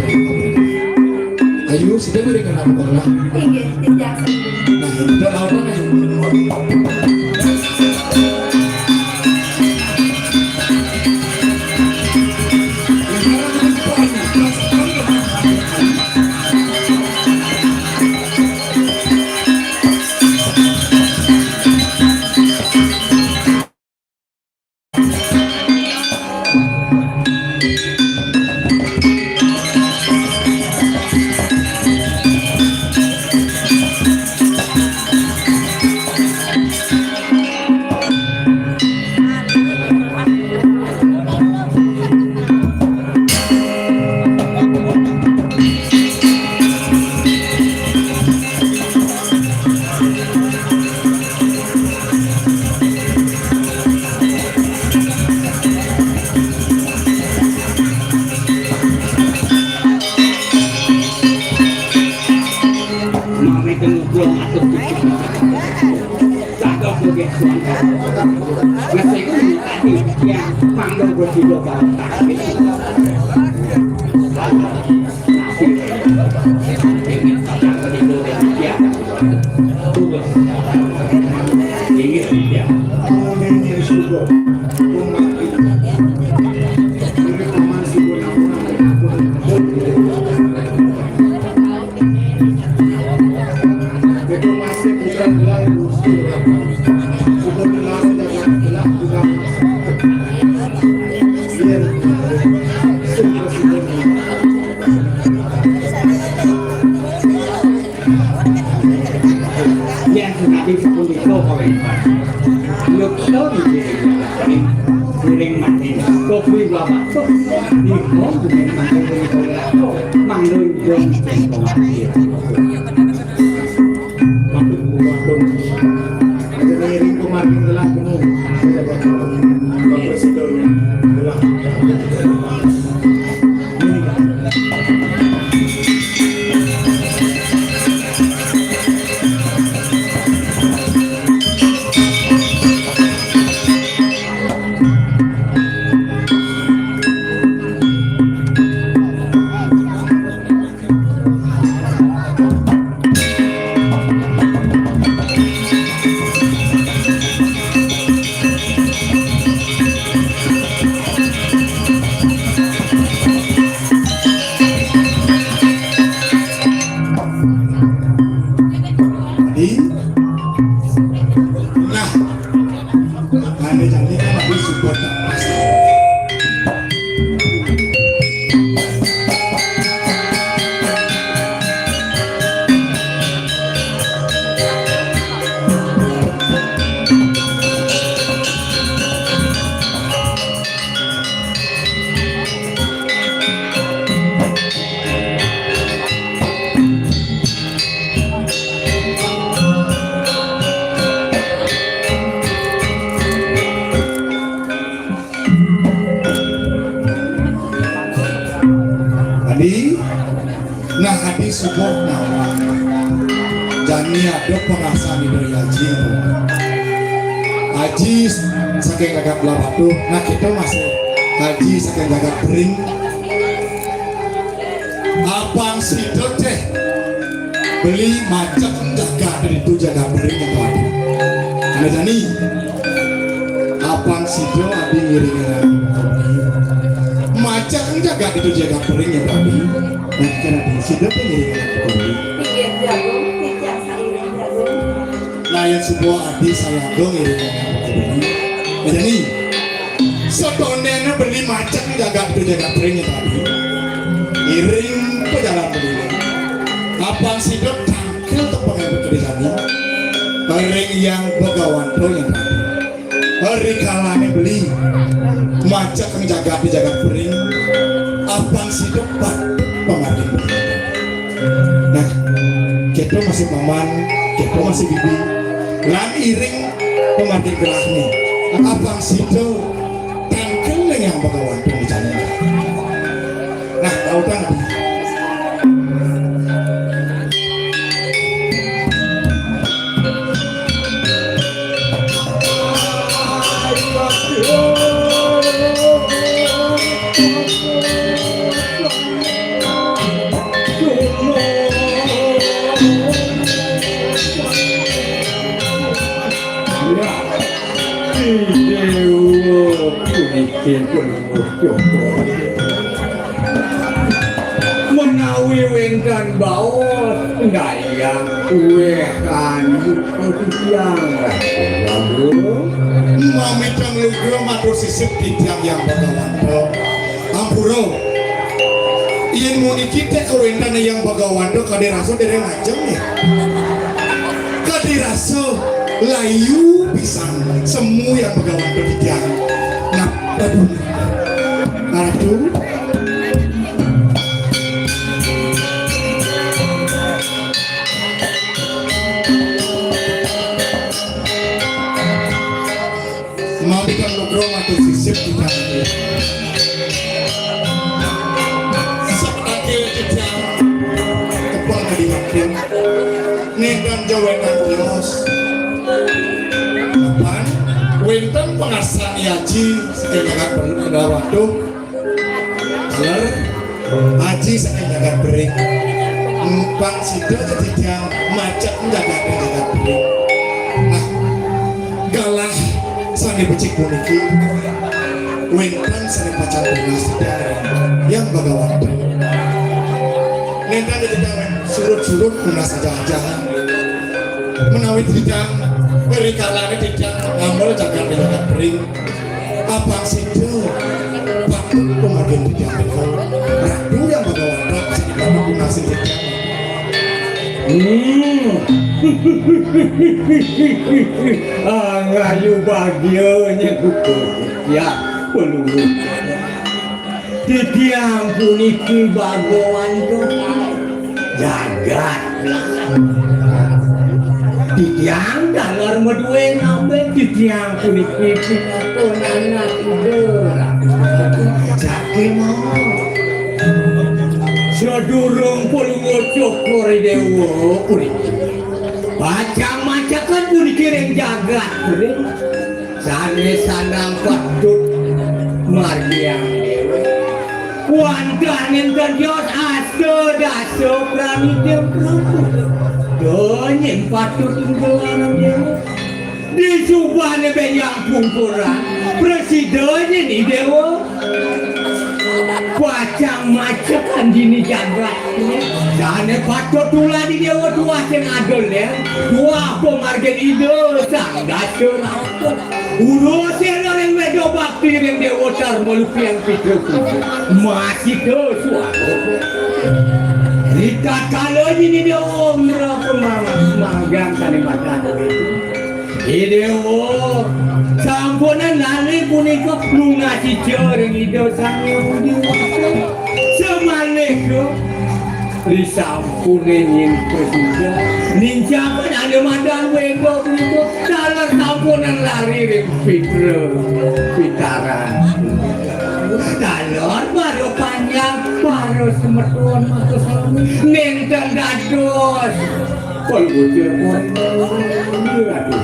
Ayu, sudah ngiring anak buku gelah. Inggih, titiang sami. Nah, itu lawan, eh. Yén sakadi sapunika pawéntenan. Yukta niki ring mati. Kopi bapak. Nika ring mati punika. Mangda ipun. Mangda ipun. Aja ngiring kumargi telah kemu. Bapak Presiden telah. Di, nah, Ane jani kan lagi support. Adi, nah, adi subuh nawang. Jani ada pangasan Ida Haji. Haji saking jagat Blahbatuh, nah, kita masih Haji saking jagat Bering. Apang sida téh beli macet jagat ditu jagat Bering to adi. Ane jani. Apang sida adi ngiring. Macet jagat ditu jagat Bering to adi. Nah, kan adi sida téh ngiring. Inggih, jagung, titiang sairing jagung. Layan suba adi saya agung iring. Jadi, satonéna beli macet jagat to jagat Bering to adi. Iring pajalan beli. Apang sida tangkil tepengé bekedé jani. Ring Hyang Bagawanto to adi. Ri kalané beli macet jagat to jagat Bering. Apang sida patut pamargin. Nah, kita masih paman, kita masih bibi. Lan iring pamargin gelahné. Apang sida tangkil Hyang Bagawanto to adi. Nah, tahu kan? Menawi wénten baos, ndayang wéh anjuk titiang. Mamitang lugra matur sisip titiang Hyang Bagawanto. Ampura. Yén puniki téh kawéntenan Hyang Bagawanto kadi rasa déréng ajeng ya. Kadi rasa layu pisan semu Hyang Bagawanto titiang. Nah, aduh. Ratu. Mamitang lugra matur sisip titiang. Sakil titiang tepang kadi makin. Nénten jawétan tios. Ngarsani aji saking jagat Ber-, Waduh. Ler, aji saking jagat Bering. Empang sida titiang macet jagat jagat Bering. Nah, galah sane becik puniki wenten sane pacang tunas titiang yang bagawan. Nenten titiang surut-surut tunas aja-aja. Menawi titiang, ri kalane titiang ngamel jagat jagat Bering. Apang sida patut pamargin titiang menika. Ratu yang bagawan sing patut lunasin titiang. Hmm. Angayu bagia nyebuka ya peluru. Titiang puniki bagawan jagat. Titiang dalar madue ngambil titiang puniki pinaka anak ida. Jake mau. Sadurung Palungguh Cokor Dewa puniki. Pacang macakan puniki ring jagat puniki. Sane sandang patut margiang dewa. Wantah nenten tios asta dasa pranita Prabu. Donyeng patut inggelarang dewa. Disubane benjang pungkuran, prasida nyen i dewa. Pacang macekan dini jagat. Dane patut tuladi dewa tuah sing ada len, tuah pamargin ida sang dasa ratu. Urusina ring weda bakti ring dewa tar malupiang pitra puja. Masih ke suara. Ritatkala nini dewa ngrepemang manggang sane madan. Idewa, sampunang lali punika lunga cica ring Ida Sang Hyang Widi Wasa. Samalih risampune nying prasida, nincapan ane madan wega punika, taler sampunang lari ring pitra pitaran. Taler baru panjang, baru semeton, maka sami nenten dados. Pun bocil pun. Aduh, aduh.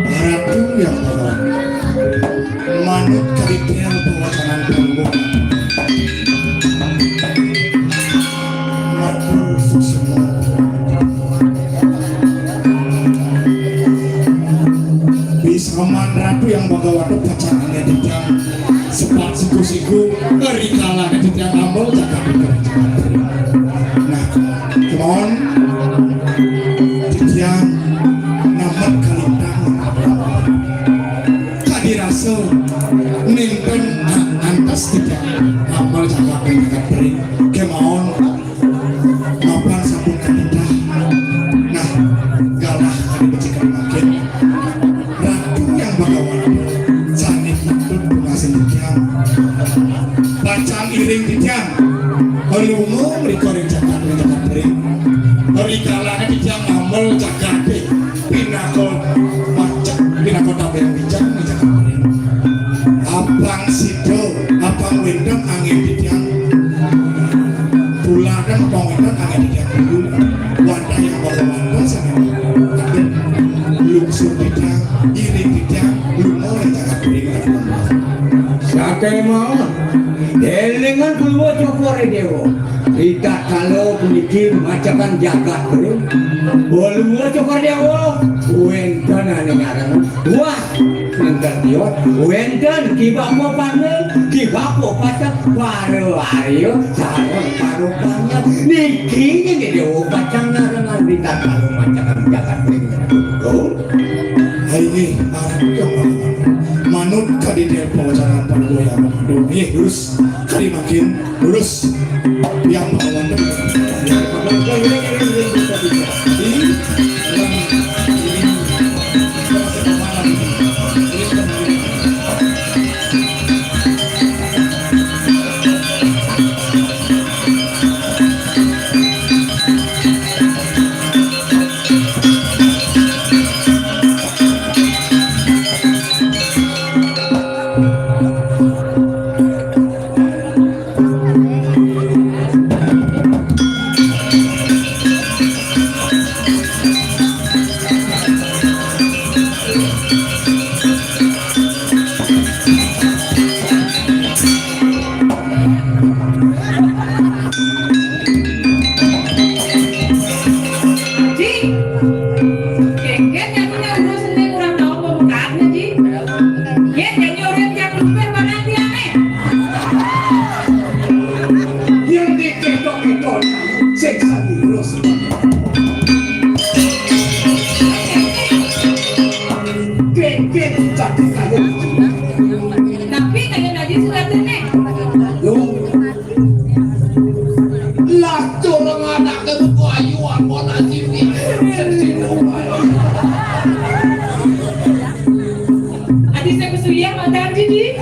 Ratu yang pertama. Manut kadidian pawacanan panggung. Ratu Suksma. Bisaman Ratu yang Bhagawata pacarane titiang sepat siku-siku, ri kalane titiang amel jagat. Nah, kemawon titiang namet kalintang. Kadi rasa nenten a-, antes titiang amel jagat jagat Bering. Kemawon Mapan sampun katitah. Nah, galah kadi becik kadi mangkin. Ratu yang Bhagawan sane patut pungkasin titiang. Pacang iring titiang. Lunga mrika ring jagat, ring jagat ring. Rikalane titiang ngamel jagate pinaka macet, pinaka tabehan ring jagat ring. Apang sida, apang wenten angin titiang. Tuladan pawonten angin titiang dulu. Wadah yang bawa wadah sama. Lungsur titiang, iring titiang, lunga ring jagat ring. Sakai mawon. Delingan Palungguh Cokor Dewa. Ritatkala puniki macekan jagat ring. Palungguh Cokor Dewa. Wenten ane nyarana. Wah, Nenten tios, wenten Ki Bapa Panel, Ki Bapa Pacang, para arya, sareng para panjak. Niki nggih dewa pacang narengan ritatkala macekan jagat ring. Hai nggih, manut kadi pawacanan para boya. Nggih, terus kadi makin Lurus. Yang mengalami. Tapi kaya tadi sudah tenek. Yo. Lah, orang anak ke buku ayu, apa nak sini? Adi saya kesulian makan jadi.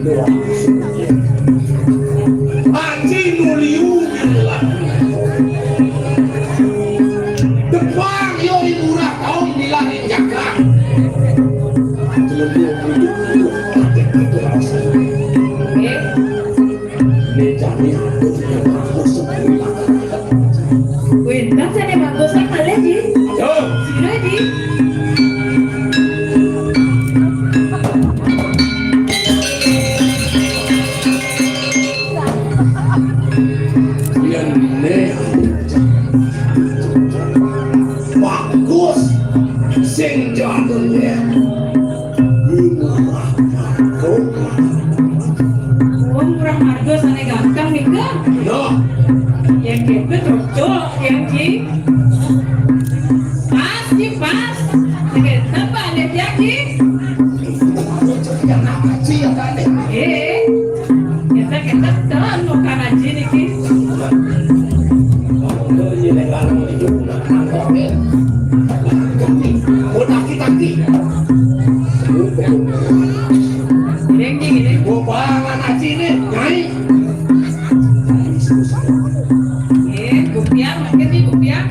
Ya. Aji nuliu bilang. Depan yo ibu ulah taun bilang jaga. Belum dia bujuk, bujuk. Itu rasanya. Oke. Ini jadi aku punya bagus sebenarnya. Wih, kan saya bagus kan kalian, Ji? Ayo. Sini, Ji. Yen ne bagus sing jadone murah margo. Oh, murah margo sane gampang nika. Yo. Yang gitu cocok, yang Ji. Pas, Ji, pas. Oke, tambah lihat ya, Ji. Yang apa sih yang aneh? Eh, kita, kita telan bukan aja niki. Udah kita ki. Gini, gini. Gua bayangan aja nih, Nyai. Eh, Gupiang, mungkin nih, Gupiang.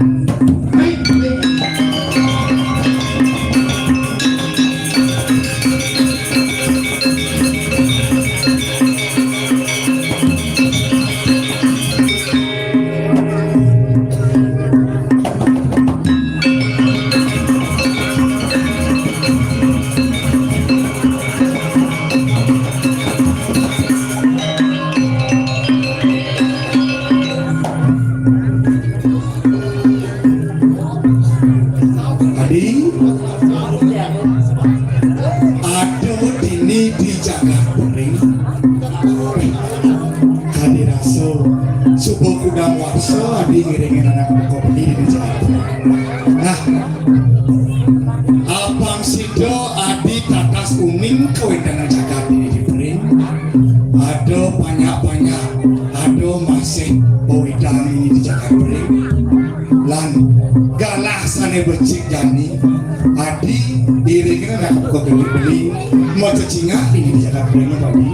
Adi, aduh, dini di Jagat Bering. Adi rasul, subuh kudang warsa, adi ngiringin anak buka beli di Jagat Bering. Nah, apang sida adi tatas uning kawedanan jagat ini di Bering. Ada banyak-banyak, ada masih pawidan ini di jagat Bering. Lan galah sane becik jani, adi iringna nak buka beli-beli, maca cingak ini di jagat Bering, Pak Di.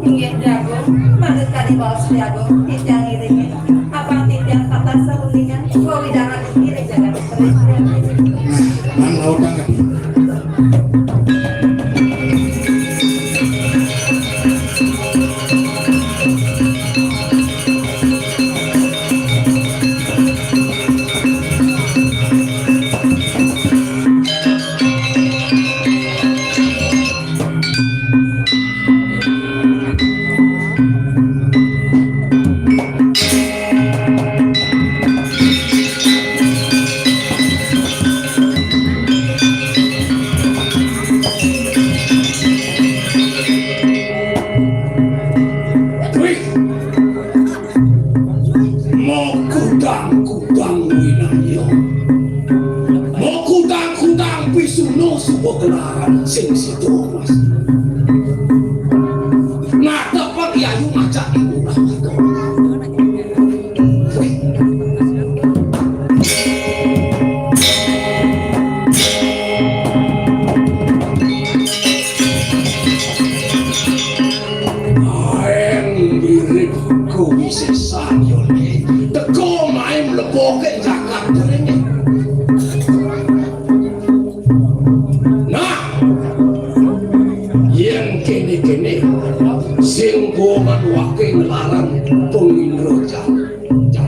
Inggih, Jagung, manut kadi baos Jagung, titiang iringin. Apang titiang tatas sauningan, wewidangan iri jagat. Nah, lan lautang kadi. Wih, makudang-kudang winaya. Makudang-kudang pisuna suba gelaran sing sida, Mas. Ngatepang yayu ngajak ibu rahmata. Aeng mirip kuwi sesanyone. Teka mae mleboke jagat rene. Nah, yen kene-kene, sing bongan wake nglarang pengindro jam. Jam.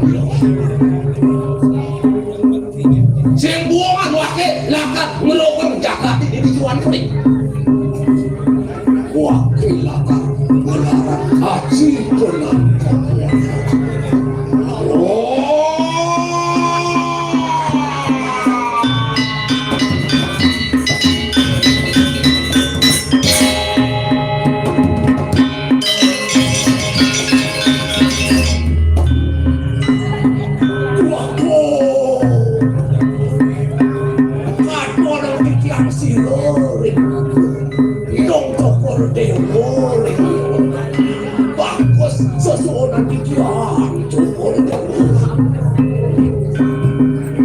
Sing buangan wake lakar ngelokeng jagat ini di tuan kuning. Wake lakar nglarang aji penangkap.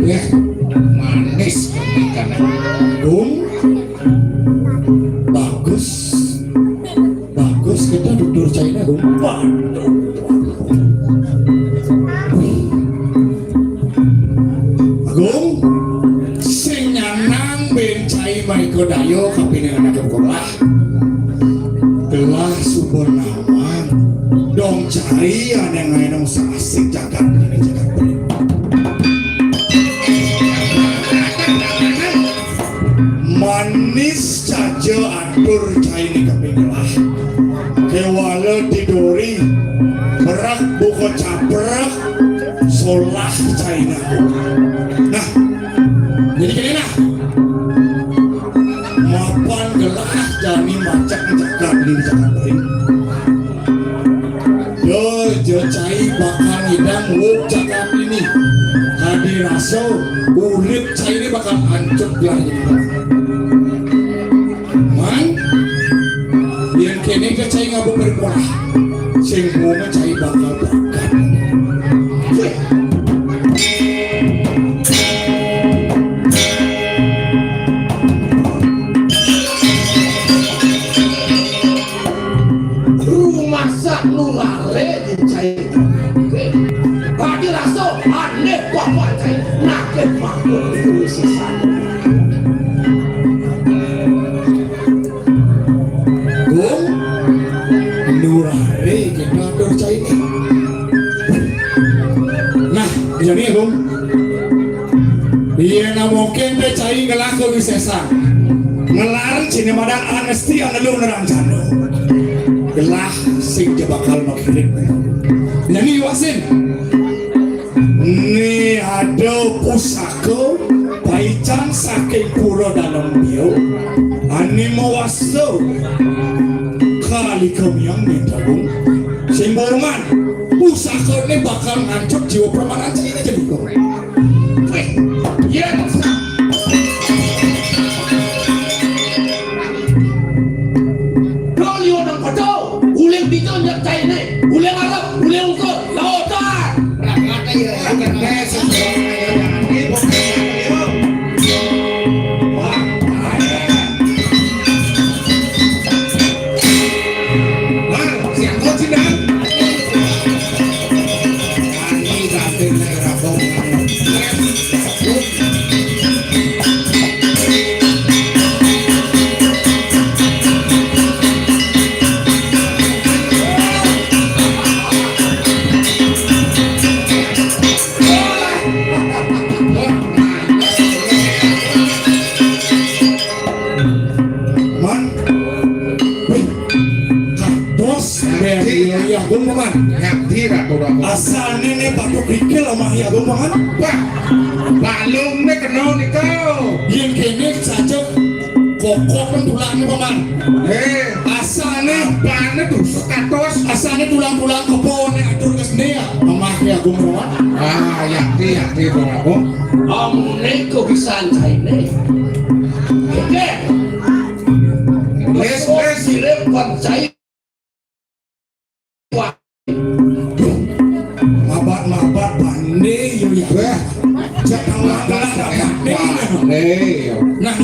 Ya, manis. Agung, bagus. Bagus, kita tutur caina, Agung. Waduh. Agung, sing nyanang bén cai maéka daya kapining anaké sekolah. Gelah suba nawang. Dong cai ané ngaénang sasik jagat ini jagat. Manis caja atur cainé kaping gelah. Kéwala tiduri, berak buka caprek, solah cainé. Nah, jadi kéné nah. Mapan gelah jani macak jagat di jagat ring. Yo, jo cai bakal ngidang wuk cakap ini. Kadi rasa urip cai ini bakal ancut lah ini. Man, yén kéné ké cai ngaba paripolah. Sing bunga cai bakal berangkat. Rumasak nu laré di cai. Oké. Bagi rasa ané papan cai. Nakit makhluk itu sisan. Gung, nu laré kita atur cai. Nah, jani, Gung. Iya, nah mungkin té cai ngelah ka wisésan. Ngelar cai né madan anesti angelung nerang jana. Gelah sing ja bakal makiring. Jani wasin. Né ada pusaka paican saking pura Dalem Bio. Ané mawasta Kali Kamiang Mintagung. Sing borongan. Pusakané bakal ngancut jiwa pramana cainé jani. Wéh, yén sa-, Dol yo nang koto, uling dija nyak cainé, uling arep, uling ungkur, lautan. Nah, kata ya, ya, ya, ya, ya, ya, ya, ya, ya, ya, ya. Wah, bahaya. Wah, siapa sih, Dang? Ani, Dang, Dang, Dang, Dang. Man. Wih. Kados, Bén. Iya, Gung Paman. Ngerti, Ratu, Ratu. Asané né patuk krikil amah ya, Gung Paman. Wah, balung né kena nika. Yén kéné saja kokok kan tulangné, Paman. Eh, asané. Apané tuh, kados. Asané tulang-tulang keboné atur ka sini ya. Amah ya, Gung Paman. Ah, yakti, yakti, Gung Agung. Amuné kawisésan cainé. Oké. Wis, wis. Sirip kon cai. Wah. Mabat-mabat pandé yo ya. Wah. Cak mabat-mabat pandé. Pandé. Nah,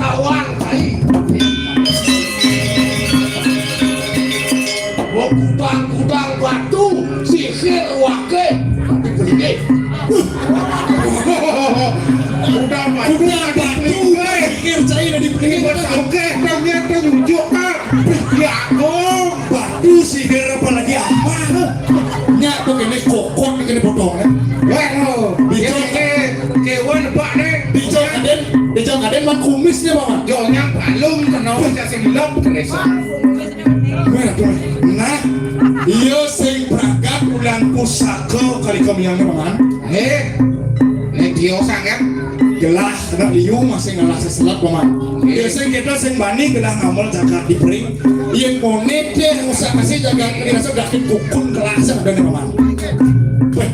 tawang cai. Gua kudang-kudang batu, sisir waké. Tapi gede. Udah mati. Udah mati. Pikir cai udah dipikir. Oké, kita lihat tuh nyucuk, Kak. Ya, oh, batu sihir apalagi apa? Nya tuh kéné kokot kéné potong ya. Waduh, dijok ke kewan bak deh. Dijok adén, dijok adén man kumisnya, Paman. Yo, nyang balung kenal aja sing lop keresa. Nah, iya sing pragat ulang pusaka Kali Kamiang, Paman. Hé, né dia sangat. Gelah kena liu masih ngelah seselat, Paman. Iya sing kita sing bani gelah ngamel jagat di pering. Yén moné deh usah kasih jagat ini rasa dah tukun kelas ada nih, Paman. Wéh.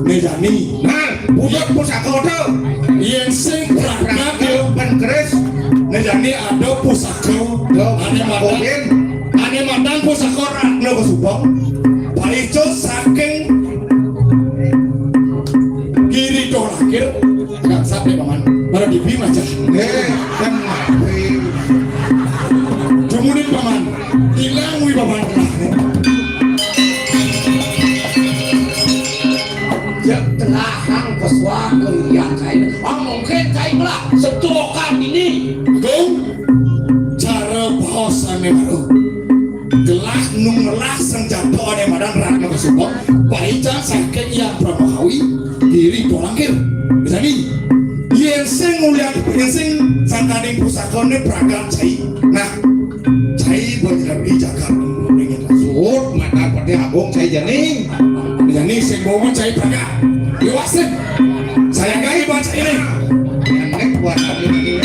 Né jani. Nah, budak pusaka tuh. Yén sing pragat yo. Pen keris. Né jani ada pusaka. Yo, ané madan. Ané madan pusaka Ratna Kasubang. Pai Eh, kan mati. Dumunin paman. Ilang wi paman. Ya, telahang pesuang lihat kain. Ah, mungkin kain lah. Setuakan ini. Kong, cara bahasané baru. Gelah nu ngelah senjatané madan Ratna Kasubung, paican saking Hyang Brahmahawi, diri tolangkir. Jadi, yén sing ngulian, yén sing sangkaning pusakané pragat cai. Nah, cai bener di jagat ringin. Suhut, mata Patih Agung cai jani. Jani sing bawa cai pragat. Iwasin. Saya nggak ibaca ini. Yang naik buat kami.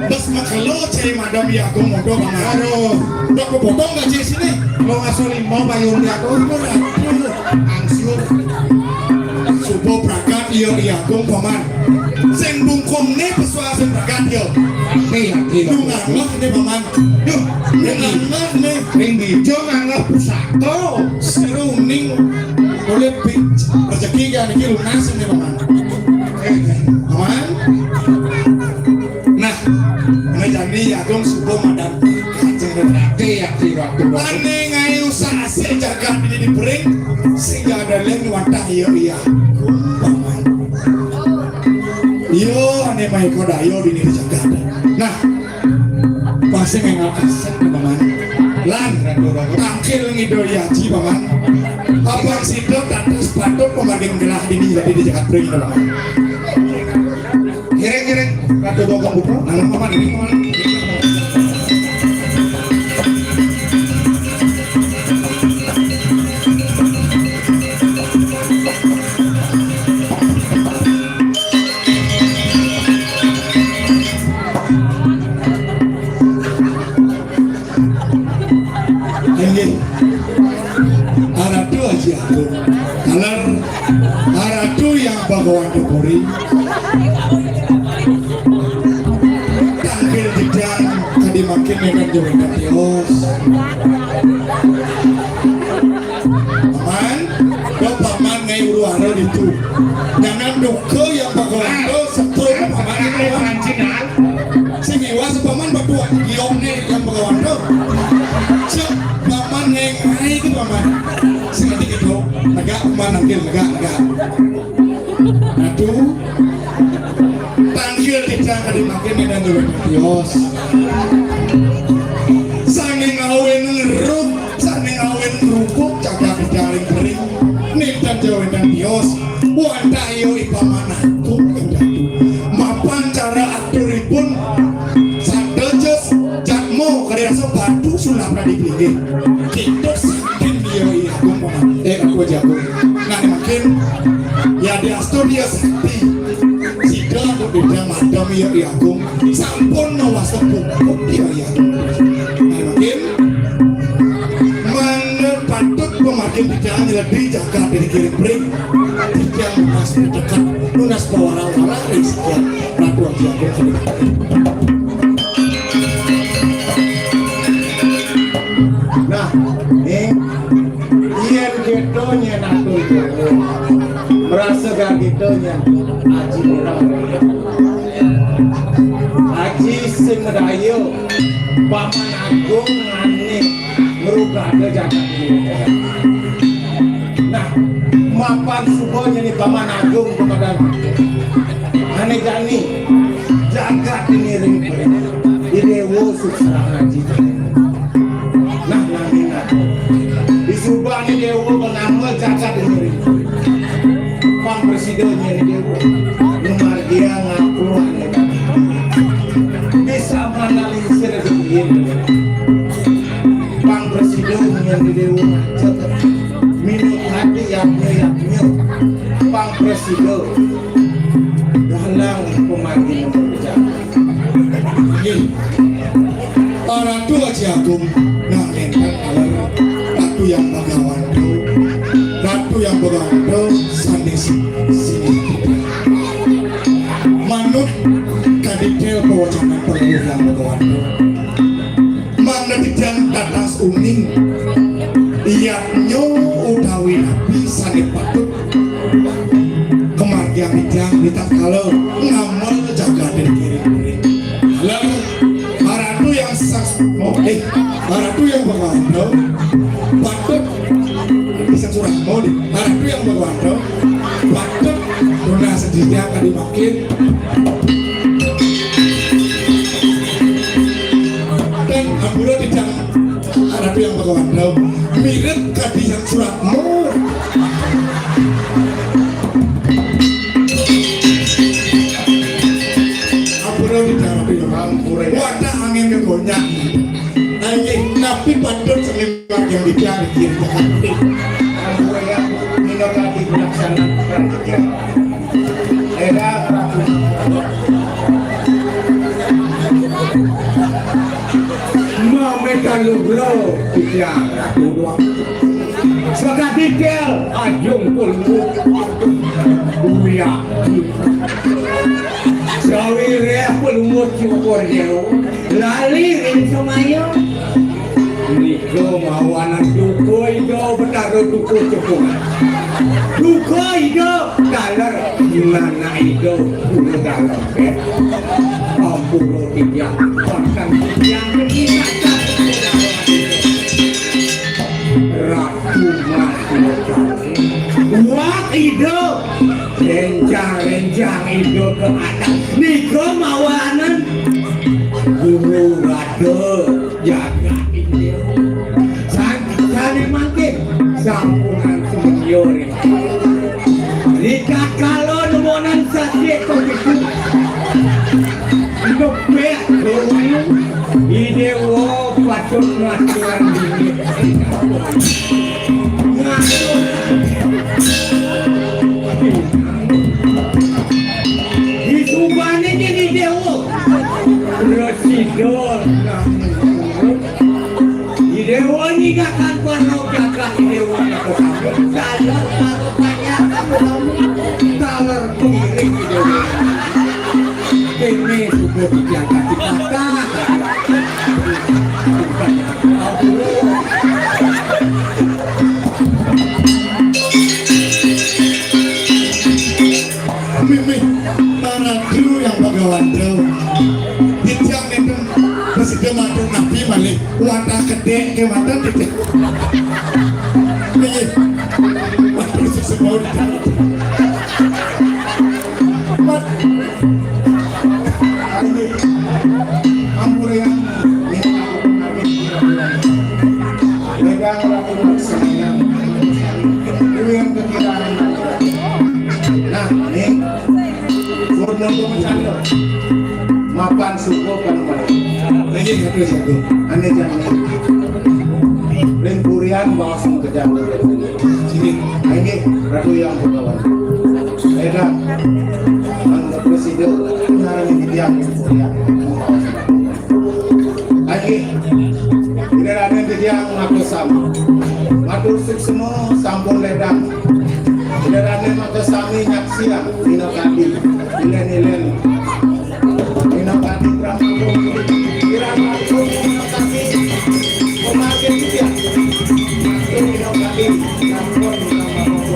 Bas makelo cai madam ya aku modo bang. Aduh, udah aku potong gaji sini. Lo ngasuh lima bayun ya aku. Angsur. Suba pragat iya iya agung paman. Sing bungkung né pesuang sing pragat ya. Ati ati. Lu nganggah né paman. Duh, lu nganggah né. Ring bijo nganggah pusaka. Seru ning. Boleh pi-, rezeki ya niki lunas né paman. Paman. Nah, ngajani agung suba madan. Kanjeng Ratu. Ati ati ratu. Ané ngayu sasih jagat ini dibering, sing ada lén wantah iya iya. Paman. Iya, ané maiko dayo dini di jagat. Nah, pasti ngengal kasét, Paman. Lan, tangkil ngidul yaji, Paman. Abang sida tatas patut pemagin gelah dini jadi di jagat pring, Paman. Ngiring, ngiring, Ratu Bagong Putra. Nah, Paman, ini, Paman. Inggih. Aratu Aji Agung. Taler Aratu Hyang Bhagawan Puri. Tangkil jedang kadi mangkin nénten jawénten tios. Paman, do paman ngai uru hara ditu. Jangan duka Hyang Bhagawan do setruk paman itu, Paman. Sing iwas paman batuan giokné Hyang Bhagawan do. Cek paman ngai ngai itu paman. Sing ati gitu. Negak paman nangkil negak negak. Aduh. Tangkil dijang kadi mangkin nénten jawénten tios. Sané ngawin ngeruk, sané ngawin ngrubuk, jagat jaring kering. Nénten jawénten tios. Wantah iya ipaman agung, Datu. Mapan cara aturipun, sadaya jatma kadi rasa batu sulap radi plinggih. Kita saking iya, iya, agung, Paman. Eh, aku aja, agung. Nah, makin ya di Asturia Sakti. Sida aku beda madam iya, iya, agung. Sampun nawasta pupuk iya, iya, agung. Nah, makin mana patut Pamargin titiang nyeledi jagat ring kiring pring. Titiang nunas piteget, nunas pawarang-warang ring sikian Ratu Aji Agung. Nah, ning, yén kéto nyén atur Déwa. Marasa gagita nyén Aji Mireng. Aji sing madaya, Paman Agung ané ngrugada jagat ini. Nah, mapan suba nyén Paman Agung kepada ané jani jagat ini ring Déwa suksrah ngaji. Nah, nanging aku. Disubané Déwa ngamel jagat ini. Pang prasida nyén Déwa. Numargiang aku ané. Bisa manalisir duit. Pang prasida nyén Déwa macet. Minum hati yatnya yatnya. Pang prasida. Dalang pamargi nomor jagat. Inggih. Ratu Aji Agung, nah, énten taler Ratu Hyang Bagawanto, Ratu Hyang Bagawanto sané si-, sini. Manut kaditel pawacanan Ratu Hyang Bagawanto. Mangda titiang tatas uning, yatnya utawi napi sané patut kamargiang titiang ritatkala ngamel jagaté kiring-kiring. Taler Ratu Hyang Sas-, oh, eh, Ratu Hyang Bagawanto, patut bisa surah mau di Ratu Hyang Bagawanto, patut tunas sedina kadi makin. Dan ampura titiang Ratu Hyang Bagawanto, mirip kadi Hyang Suratmo. Ampura titiang Ratu Hyang. Ampura. Wadah angin kegonyak. Angin, tapi patut seni yang dicari kiri. Ampura ya, minum lagi pelaksanaan. Éda Ratu. Mametan luglo, titiang Ratu doang. Sakadikel ajung kulmut. Buya. Sawiréh kulmut syukur jero. Lali ring semaya. Nika mawanan duka Ida Betara duka cepungan. Duka Ida taler nana Ida guru dalam. Ampura titiang, pantang titiang, Ratu Mati. Wah, Ida, rencang-rencang Ida ke atas. Nika mawanan guru rada. Jagat India. Sang-, sané mangkin sampunang sumedya ring. Ritatkala nemonan sasih begitu, nepek ka ulu, I Déwa patut ngaturang dini. Ngatur. Disubané I Déwa. Prasida. I Déwa nyingakan parno jagat I Déwa. Taler parno panjang, taler pengiring I Déwa. Kéné suba dijaga dipatah. Mimih, para guru yang bagawan jauh. Titiang nénten prasida matur napi malih, wantah kedék kémanten titiang. Nggih. Matur suksma. Mat. Ampurian. Wedang laku maksana. Kuwi yang kekirangan. Nah, nih. Purna pemecanda. Mapan suku kan. Lagi satu-satu. Ane jangan. Ring purian bawa sama kejam. Sini. Ini Ratu yang pegawai. Edan. Anu presiden. Ngarani dia purian. Lagi. Ini Raden dia ngaku sama. Suksma sampun ledang. Lerane maka sami nyaksiang dina kadi. Ilen-ilen. Dina kadi Brahma Bumi. Kirang langkung dina kadi. Pemakai tiang. Langkung dina kadi. Langkung dina kadi.